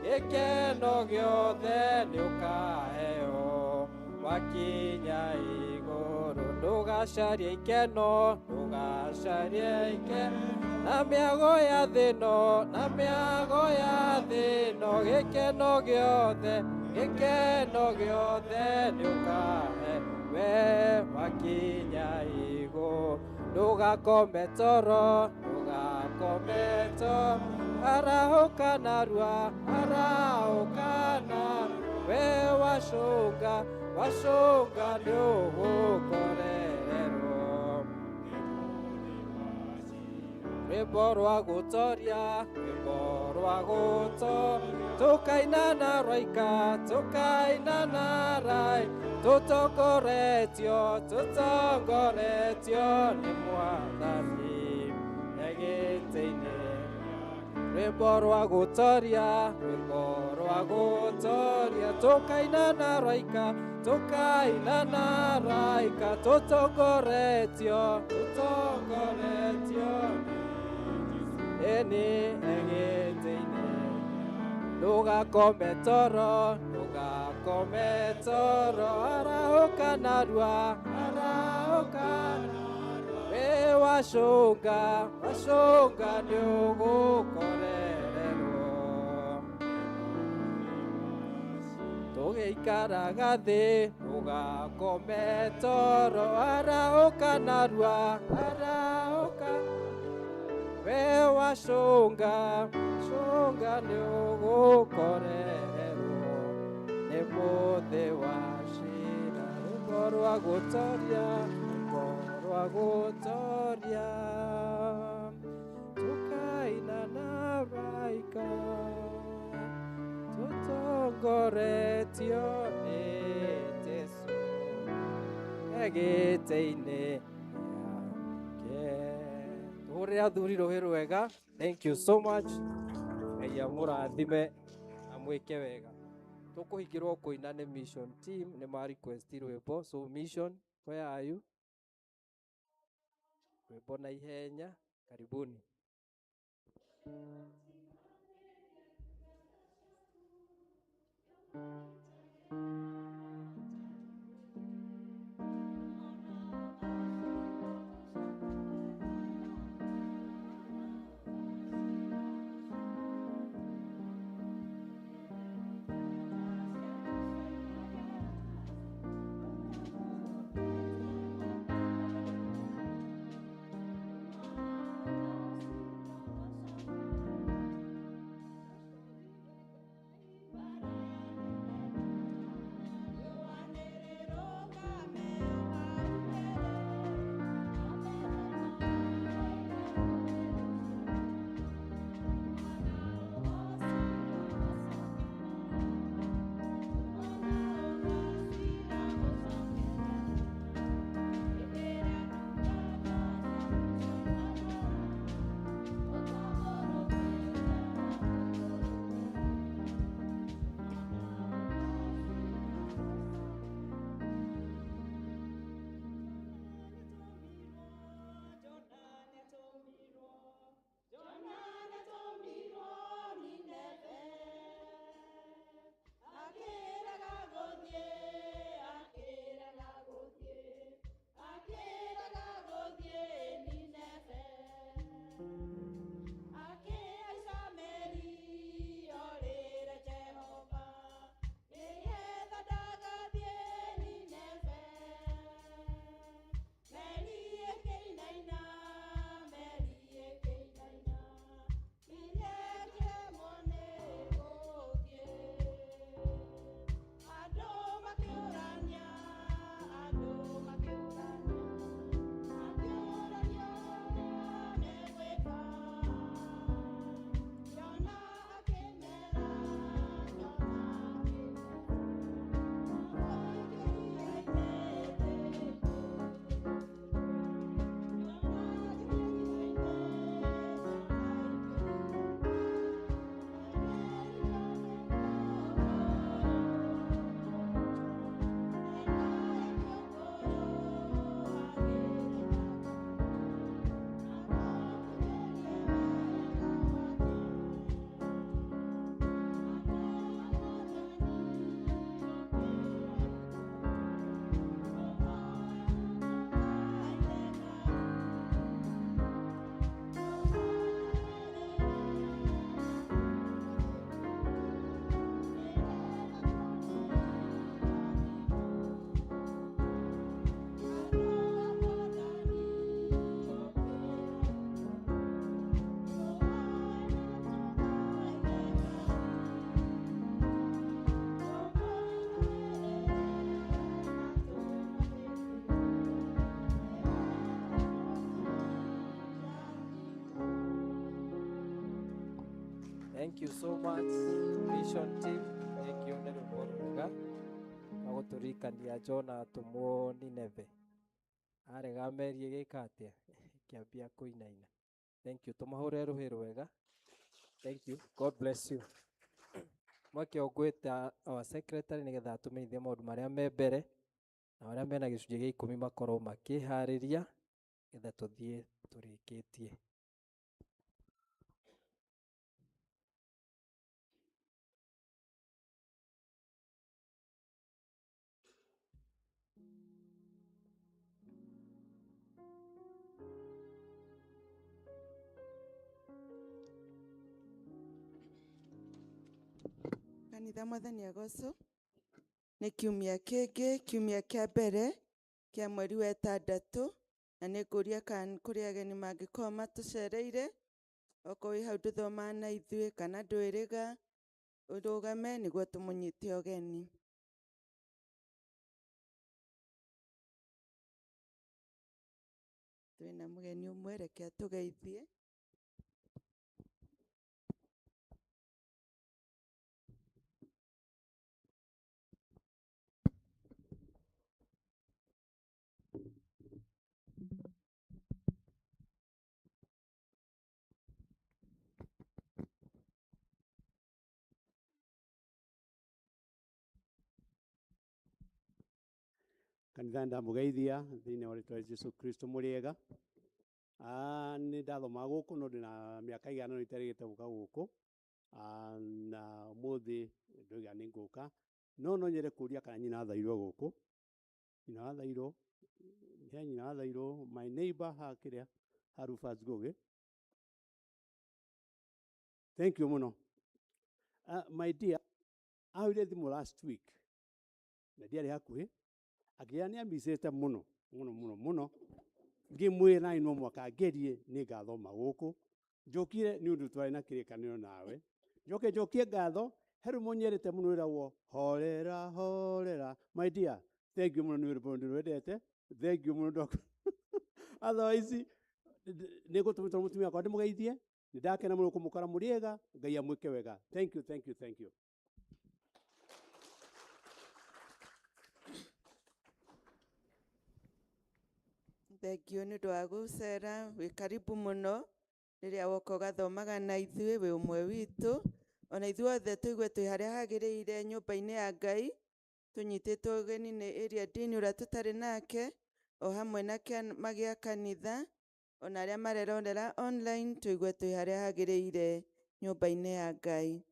gĩkeno gĩothe nĩ ũkaheo wakinya igũrũ. Ndũgacarie ikeno, ndũgacarie ikeno na mĩago ya thĩ ĩno, na mĩago ya thĩ ĩno, gĩkeno gĩothe, gĩkeno gĩothe nĩ ũkahe we wakinya igũrũ. Ndũgakome toro, ndũgakome toro, arahũka narua, arahũka na we wacũnga, wacũnga nĩ ũgũkorererwo. Rwĩmbo rwa gũtoria, rwĩmbo rwa gũtoria, tũkaina na raika, tũkaina na raika, tũtongoretio, tũtongoretio nĩ mwathani egĩtĩ-inĩ. Rwĩmbo rwa gũtoria, rwĩmbo rwa gũtoria, tũkaina na raika, tũkaina na raika, tũtongoretio, tũtongoretio ĩni egĩtĩ-inĩ. Ndũgakome toro, ndũgakome toro, arahũka narua, arahũka we wacũnga, wacũnga nĩ ũgũkorererwo. Tũgĩikaraga thĩ, ndũgakome toro, arahũka narua, arahũka we wacũnga, cũnga nĩ ũgũkorererwo nĩ mũthĩ wa cira. Rwĩmbo rwa gũtoria, rwĩmbo rwa gũtoria, tũkaina na raika, tũtongoretio nĩ Jesũ egĩtĩ-inĩ gĩake. Tũhũrĩre athuri rũhĩ rwega. Thank you so much. Ngai amũrathime na mwĩke wega. Tũkũhingĩrwo kũina nĩ mission team, nĩ ma request rwĩmbo. So mission, where are you? Rwĩmbo na ihenya, karibuni. Thank you so much, mission team. Thank you nĩ rwĩmbo rwega rwa gũtũririkania Jona atũmwo Nineve. Arega meri ĩgĩka atĩa? Ĩkĩambia kũinaina. Thank you. Tũmahũre rũhĩ rwega. Thank you. God bless you. Mweke ũngwĩta our secretary nĩgetha atũmenyithie maũndũ marĩa me mbere na arĩa mena gĩcunjĩ gĩa ikũmi makorwo makĩharĩria nĩgetha tũthiĩ tũrĩkĩtie. Kanitha mwathani agocwo. Nĩ kiumia kĩngĩ, kiumia kĩa mbere kĩa mweri wa ĩtandatũ, na nĩ ngũria kana kũrĩ ageni mangĩkorwo matũcereire, okorwo wĩ hau ndũthomaga na ithuĩ kana ndwĩrĩga, ũrũgame nĩguo tũmũnyite ũgeni. Twĩna mũgeni ũmwe, reke atũgeithie. Kanitha ndamũgeithia thĩinĩ wa rĩtwa rĩa Jesu Kristo mũrĩ ega. Ah, nĩ ndathoma gũkũ no ndĩna mĩaka ĩigana ũna iterĩgĩte gũka gũkũ. Ah, na ũmũthĩ ndoiga nĩ ngũka no no nyende kũria kana nyina wa Thairũ e gũkũ. Nyina wa Thairũ, he nyina wa Thairũ, my neighbor haha kĩrĩa, ha Rufus Ngũgĩ. Thank you mũno. My dear, ahũrire thimũ last week na ndiarĩ hakuhĩ, akĩnjĩra nĩ amicĩte mũno mũno mũno mũno, ngĩmwĩra nĩ no mũhaka ngerie nĩ ngathoma gũkũ. Njũkire nĩ ũndũ twarĩ na kĩrĩkanĩro nawe, njoke njokie ngatho. He rwĩmbo nyendete mũno rwĩragwo horera horera. My dear, thank you mũno nĩ rwĩmbo ndĩrwendete, thank you mũno ndoka. Otherwise nĩ ngũtũmĩtwo mũtumia wakwa ndĩmũgeithie, nĩ ndakena mũno kũmũkora mũrĩ ega, Ngai amwĩke wega. Thank you, thank you, thank you. Thengiũ nĩ ũndũ wa gũcera, wĩ karibu mũno rĩrĩa woka ũgathomaga na ithuĩ, wĩ ũmwe witũ. Ona ithuothe tũigue twĩ harĩa hagĩrĩire nyũmba-inĩ ya Ngai, tũnyitĩtwo ũgeni nĩ area dean ũrĩa tũtarĩ nake, o hamwe na kĩama gĩa kanitha, ona arĩa marerorera online, tũigue twĩ harĩa hagĩrĩire nyũmba-inĩ ya Ngai.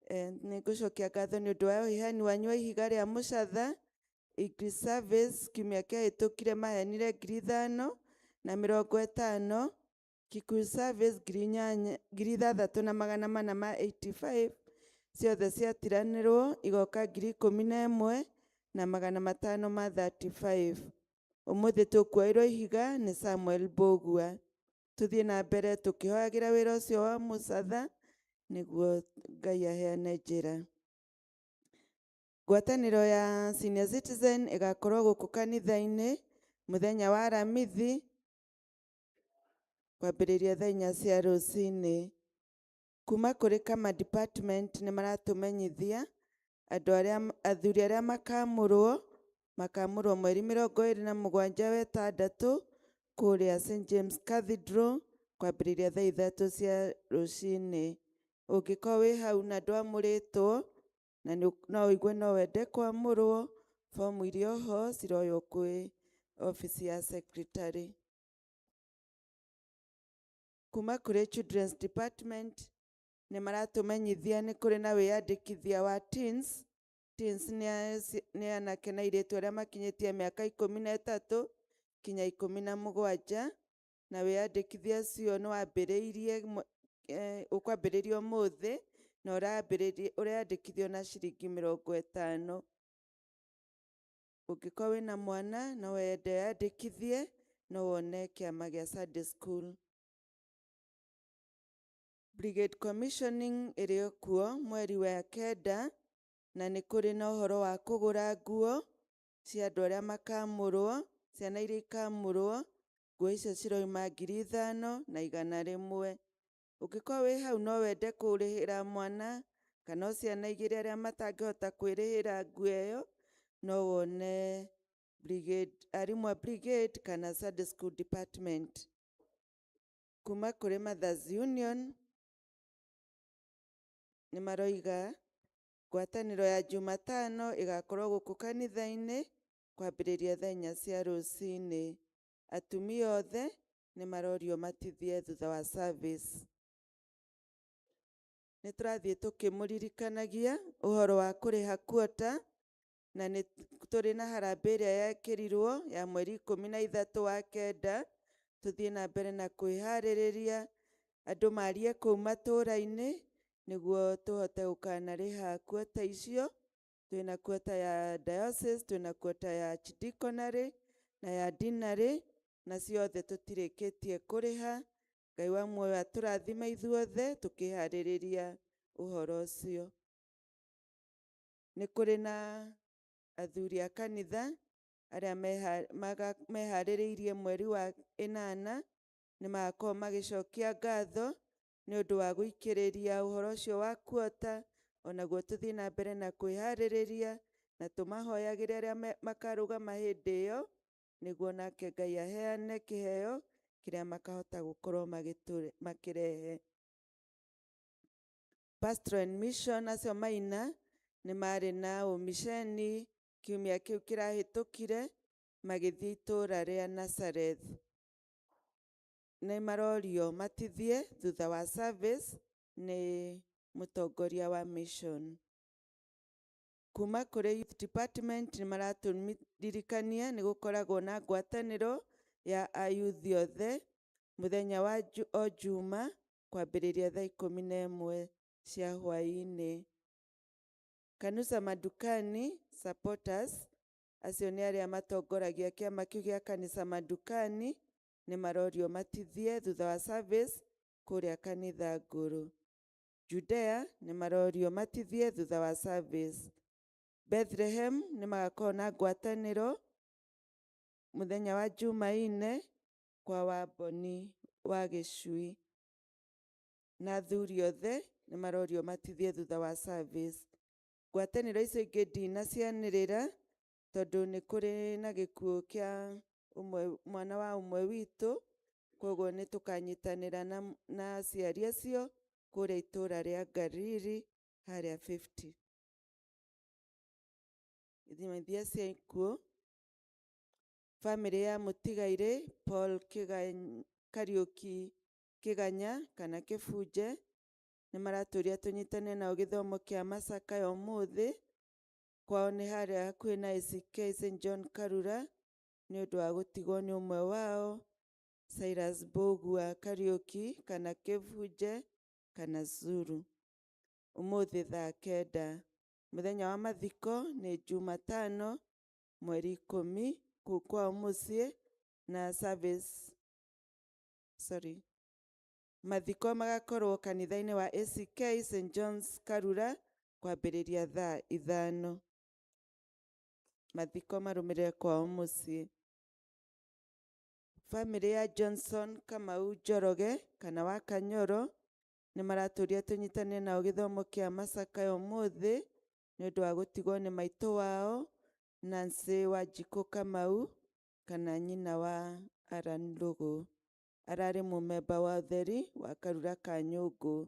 Nĩ ngũcokia ngatho nĩ ũndũ wa ũheani wanyu wa ihiga rĩa mũcatha. English service kiumia kĩahĩtũkire maheanire 5,050, Kikuyu service ngiri inyanya, 6,485, ciothe ciatiranĩrwo igoka 11,535. Ũmũthĩ tũkuoerwo ihiga nĩ Samuel Mbũgua. Tũthiĩ na mbere tũkĩhoyagĩra wĩra ũcio wa mũcatha nĩguo Ngai aheane njĩra. Ngwatanĩro ya Senior Citizen ĩgakorwo gũkũ kanitha-inĩ mũthenya wa Aramithi kwambĩrĩria thaa inya cia rũcinĩ. Kuma kũrĩ Kama department nĩ maratũmenyithia andũ arĩa athuri arĩa makamũrwo, makamũrwo mweri 27 wa ĩtandatũ kũrĩa St James Cathedral kwambĩrĩria thaa 3 cia rũcinĩ. Ũngĩkorwo wĩ hau na ndwamũrĩtwo na no ũigue no wende kwamũrwo, fomu iria oho ciroywo kwĩ obici ya secretary. Kuma kũrĩ Children's Department nĩ maratũmenyithia nĩ kũrĩ na wĩyandĩkithia wa teens. Teens nĩ anake na airĩtu arĩa makinyĩtie mĩaka 13 kinya 17, na wĩyandĩkithia ũcio nĩ wambĩrĩirie ũkwambĩrĩria ũmũthĩ na ũreyandĩkithio na ciringi 50. Ũngĩkorwo wĩna mwana no wende eyandĩkithie, no wone kĩama gĩa Sunday School. Brigade Commissioning ĩrĩ kuo mweri wa 9, na nĩ kũrĩ na ũhoro wa kũgũra nguo cia andũ arĩa makamũrwo, ciana iria ikamũrwo, nguo icio ciroima 5,100. Ũngĩkorwo wĩ hau no wende kũrĩhĩra mwana kana o ciana igĩrĩ arĩa matangĩhota kwĩrĩhĩra nguo ĩyo, no wone brigade, arimũ a brigade kana Sunday School Department. Kuma kũrĩ Mothers Union nĩ maroiga ngwatanĩro ya Jumatano ĩgakorwo gũkũ kanitha-inĩ kwambĩrĩria thaa 4 cia rũcinĩ. Atumia othe nĩ marorio matithie thutha wa service. Nĩ tũrathiĩ tũkĩmũririkanagia ũhoro wa kũrĩha quota, na nĩ tũrĩ na harambee ĩrĩa yekĩrirwo ya mweri 13 wa 9. Tũthiĩ na mbere na kwĩharĩrĩria andũ marie kũu matũũra-inĩ nĩguo tũhote gũkanarĩha quota icio. Twĩna quota ya diocese, twĩna quota ya archdeaconry na ya deanery, na ciothe tũtirĩkĩtie kũrĩha. Ngai wa muoyo atũrathime ithuothe tũkĩharĩrĩria ũhoro ũcio. Nĩ kũrĩ na athuri a kanitha arĩa meharĩrĩirie mweri wa 8, nĩ magakorwo magĩcokia ngatho nĩ ũndũ wa gũikĩrĩria ũhoro ũcio wa quota, onaguo tũthiĩ na mbere na kwĩharĩrĩria na tũmahoyagĩre arĩa makarũgama hĩndĩ ĩyo, nĩguo nake Ngai aheane kĩheo kĩrĩa makahota gũkorwo makĩrehe. Pastoral and Mission acio maina nĩ marĩ na ũmiceni Kiumia kĩu kĩrahĩtũkire magĩthiĩ itũũra rĩa Nazareth. Nĩ marorio matithie thutha wa service nĩ mũtongoria wa mission. Kuma kũrĩ youth department nĩ maratũririkania nĩ gũkoragwo na ngwatanĩro ya ayuthi othe mũthenya wa o Juma kwambĩrĩria thaa 11 cia hwaĩ-inĩ. Kanusa Madukani supporters acio nĩ arĩa matongoragia kĩama kĩu gĩa Kanisa Madukani nĩ marorio matithie thutha wa service kũrĩa kanitha ngũrũ. Judea nĩ marorio matithie thutha wa service. Bethlehem nĩ magakorwo na ngwatanĩro mũthenya wa Jumaine kwa Wamboni wa Gĩcui. Na athuri othe nĩ marorio matithie thutha wa service. Ngwatanĩro icio ingĩ ndinacianĩrĩra tondũ nĩ kũrĩ na gĩkuũ kĩa ũmwe, mwana wa ũmwe witũ, koguo nĩ tũkanyitanĩra na aciari acio kũrĩa itũũra rĩa Ngariri harĩa 50. Ithimithia cia ikuũ. Bamĩrĩ ya mũtigairĩ Paul Kariũki Kĩganya kana Kĩbunje nĩ maratũria tũnyitane nao gĩthomo kĩa macakaya ũmũthĩ. Kwao nĩ harĩa hakuhĩ na ACK St John Karura nĩ ũndũ wa gũtigwo nĩ ũmwe wao Cyrus Mbũgua Kariũki kana Kĩbunje kana Zuru. Ũmũthĩ thaa 9. Mũthenya wa mathiko nĩ Jumatano mweri 10 kũu kwao mũciĩ na service sorry mathiko magakorwo kanitha-inĩ wa ACK St John's Karura kwambĩrĩria thaa 5. Mathiko marũmĩrĩre kwao mũciĩ. Bamĩrĩ ya Johnson Kamau Njoroge kana wa Kanyoro nĩ maratũria tũnyitane nao gĩthomo kĩa macakaya ũmũthĩ nĩ ũndũ wa gũtigwo nĩ maitũ wao Nancy Wanjikũ Kamau kana nyina wa Aran Lũgũ. Ararĩ mũmemba wa ũtheri wa Karura ka Nyũngũ.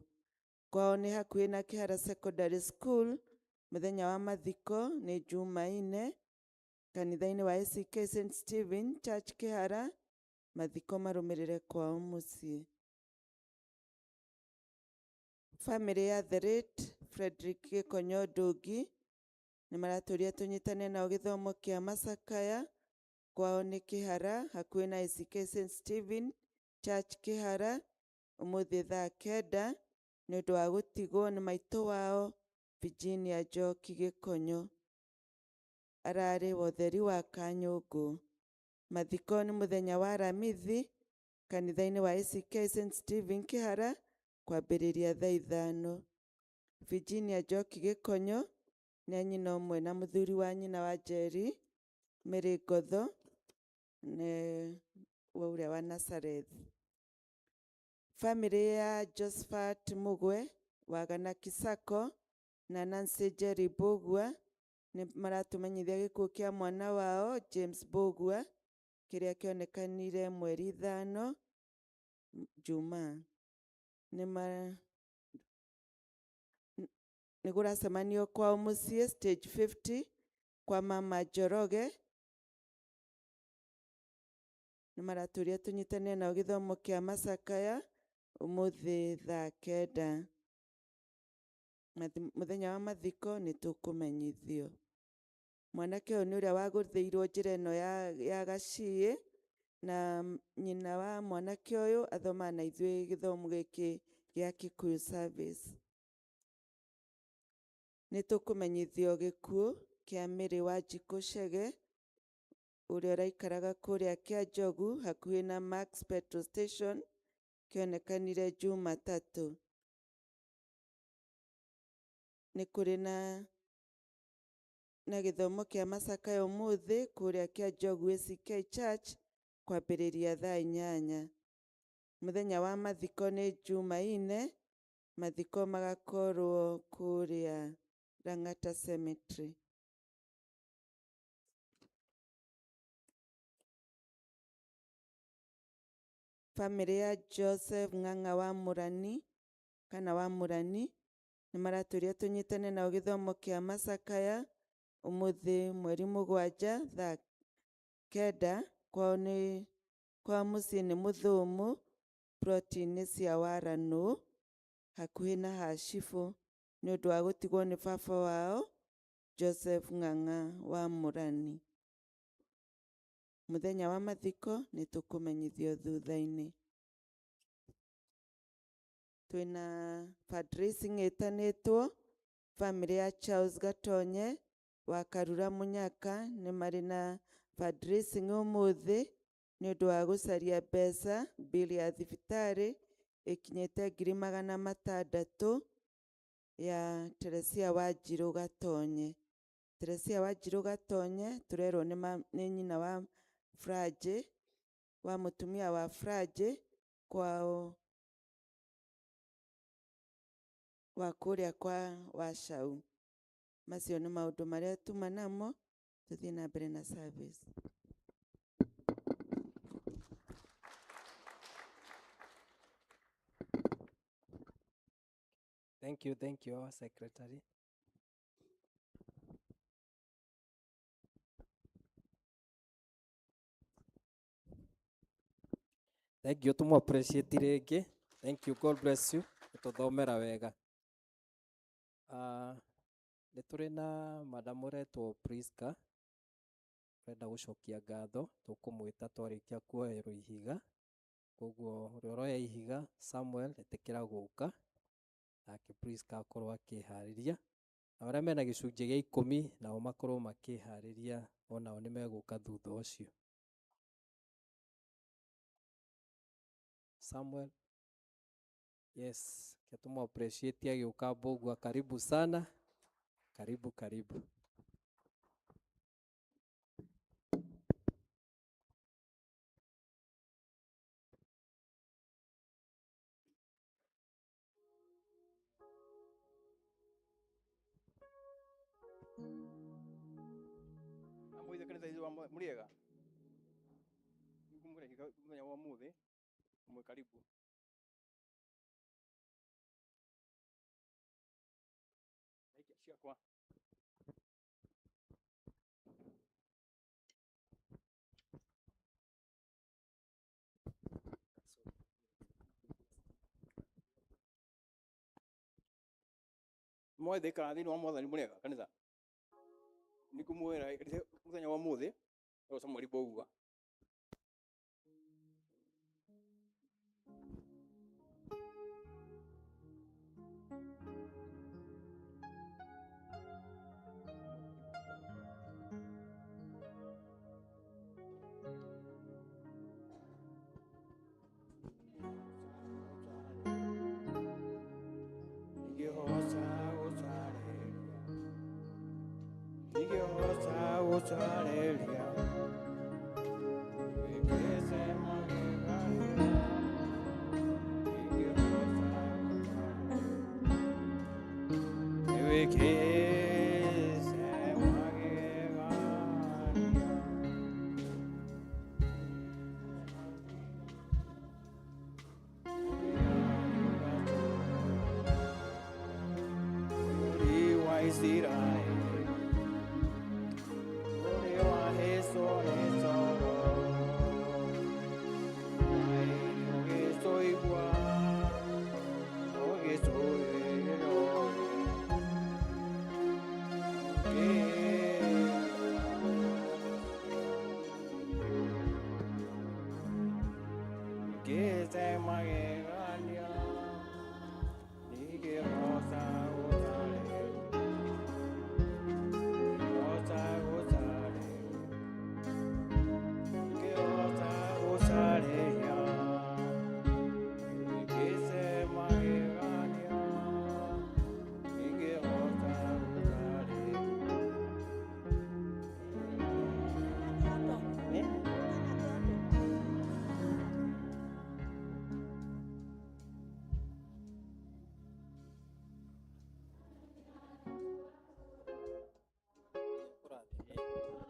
Kwao nĩ hakuhĩ na Kĩhara Secondary School. Mũthenya wa mathiko nĩ Jumaine kanitha-inĩ wa ACK St Stephen Church Kĩhara. Mathiko marũmĩrĩre kwao mũciĩ. Bamĩrĩ ya the late Frederick Gĩkonyo Ndũngi nĩ maratũria tũnyitane nao gĩthomo kĩa macakaya. Kwao nĩ Kĩhara hakuhĩ na ACK St Stephen Church Kĩhara ũmũthĩ thaa 9 nĩ ũndũ wa gũtigwo nĩ maitũ wao Virginia Njoki Gĩkonyo. Ararĩ wa ũtheri wa Kanyũngũ. Mathiko nĩ mũthenya wa Aramithi kanitha-inĩ wa ACK St Stephen Kĩhara kwambĩrĩria thaa 5. Virginia Njoki Gĩkonyo nĩ nyina ũmwe na mũthuri wa nyina wa Njeri Mary Ngotho nĩ wa ũrĩa wa Nazareth. Bamĩrĩ ya Josephat Mugwe wa Ganaki Sacco na Nancy Njeri Mbũgua nĩ maratũmenyithia gĩkuũ kĩa mwana wao James Mbũgua kĩrĩa kĩonekanire mweri 5 Jumaa. Nĩ kũracemanio kwao mũciĩ stage 50 kwa mama Njoroge. Nĩ maratũria tũnyitane nao gĩthomo kĩa macakaya ũmũthĩ thaa 9. Mũthenya wa mathiko nĩ tũkũmenyithio. Mwanake ũyũ nĩ ũrĩa wagũthĩirwo njĩra ĩno ya Gaciĩ na nyina wa mwanake ũyũ athomaga na ithuĩ gĩthomo gĩkĩ gĩa Kikuyu Service. Nĩ tũkũmenyithio gĩkuũ kĩa Mary Wanjikũ Chege ũrĩa ũraikaraga kũrĩa Kĩanjogu hakuhĩ na Max Petrol Station kĩonekanire Jumatatũ. Nĩ kũrĩ na gĩthomo kĩa macakaya ũmũthĩ kũrĩa Kĩanjogu ACK Church kwambĩrĩria thaa 8. Mũthenya wa mathiko nĩ Jumaine, mathiko magakorwo kũrĩa Lang'ata Cemetery. Bamĩrĩ ya Joseph Ng'ang'a wa Mũrani kana wa Mũrani nĩ maratũria tũnyitane nao gĩthomo kĩa macakaya Umuthi mweri 7 thaa 9 kwao nĩ kwa mũciĩ nĩ Mũthũmũ ploti-inĩ cia Waranũ hakuhĩ na Hacibũ nĩ ũndũ wa gũtigwo nĩ baba wao Joseph Ng'ang'a wa Mũrani. Mũthenya wa mathiko nĩ tũkũmenyithio thutha-inĩ. Twĩna fundraising ĩtanĩtwo family ya Charles Gatonye wa Karura Munyaka nĩ marĩ na fundraising ũmũthĩ nĩ ũndũ wa gũcaria mbeca bill ya thibitarĩ ĩkinyĩte 600,000 ya Teresia Wanjirũ Gatonye. Teresia Wanjirũ Gatonye tũrerwo nĩ nyina wa Franje wa mũtumia wa Franje kwao wa kũrĩa kwa Wachau. Macio nĩ maũndũ marĩa tuma namo, tũthiĩ na mbere na service. Thank you, our secretary. Thank you, tũmũ appreciate rĩngĩ. Thank you, God bless you. Gũtũthomera wega. Nĩ tũrĩ na madam ũretwo Priska ũrenda gũcokia ngatho, tũkũmwĩta twarĩkia kuoerwo ihiga. Koguo ũrĩa ũroya ihiga Samuel ĩtĩkĩra gũka, nake Priska akorwo akĩharĩria. Na arĩa mena gĩcunjĩ gĩa 10 nao makorwo makĩharĩria, onao nĩ megũka thutha ũcio. Samuel, yes, tũmũ appreciate agĩũka Mbũgua, karibu sana, karibu karibu. Amũithe kanitha itũ wa mũrĩega ngũmwĩra ihiga mũthenya wa ũmũthĩ mwe karibu. Aikia ciakwa. Mwathĩka thĩinĩ wa mwathani mũrĩega kanitha nĩngũmwĩra mũthenya wa ũmũthĩ Samuel Mbũgua.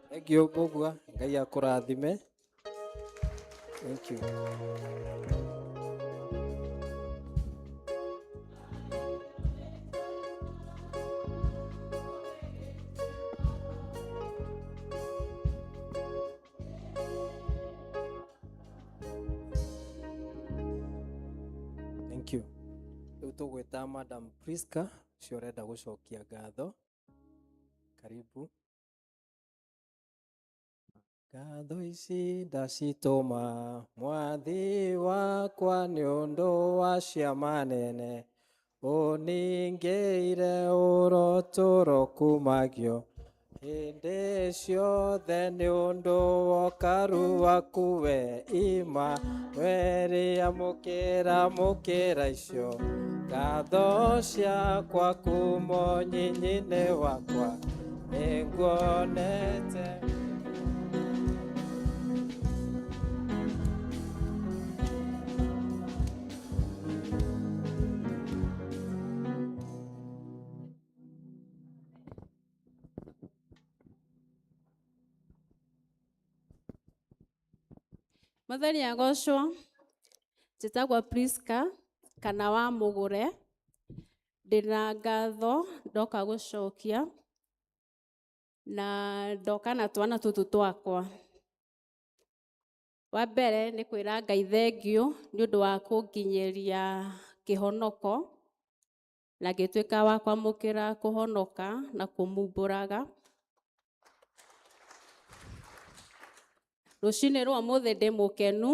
Thank you, Mbũgua. Ngai akũrathime. Thank you. Rĩu tũgwĩta Madam Priska ũcio ũrenda gũcokia ngatho. Karibu. Ngatho ici ndacitũma mwathi wakwa nĩ ũndũ wa ciama nene ũningĩire ũrotũro kumagio hĩndĩ ciothe nĩ ũndũ wokaru waku we Imanueli amũkĩra mũkĩra icio ngatho ciakwa kuma ũnyinyi-inĩ wakwa nĩnguonete. Mwathani agocwo. Njĩtagwo Priska kana wa Mũgũre. Ndĩna ngatho ndoka gũcokia na ndoka na twana tũtũ twakwa. Wa mbere nĩ kwĩra Ngai thengiũ nĩ ũndũ wa kũnginyĩria kĩhonoko na ngĩtuĩka wa kwamũkĩra kũhonoka na kũmumbũraga. Rũcinĩ rwa ũmũthĩ ndĩ mũkenu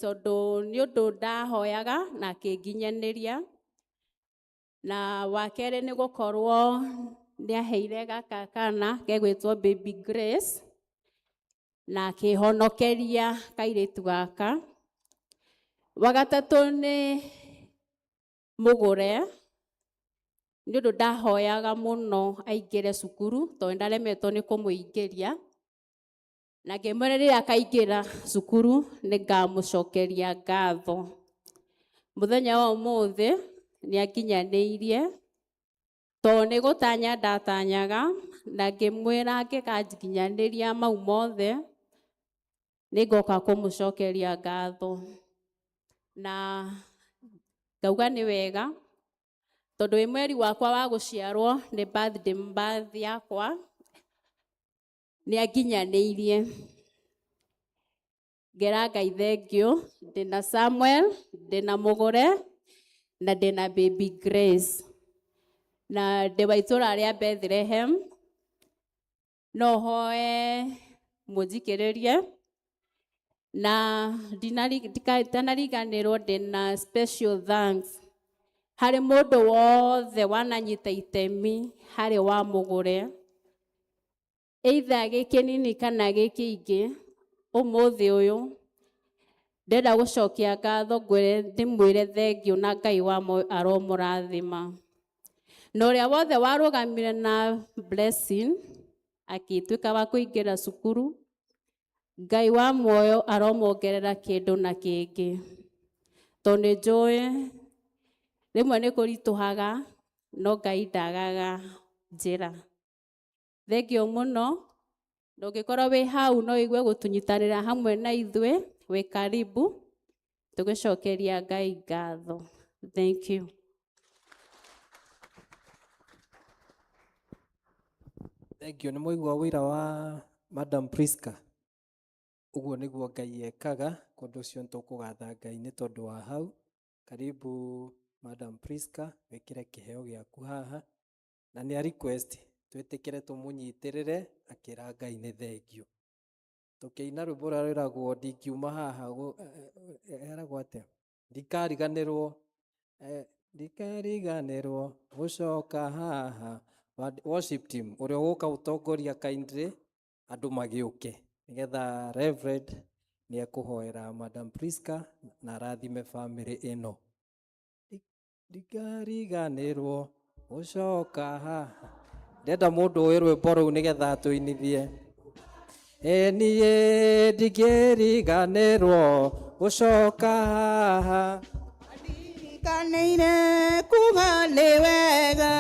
tondũ nĩ ũndũ ndahoyaga na akĩnginyanĩria. Na wa kerĩ nĩ gũkorwo nĩ aheire gaka kana gegwĩtwo Baby Grace na akĩhonokeria kairĩtu gaka. Wa gatatũ nĩ Mũgũre nĩ ũndũ ndahoyaga mũno aingĩre cukuru tondũ ndaremetwo nĩ kũmũingĩria. Na ngĩmwĩra rĩrĩa akaingĩra cukuru nĩ ngamũcokeria ngatho. Mũthenya wa ũmũthĩ nĩ anginyanĩirie tondũ nĩ gũtanya ndatanyaga na ngĩmwĩra angĩkanginyanĩria mau mothe nĩ ngoka kũmũcokeria ngatho. Na ngauga nĩ wega tondũ wĩ mweri wakwa wa gũciarwo nĩ birthday birth yakwa nĩ anginyanĩirie. Ngera Ngai thengiũ, ndĩna Samuel, ndĩna Mũgũre na ndĩna Baby Grace. Na ndĩ wa itũra rĩa Bethlehem. No hoe mũnjikĩrĩrie na ndinariganĩrwo ndĩna special thanks harĩ mũndũ wothe wananyita itemi harĩ wa Mũgũre, either gĩ kĩnini kana gĩ kĩingĩ. Ũmũthĩ ũyũ ndĩrenda gũcokia ngatho ngwĩre ndĩmwĩre thengiũ na Ngai wa muoyo aromũrathima. Na ũrĩa wothe warũgamire na Blessing akĩtuĩka wa kũingĩra cukuru, Ngai wa muoyo aromongerera kĩndũ na kĩngĩ. Tondũ nĩ njũĩ rĩmwe nĩ kũritũhaga no Ngai ndagaga njĩra. Thengiũ mũno. Na ũngĩkorwo wĩ hau no ũigue gũtũnyitanĩra hamwe na ithuĩ, wĩ karibu tũgĩcokeria Ngai ngatho. Thank you. Thank you. Nĩ mwaigua wĩra wa Madam Priska. Ũguo nĩguo Ngai ekaga. Kũndũ ũcio nĩ tũkũgatha Ngai nĩ tondũ wa hau. Karibu Madam Priska, wĩkĩre kĩheo gĩaku haha. Na nĩ a request twĩtĩkĩre tũmũnyitĩrĩre akĩra Ngai nĩ thengiũ. Tũkĩina rwĩmbo rũrĩa rwĩragwo ndingiuma haha eragwo atĩa? Ndikariganĩrwo, ndikariganĩrwo gũcoka haha. Worship team ũrĩa ũgũka ũtongoria kindly andũ magĩũke nĩgetha Reverend nĩ ekũhoera Madam Priska na arathime family ĩno. Ndikariganĩrwo gũcoka haha. Ndenda mũndũ ũĩ rwĩmbo rũu nĩgetha atũinithie. Ĩ niĩ ndingĩriganĩrwo gũcoka haha. Ndirikanĩire kuga nĩ wega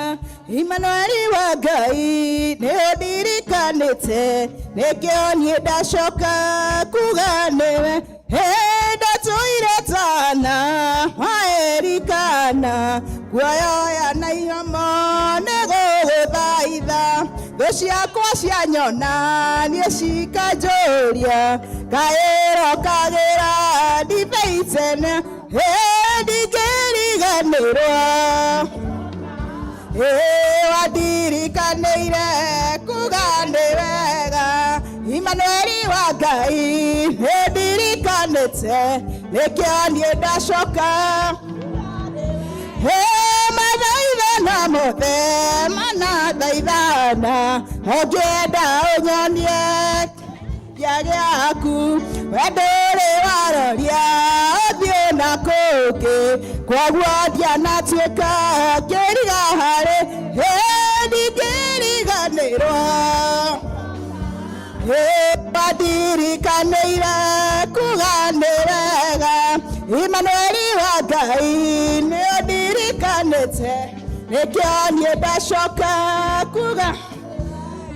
Imanueli wa Ngai nĩ ũndirikanĩte nĩkĩo niĩ ndacoka kuga nĩwe. Ndatũire tana wa Elikana kuoyoya na iromo nĩ gũgũthaitha. Thũ ciakwa cianyona niĩ cikanjũria kaĩro kagĩra ndibei tene. Ndingĩriganĩrwo Ndingĩriganĩrwo ĩĩ wandirikanĩire kuga nĩ wega Imanueli wa Ngai nĩ ndirikanĩte nĩkĩo niĩ ndacoka Hĩ mathaithana mothe manathaithana ũngĩenda ũnyonie kĩa gĩaku we ndũrĩ waroria ũthiĩ na kũngĩ kwoguo ndianatuĩka ngĩriga harĩ hĩ ndingĩriganĩrwo hĩ wandirikanĩire kuga nĩ wega Imanueli wa Ngai nĩ ũndirikanĩte nĩkĩo niĩ ndacoka kuga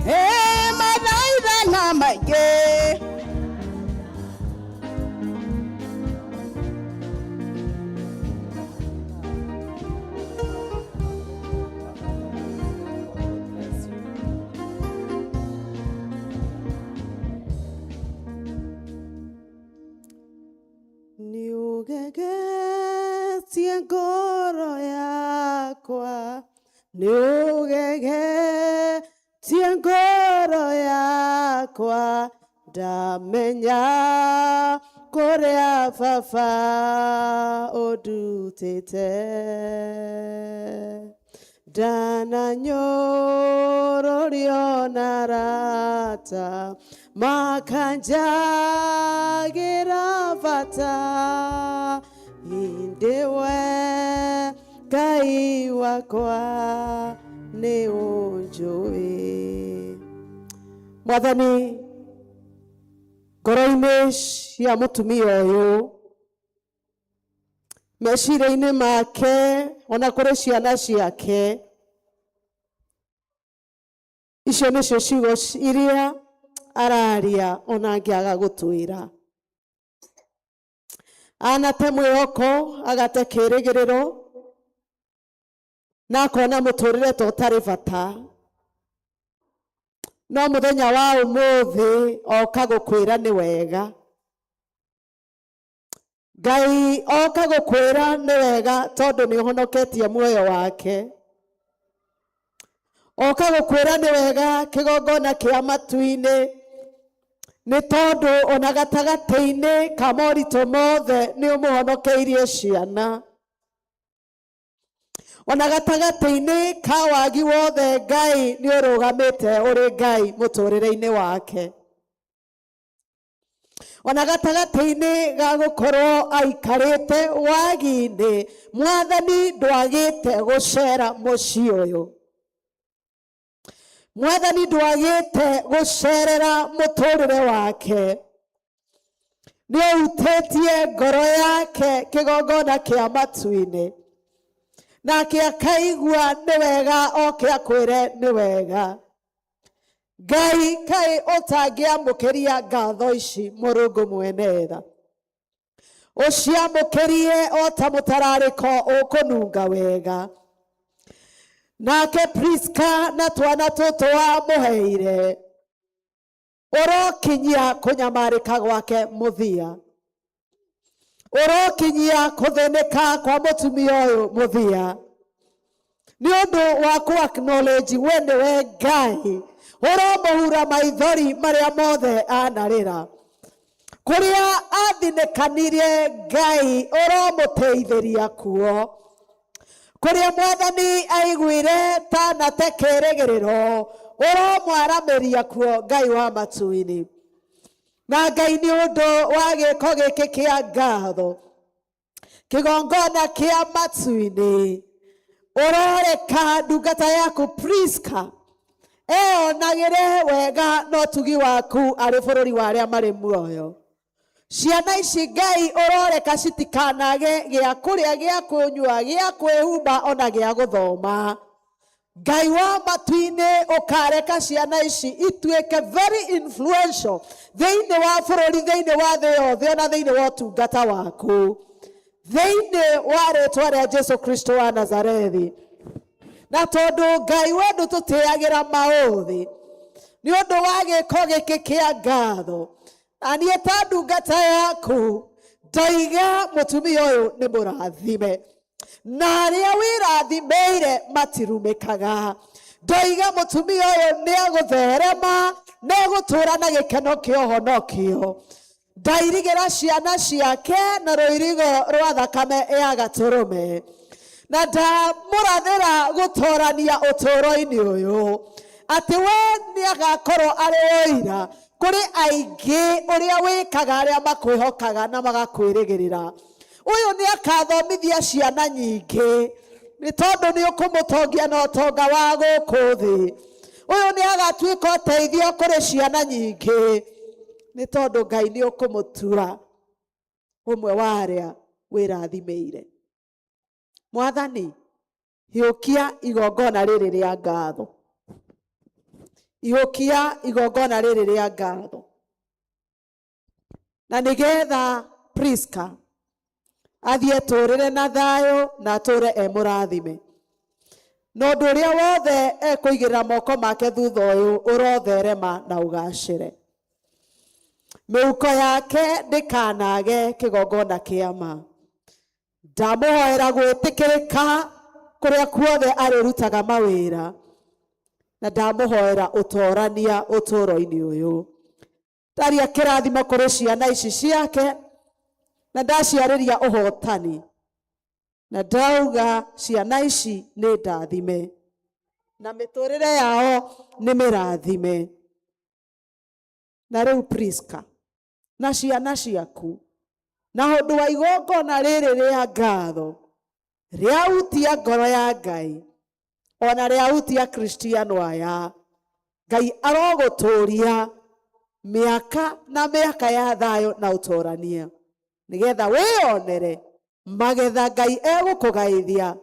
ĩ mathaithana maingĩ. Nĩũgegetie ngoro yakwa, nĩũgegetie ngoro yakwa, ndamenya kũrĩa baba ũndutĩte. Ndananyũrũrio na arata makanjagĩra bata ĩndĩ we Ngai wakwa nĩ ũnjũĩ. Mwathani, ngoro-inĩ cia mũtumia ũyũ, meciria-inĩ make ona kũrĩ ciana ciake, icio nĩcio ciugo iria araria ona angĩaga gũtwĩra. Anate mwĩhoko, agate kĩrĩgĩrĩro, na akona mũtũrĩre ta ũtarĩ bata. No mũthenya wa ũmũthĩ oka gũkwĩra nĩ wega. Ngai oka gũkwĩra nĩ wega tondũ nĩ ũhonoketie muoyo wake. Oka gũkwĩra nĩ wega kĩgongona kĩa matu-inĩ nĩ tondũ ona gatagatĩ-inĩ ka moritũ mothe nĩ ũmũhonokeirie ciana. Ona gatagatĩ-inĩ ka wagi wothe Ngai nĩ ũrũgamĩte ũrĩ Ngai mũtũrĩre-inĩ wake. Ona gatagatĩ-inĩ ga gũkorwo aikarĩte wagi-inĩ, Mwathani ndwagĩte gũcera mũciĩ ũyũ. Mwathani ndwagĩte gũcerera mũtũrĩre wake. Nĩ ũhutĩtie ngoro yake kĩgongona kĩa matu-inĩ. Nake akaigua nĩ wega oke akwĩre nĩ wega. Ngai kaĩ ũtangĩamũkĩria ngatho ici Mũrungu mwene tha. Ũciamũkĩrie o ta mũtararĩko ũkũnunga wega. Nake Priska na twana tũtũ wamũheire, ũrokinyia kũnyamarĩka gwake mũthia. Ũrokinyia kũthĩnĩka kwa mũtumia ũyũ mũthia. Nĩ ũndũ wa kũ acknowledge we nĩwe Ngai, ũromũhura maithori marĩa mothe anarĩra. Kũrĩa athinĩkanirie Ngai ũromũteithĩria kuo. Kũrĩa Mwathani aiguire tanate kĩrĩgĩrĩro, ũromwaramĩria kuo Ngai wa matu-inĩ. Na Ngai nĩ ũndũ wa gĩko gĩkĩ kĩa ngatho, kĩgongona kĩa matu-inĩ, ũroreka ndungata yaku Priska eyonagĩre wega na ũtugi waku arĩ bũrũri wa arĩa marĩ muoyo. Ciana ici Ngai ũroreka citikanage gĩa kũrĩa, gĩa kũnyua, gĩa kwĩhumba ona gĩa gũthoma. Ngai wa matu-inĩ ũkareka ciana ici ituĩke very influential thĩinĩ wa bũrũri, thĩinĩ wa thĩ yothe ona thĩinĩ wa ũtungata waku, thĩinĩ wa rĩtwa rĩa Jesu Kristo wa Nazarethi. Na tondũ Ngai we ndũtũtĩagĩra maũthĩ nĩ ũndũ wa gĩko gĩkĩ kĩa ngatho, na niĩ ta ndungata yaku ndoiga mũtumia ũyũ nĩ mũrathime. Na arĩa wĩrathimĩire matirumĩkaga. Ndoiga mũtumia ũyũ nĩ egũtherema na egũtũũra na gĩkeno kĩa ũhonokio. Ndairigĩra ciana ciake na rũirigo rwa thakame ya gatũrũme, na ndamũrathĩra gũtorania ũtũũro-inĩ ũyũ atĩ we nĩ agakorwo arĩ ũira kũrĩ aingĩ ũrĩa wĩkaga arĩa makwĩhokaga na magakwĩrĩgĩrĩra. Ũyũ nĩ akathomithia ciana nyingĩ nĩ tondũ nĩ ũkũmũtongia na ũtonga wa gũkũ thĩ. Ũyũ nĩ agatuĩka ũteithio kũrĩ ciana nyingĩ nĩ tondũ Ngai nĩ ũkũmũtua ũmwe wa arĩa wĩrathimĩire. Mwathani, hiũkia igongona rĩrĩ rĩa ngatho, hiũkia igongona rĩrĩ rĩa ngatho, na nĩgetha Priska athiĩ etũũrĩre na thayũ na atũũre e mũrathime, na ũndũ ũrĩa wothe ekũigĩrĩra moko make thutha ũyũ ũrotherema na ũgacĩre. Mĩhuko yake ndĩkanage kĩgongona kĩa ma. Ndamũhoera gwĩtĩkĩrĩka kũrĩa kuothe arĩrutaga mawĩra, na ndamũhoera ũtorania ũtũũro-inĩ ũyũ. Ndaria kĩrathimo kũrĩ ciana ici ciake, na ndaciarĩria ũhotani, na ndauga ciana ici nĩ ndathime, na mĩtũrĩre yao nĩ mĩrathime. Na rĩu Priska na ciana ciaku, na ũndũ wa igongona rĩrĩ rĩa ngatho rĩahutia ngoro ya Ngai, ona rĩahutia Kristiano aya, Ngai arogũtũria mĩaka na mĩaka ya thayũ na ũtorania, nĩgetha wĩyonere magetha Ngai egũkũgaithia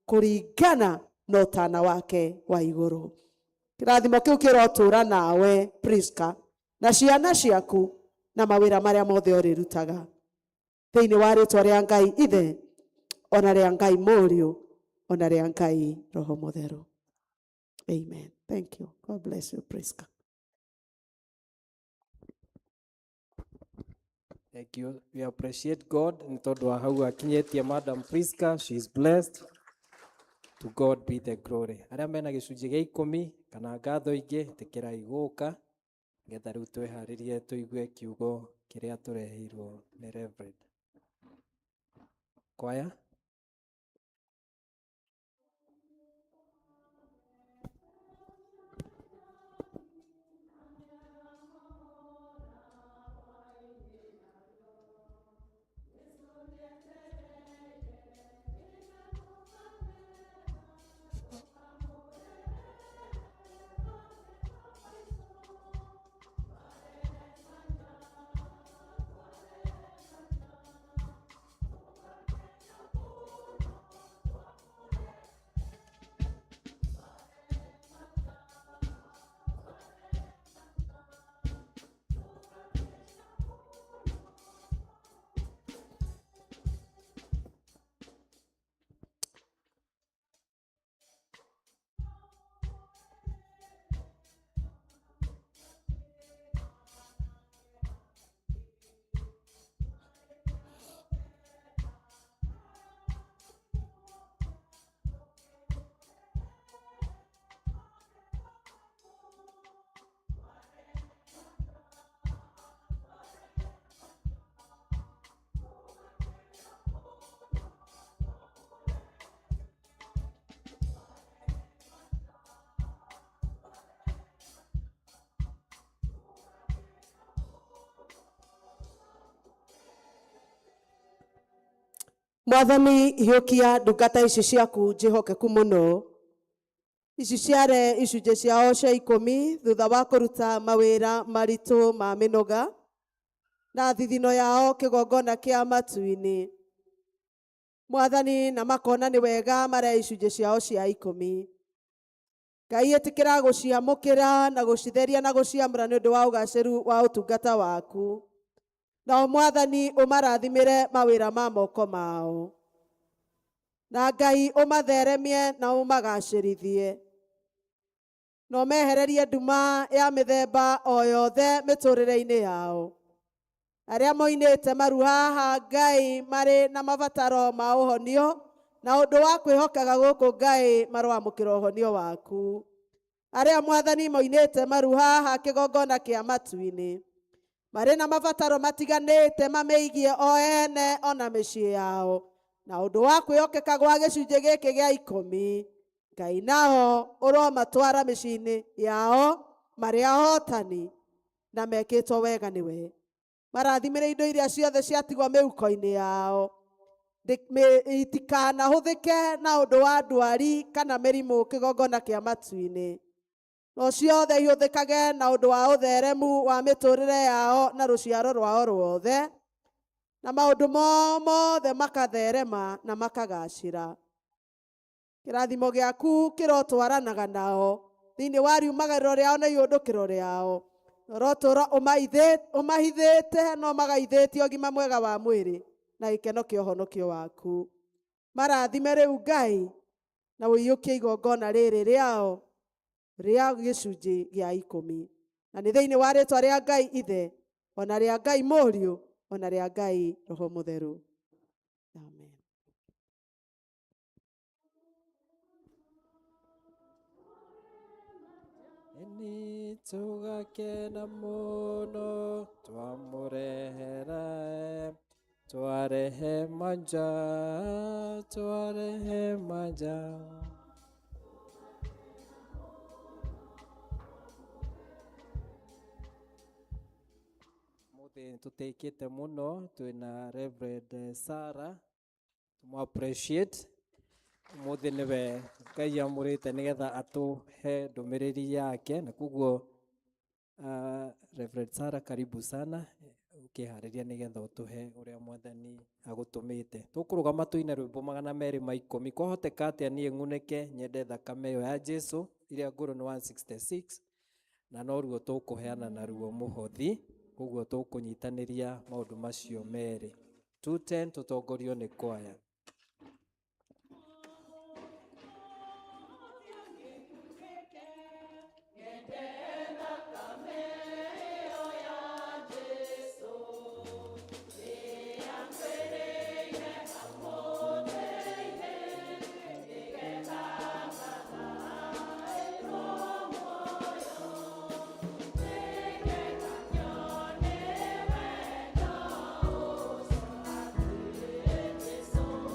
kũringana na ũtana wake wa igũrũ. Kĩrathimo kĩu kĩrotũra nawe Priska na ciana ciaku na mawĩra marĩa mothe ũrĩrutaga, thĩinĩ wa rĩtwa rĩa Ngai Ithe, ona rĩa Ngai Mũriũ, ona rĩa Ngai Roho Mũtheru. Amen. Thank you. God bless you, Priska. Thank you. We appreciate God nĩ tondũ wa hau akinyĩtie Madam Priska. She is blessed. To God be the glory. Arĩa mena gĩcunjĩ gĩa ikũmi kana ngatho ingĩ, ĩtĩkĩrai gũka nĩgetha rĩu twĩharĩrie tũigue kiugo kĩrĩa tũreheirwo nĩ Reverend. Kwaya. Mwathani, hiũkia ndungata ici ciaku njĩhokeku mũno. Ici ciare icunjĩ ciao cia ikũmi thutha wa kũruta mawĩra maritũ ma mĩnoga na thithino yao kĩgongona kĩa matu-inĩ. Mwathani, na makona nĩ wega marĩa icunjĩ ciao cia ikũmi. Ngai, ĩtĩkĩra gũciamũkĩra na gũcitheria na gũciamũra nĩ ũndũ wa ũgacĩru wa ũtungata waku. Nao Mwathani, ũmarathimĩre mawĩra ma moko mao. Na Ngai, ũmatheremie na ũmagacĩrithie. Na ũmehererie nduma ya mĩthemba o yothe mĩtũrĩre-inĩ yao. Arĩa moinĩte maru haha Ngai marĩ na mabataro ma ũhonio Na ũndũ wa kwĩhokaga gũkũ Ngai maroamũkĩra ũhonio waku. Arĩa Mwathani moinĩte maru haha kĩgongona kĩa matu-inĩ marĩ na mabataro matiganĩte mamĩigie o ene ona mĩciĩ yao na ũndũ wa kwĩhokeka gwa gĩcunjĩ gĩkĩ gĩa ikũmi Ngai nao ũromatwara mĩciĩ-inĩ yao marĩ ahotani na mekĩtwo wega nĩwe. Marathimĩre indo iria ciothe ciatigwo mĩhuko-inĩ yao itikanahũthĩke na ũndũ wa ndwari kana mĩrimũ kĩgongona kĩa matu-inĩ no ciothe ihũthĩkage na ũndũ wa ũtheremu wa mĩtũrĩre yao na rũciaro rwao ruothe na maũndũ mothe makatherema na makagacĩra. Kĩrathimo gĩaku kĩrotwaranaga nao thĩinĩ wa riumagarĩro rĩao na iũndũkĩro rĩao ũrotũra ũmahithĩte no magaithĩtie ũgima mwega wa mwĩrĩ na gĩkeno kĩa ũhonokio waku. Marathime rĩu Ngai na ũiyũkie igongona rĩrĩ rĩao rĩa gĩcunjĩ gĩa ikũmi na nĩ thĩinĩ wa rĩtwa rĩa Ngai Ithe ona rĩa Ngai Mũriũ ona rĩa Ngai Roho Mũtheru. Amen. Nĩ tũgakena mũno twamũrehera twarehe manja twarehe manja. Mũthĩ nĩtũtĩkĩte mũno twĩna Reverend Sarah tũmũ appreciate ũmũthĩ nĩwe Ngai amũrĩte nĩgetha atũhe ndũmĩrĩri yake na koguo Reverend Sarah karibu sana ũkĩharĩria nĩgetha ũtũhe ũrĩa Mwathani agũtũmĩte. Tũkũrũgama tũine rwĩmbo 210 kwahoteka atĩa niĩ ng'unĩke nyende thakame ĩyo ya Jesu iria ngũrũ nĩ 166 na noruo tũkũheana naruo mũhothi koguo tũkũnyitanĩria maũndũ macio merĩ. 210 tũtongorio nĩ kwaya. Yesu.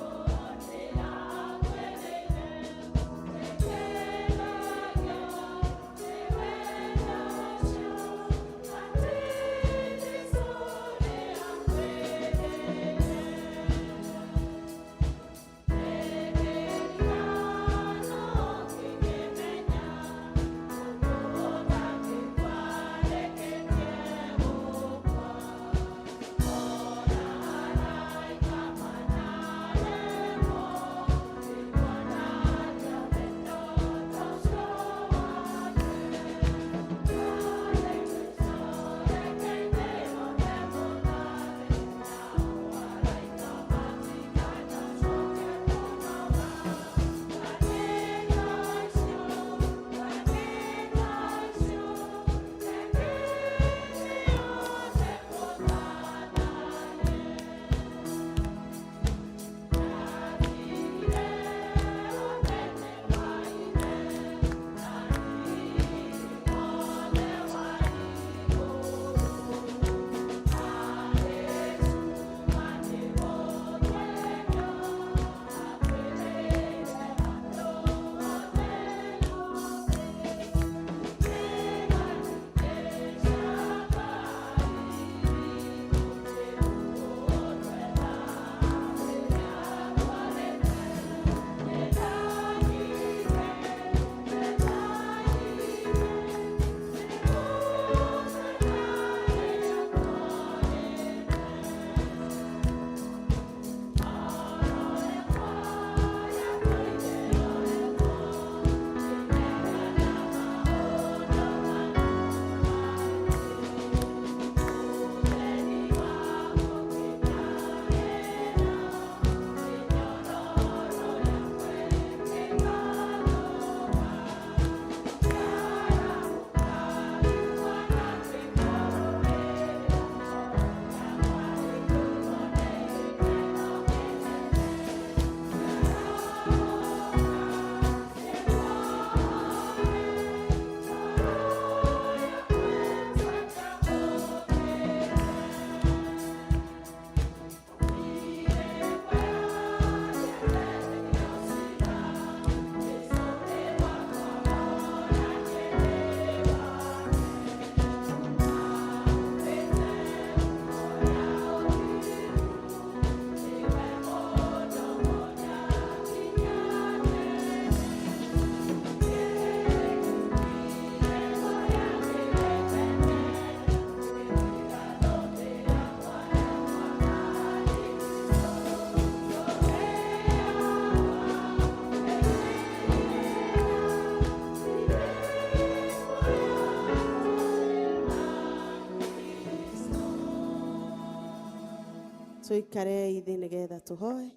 Tũikarei thĩ nĩgetha tũhoe.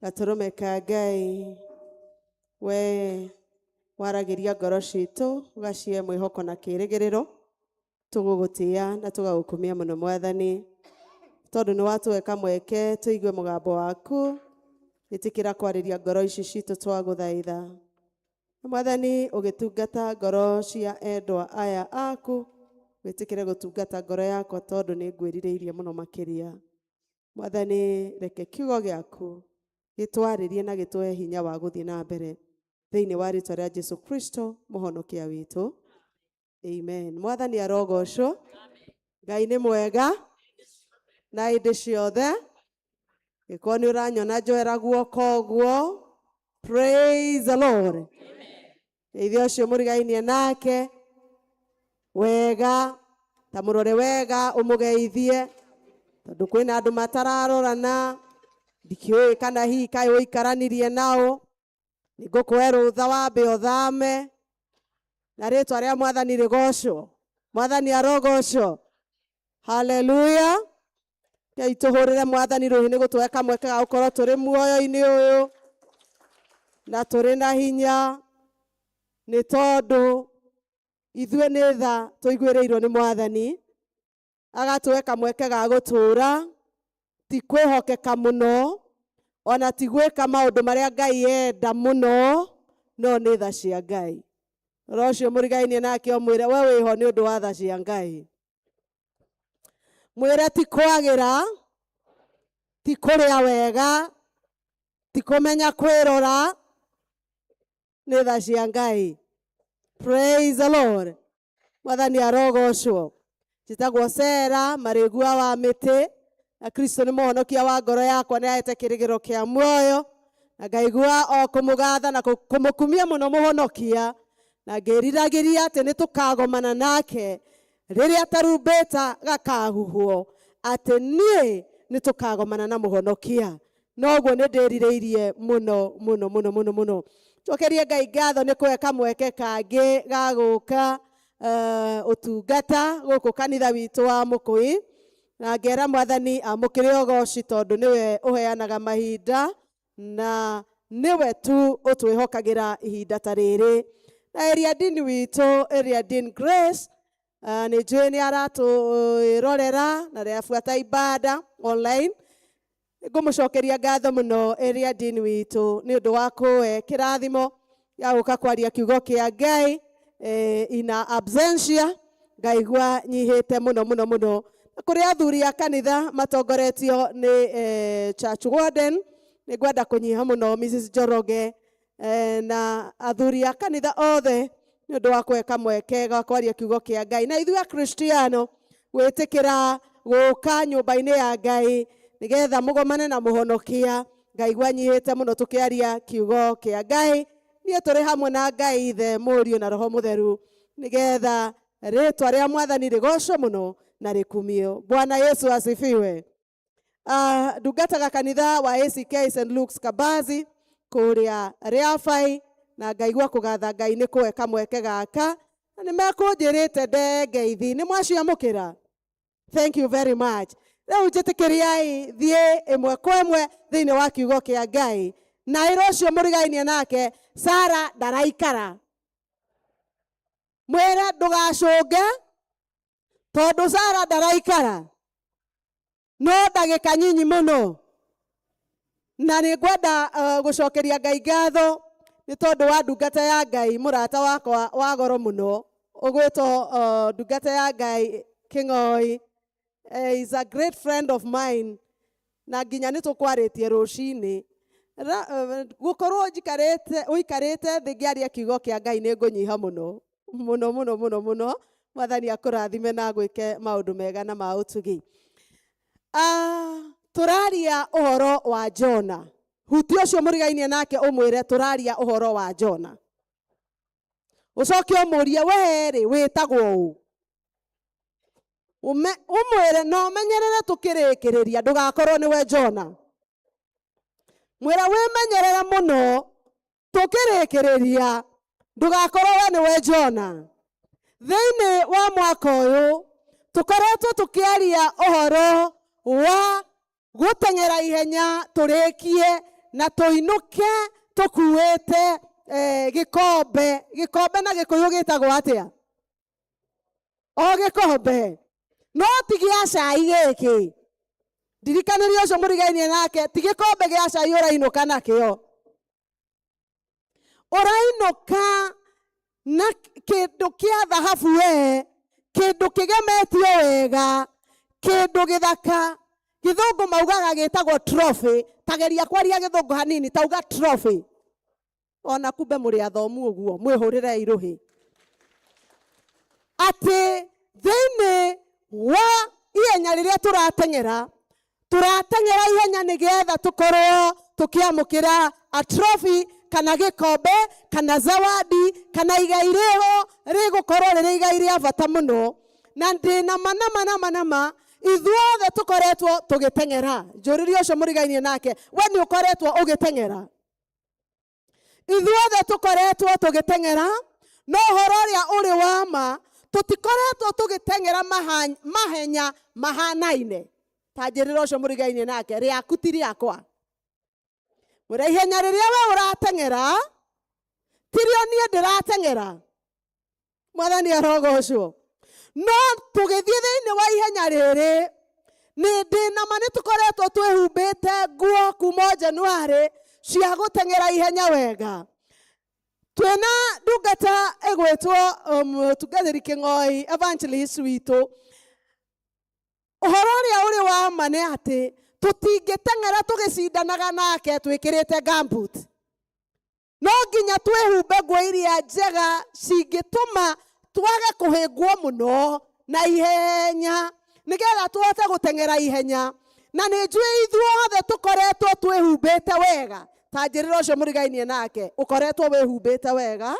Gatũrũme ka Ngai, we waragĩria ngoro citũ, ũgacihe mwĩhoko na kĩĩrĩgĩrĩro, tũgũgũtĩĩa na tũgagũkumia mũno Mwathani, tondũ nĩ watũhe kamweke tũigue mũgambo waku, ĩtĩkĩra kwarĩria ngoro ici citũ twagũthaitha. Na Mwathani ũgĩtungata ngoro cia endwa aya aku, wĩtĩkĩre gũtungata ngoro yakwa tondũ nĩ ngwĩrirĩirie mũno makĩria. Mwathani reke kiugo gĩaku gĩtwarĩrie na gĩtũhe hinya wa gũthiĩ na mbere thĩinĩ wa rĩtwa rĩa Jesu Kristo mũhonokia witũ. Amen. Mwathani arogocwo. Ngai nĩ mwega na hĩndĩ ciothe. Gĩkorwo nĩ ũranyona njoera guoko ũguo. Praise the Lord. Geithia ũcio mũrigainie nake wega, ta mũrore wega ũmũgeithie, tondũ kwĩna andũ matararorana, ndikĩũĩ kana hihi kaĩ ũikaranirie nao, nĩngũkũhe rũtha wambe ũthame, na rĩtwa rĩa Mwathani rĩgocwo. Mwathani arogocwo. Haleluya. Ngai tũhũrĩre Mwathani rũhĩ nĩ gũtũhe kamweke ga gũkorwo tũrĩ muoyo-inĩ ũyũ na tũrĩ na hinya, nĩ tondũ ithuĩ nĩ tha tũiguĩrĩirwo nĩ Mwathani, agatũhe kamweke ga gũtũũra, ti kwĩhokeka mũno, ona ti gwĩka maũndũ marĩa Ngai enda mũno, no nĩ tha cia Ngai. Rora ũcio mũrigainie nake ũmwĩre we wĩho nĩ ũndũ wa tha cia Ngai. Mwĩre ti kwagĩra, ti kũrĩa wega, ti kũmenya kwĩrora, nĩ tha cia Ngai. Praise the Lord. Mwathani arogocwo. Njĩtagwo Sera Marĩgua wa mĩtĩ, na Kristo nĩ mũhonokia wa ngoro yakwa, nĩ ahete kĩrĩgĩro kĩa muoyo, na ngaigua o kũmũgatha na kũmũkumia mũno mũhonokia, na ngĩriragĩria atĩ nĩ tũkagomana nake rĩrĩa tarumbeta gakahuhwo, atĩ niĩ nĩ tũkagomana na mũhonokia. Noguo nĩ ndĩrirĩirie mũno mũno mũno mũno mũno. Njokerie Ngai ngatho nĩ kũhe kamweke kangĩ ga gũka ũtungata gũkũ kanitha witũ wa Mũkũi, na ngera Mwathani amũkĩre ũgoci tondũ nĩwe ũheanaga mahinda na nĩwe tu ũtwĩhokagĩra ihinda ta rĩrĩ. Na area dean witũ, area dean Grace, nĩ njũĩ nĩ aratwĩrorera na nĩabuata ibada online. Ngũmũcokeria ngatho mũno area dean witũ nĩ ũndũ wa kũhe kĩrathimo gĩa gũka kwaria kiugo kĩa Ngai ina absentia, ngaigua nyihĩte mũno mũno mũno. Na kũrĩ athuri a kanitha matongoretio nĩ church warden, nĩ ngwenda kũnyiha mũno Mrs Njoroge na athuri a kanitha othe nĩ ũndũ wa kũhe kamweke ga kwaria kiugo kĩa Ngai. Na ithuĩ Akristiano gwĩtĩkĩra gũka nyũmba-inĩ ya Ngai nĩgetha mũgomane na mũhonokia, ngaigua nyihĩte mũno tũkĩaria kiugo kĩa Ngai. Niĩ tũrĩ hamwe na Ngai Ithe, Mũriũ na Roho Mũtheru, nĩgetha rĩtwa rĩa Mwathani rĩgocwo mũno na rĩkumio. Bwana Yesu asifiwe. Ndungataga kanitha wa ACK St Luke's Kabazi kũrĩa Rĩabai, na ngaigua kũgatha Ngai nĩ kũhe kamweke gaka, na nĩ mekũnjĩrĩte ndengeithi. Nĩ mwaciamũkĩra? Thank you very much. Rĩu njĩtĩkĩriai thiĩ ĩmwe kwa ĩmwe thĩinĩ wa kiugo kĩa Ngai. Na ĩra ũcio mũrigainie nake, Sara ndaraikara. Mwĩre ndũgacũnge tondũ Sara ndaraikara. No ndagĩka nyinyi mũno. Na nĩ ngwenda gũcokeria Ngai ngatho nĩ tondũ wa ndungata ya Ngai, mũrata wakwa wa goro mũno, ũgwĩtwo ndungata ya Ngai Kĩng'oi. Is a great friend of mine, na nginya nĩ tũkwarĩtie rũcinĩ. Gũkorwo njikarĩte, ũikarĩte thĩ ngĩaria kiugo kĩa Ngai nĩ ngũnyiha mũno mũno mũno mũno mũno. Mwathani akũrathime na agwĩke maũndũ mega na ma ũtugi. Tũraria ũhoro wa Jona. Hutia ũcio mũrigainie nake ũmwĩre tũraria ũhoro wa Jona. Ũcoke ũmũrie we rĩ wĩtagwo ũ? Ũmwĩre na ũmenyerere tũkĩrĩkĩrĩria ndũgakorwo nĩwe Jona. Mwĩre wĩmenyerere mũno tũkĩrĩkĩrĩria ndũgakorwo we nĩwe Jona. Thĩinĩ wa mwaka ũyũ Tũkoretwo tũkĩaria ũhoro wa gũteng'era ihenya tũrĩkie na tũinũke tũkuĩte gĩkombe. Gĩkombe na Gĩkũyũ gĩtagwo atĩa? O gĩkombe. No ti gĩa cai gĩkĩ. Ndirikanĩria ũcio mũrigainie nake, ti gĩkombe gĩa cai ũrainũka nakĩo. Ũrainũka na kĩndũ kĩa thahabu we, kĩndũ kĩgemetio wega, kĩndũ gĩthaka. Gĩthũngũ maugaga gĩtagwo trophy. Tageria kwaria Gĩthũngũ hanini, tauga trophy. Ona kumbe mũrĩ athomu ũguo, mwĩhũrĩre irũhĩ. Atĩ thĩinĩ wa ihenya rĩrĩa tũrateng'era, tũrateng'era ihenya nĩgetha tũkorwo tũkĩamũkĩra a trophy kana gĩkombe kana zawadi kana igai rĩho rĩgũkorwo rĩrĩ igai rĩa bata mũno. Na ndĩna ma na ma na ma na ma ithuothe tũkoretwo tũgĩteng'era. Njũrĩrie ũcio mũrigainie nake, we nĩ ũkoretwo ũgĩteng'era? Ithuothe tũkoretwo tũgĩteng'era, no ũhoro ũrĩa ũrĩ wa ma, tũtikoretwo tũgĩteng'era mahenya mahanaine. Ta njĩrĩra ũcio mũrigainie nake, rĩaku ti rĩakwa. Mwĩre ihenya rĩrĩa we ũrateng'era, tirio niĩ ndĩrateng'era. Mwathani arogocwo. No tũgĩthiĩ thĩinĩ wa ihenya rĩrĩ, nĩ ndĩ na ma nĩ tũkoretwo twĩhumbĩte nguo kuma January cia gũteng'era ihenya wega. Twĩna ndungata ĩgwĩtwo mũtungatĩri Kĩng'oi evangelist witũ. Ũhoro ũrĩa ũrĩ wa ma nĩ atĩ tũtingĩteng'era tũgĩcindanaga nake twĩkĩrĩte gumboot. No nginya twĩhumbe nguo iria njega cingĩtũma twage kũhĩngwo mũno na ihenya nĩgetha tũhote gũteng'era ihenya. Na nĩ njũĩ ithuothe tũkoretwo twĩhumbĩte wega. Ta njĩrĩra ũcio mũrigainie nake, ũkoretwo wĩhumbĩte wega.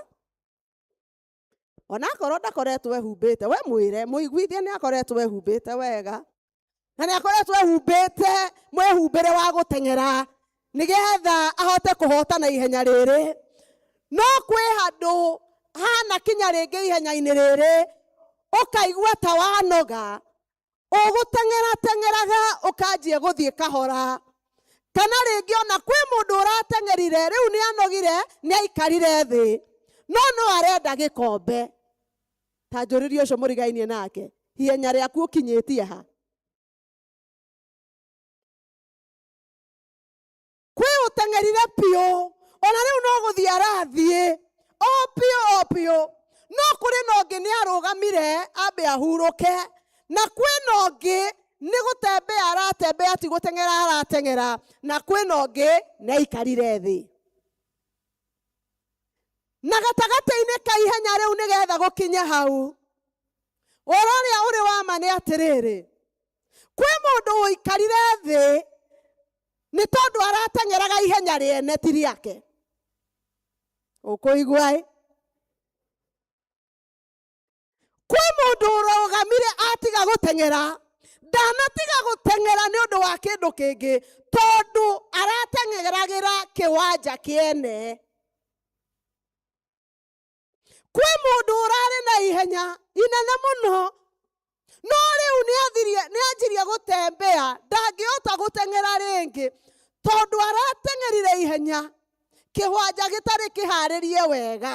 Onakorwo ndakoretwo ehumbĩte, we mwĩre, mũiguithie nĩ akoretwo ehumbĩte wega. Na nĩ akoretwo ehumbĩte mwĩhumbĩre wa gũteng'era nĩgetha ahote kũhotana ihenya rĩrĩ. No kwĩ handũ hana kinya rĩngĩ ihenya-inĩ rĩrĩ, ũkaigua ta wanoga, ũgũteng'era teng'eraga ũkanjia gũthiĩ kahora. Kana rĩngĩ ona kwĩ mũndũ ũrateng'erire, rĩu nĩ anogire, nĩ aikarire thĩ, no no arenda gĩkombe. Ta njũrĩrie ũcio mũrigainie nake, ihenya rĩaku ũkinyĩtie ha? Kwĩ ũteng'erire biũ, ona rĩu no gũthiĩ arathiĩ o biũ o biũ, no kũrĩ na ũngĩ nĩ arũgamire ambe ahurũke, na kwĩ na ũngĩ nĩ gũtembea aratembea, ti gũteng'era arateng'era, na kwĩ na ũngĩ nĩ aikarire thĩ. Na gatagatĩ-inĩ ka ihenya rĩu nĩgetha gũkinye hau, ũhoro ũrĩa ũrĩ wa ma nĩ atĩrĩrĩ, kwĩ mũndũ ũikarire thĩ nĩ tondũ arateng'eraga ihenya rĩene ti rĩake. Ũkũigua ĩ? Kwĩ mũndũ ũrũgamire atiga gũteng'era, ndanatiga gũteng'era nĩ ũndũ wa kĩndũ kĩngĩ, tondũ arateng'eragĩra kĩwanja kĩene. Kwĩ mũndũ ũrarĩ na ihenya inene mũno, no rĩu nĩ anjirie gũtembea, ndangĩhota gũteng'era rĩngĩ, tondũ arateng'erire ihenya kĩwanja gĩtarĩ kĩharĩrie wega.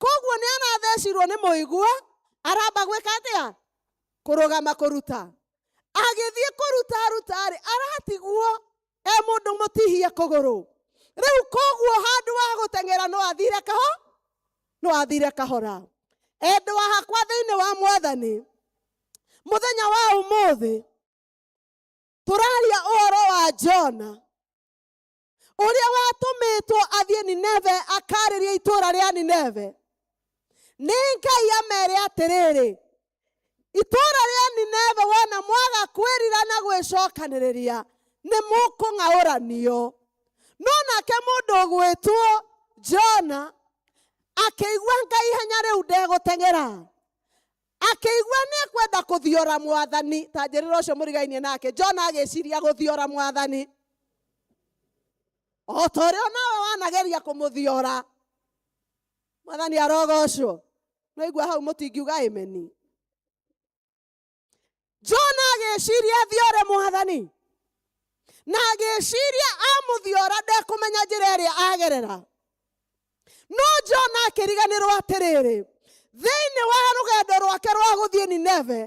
Koguo nĩ arathecirwo nĩ mũigua, aramba gwĩka atĩa? Kũrũgama kũruta. Agĩthiĩ kũruta ruta rĩ, aratigwo e mũndũ mũtihie kũgũrũ. Rĩu koguo handũ ha gũteng'era no athire kaho, no athire kahora. Endwa hakwa thĩinĩ wa Mwathani, mũthenya wa ũmũthĩ tũraria ũhoro wa Jona ũrĩa watũmĩtwo athiĩ Nineve akarĩrie itũũra rĩa Nineve. Nĩ Ngai amere atĩrĩrĩ, itũũra rĩa Nineve wona mwaga kwĩrira na gwĩcokanĩrĩria nĩ mũkũng'aũranio. No nake mũndũ ũgwĩtwo Jona akĩigua Ngai ihenya rĩu ndegũteng'era, akĩigua nĩ ekwenda kũthiora Mwathani. Ta njĩrĩra ũcio mũrigainie nake, Jona agĩciria gũthiora Mwathani o ta ũrĩa nawe wanageria kũmũthiora. Mwathani arogocwo. No igua hau mũtingiuga ameni. Jona agĩciria athiore mwathani, na agĩciria amũthiora ndekũmenya njĩra ĩrĩa agerera. No Jona akĩriganĩrwo atĩrĩrĩ, thĩinĩ wa rũgendo rwake rwa gũthiĩ Nineve,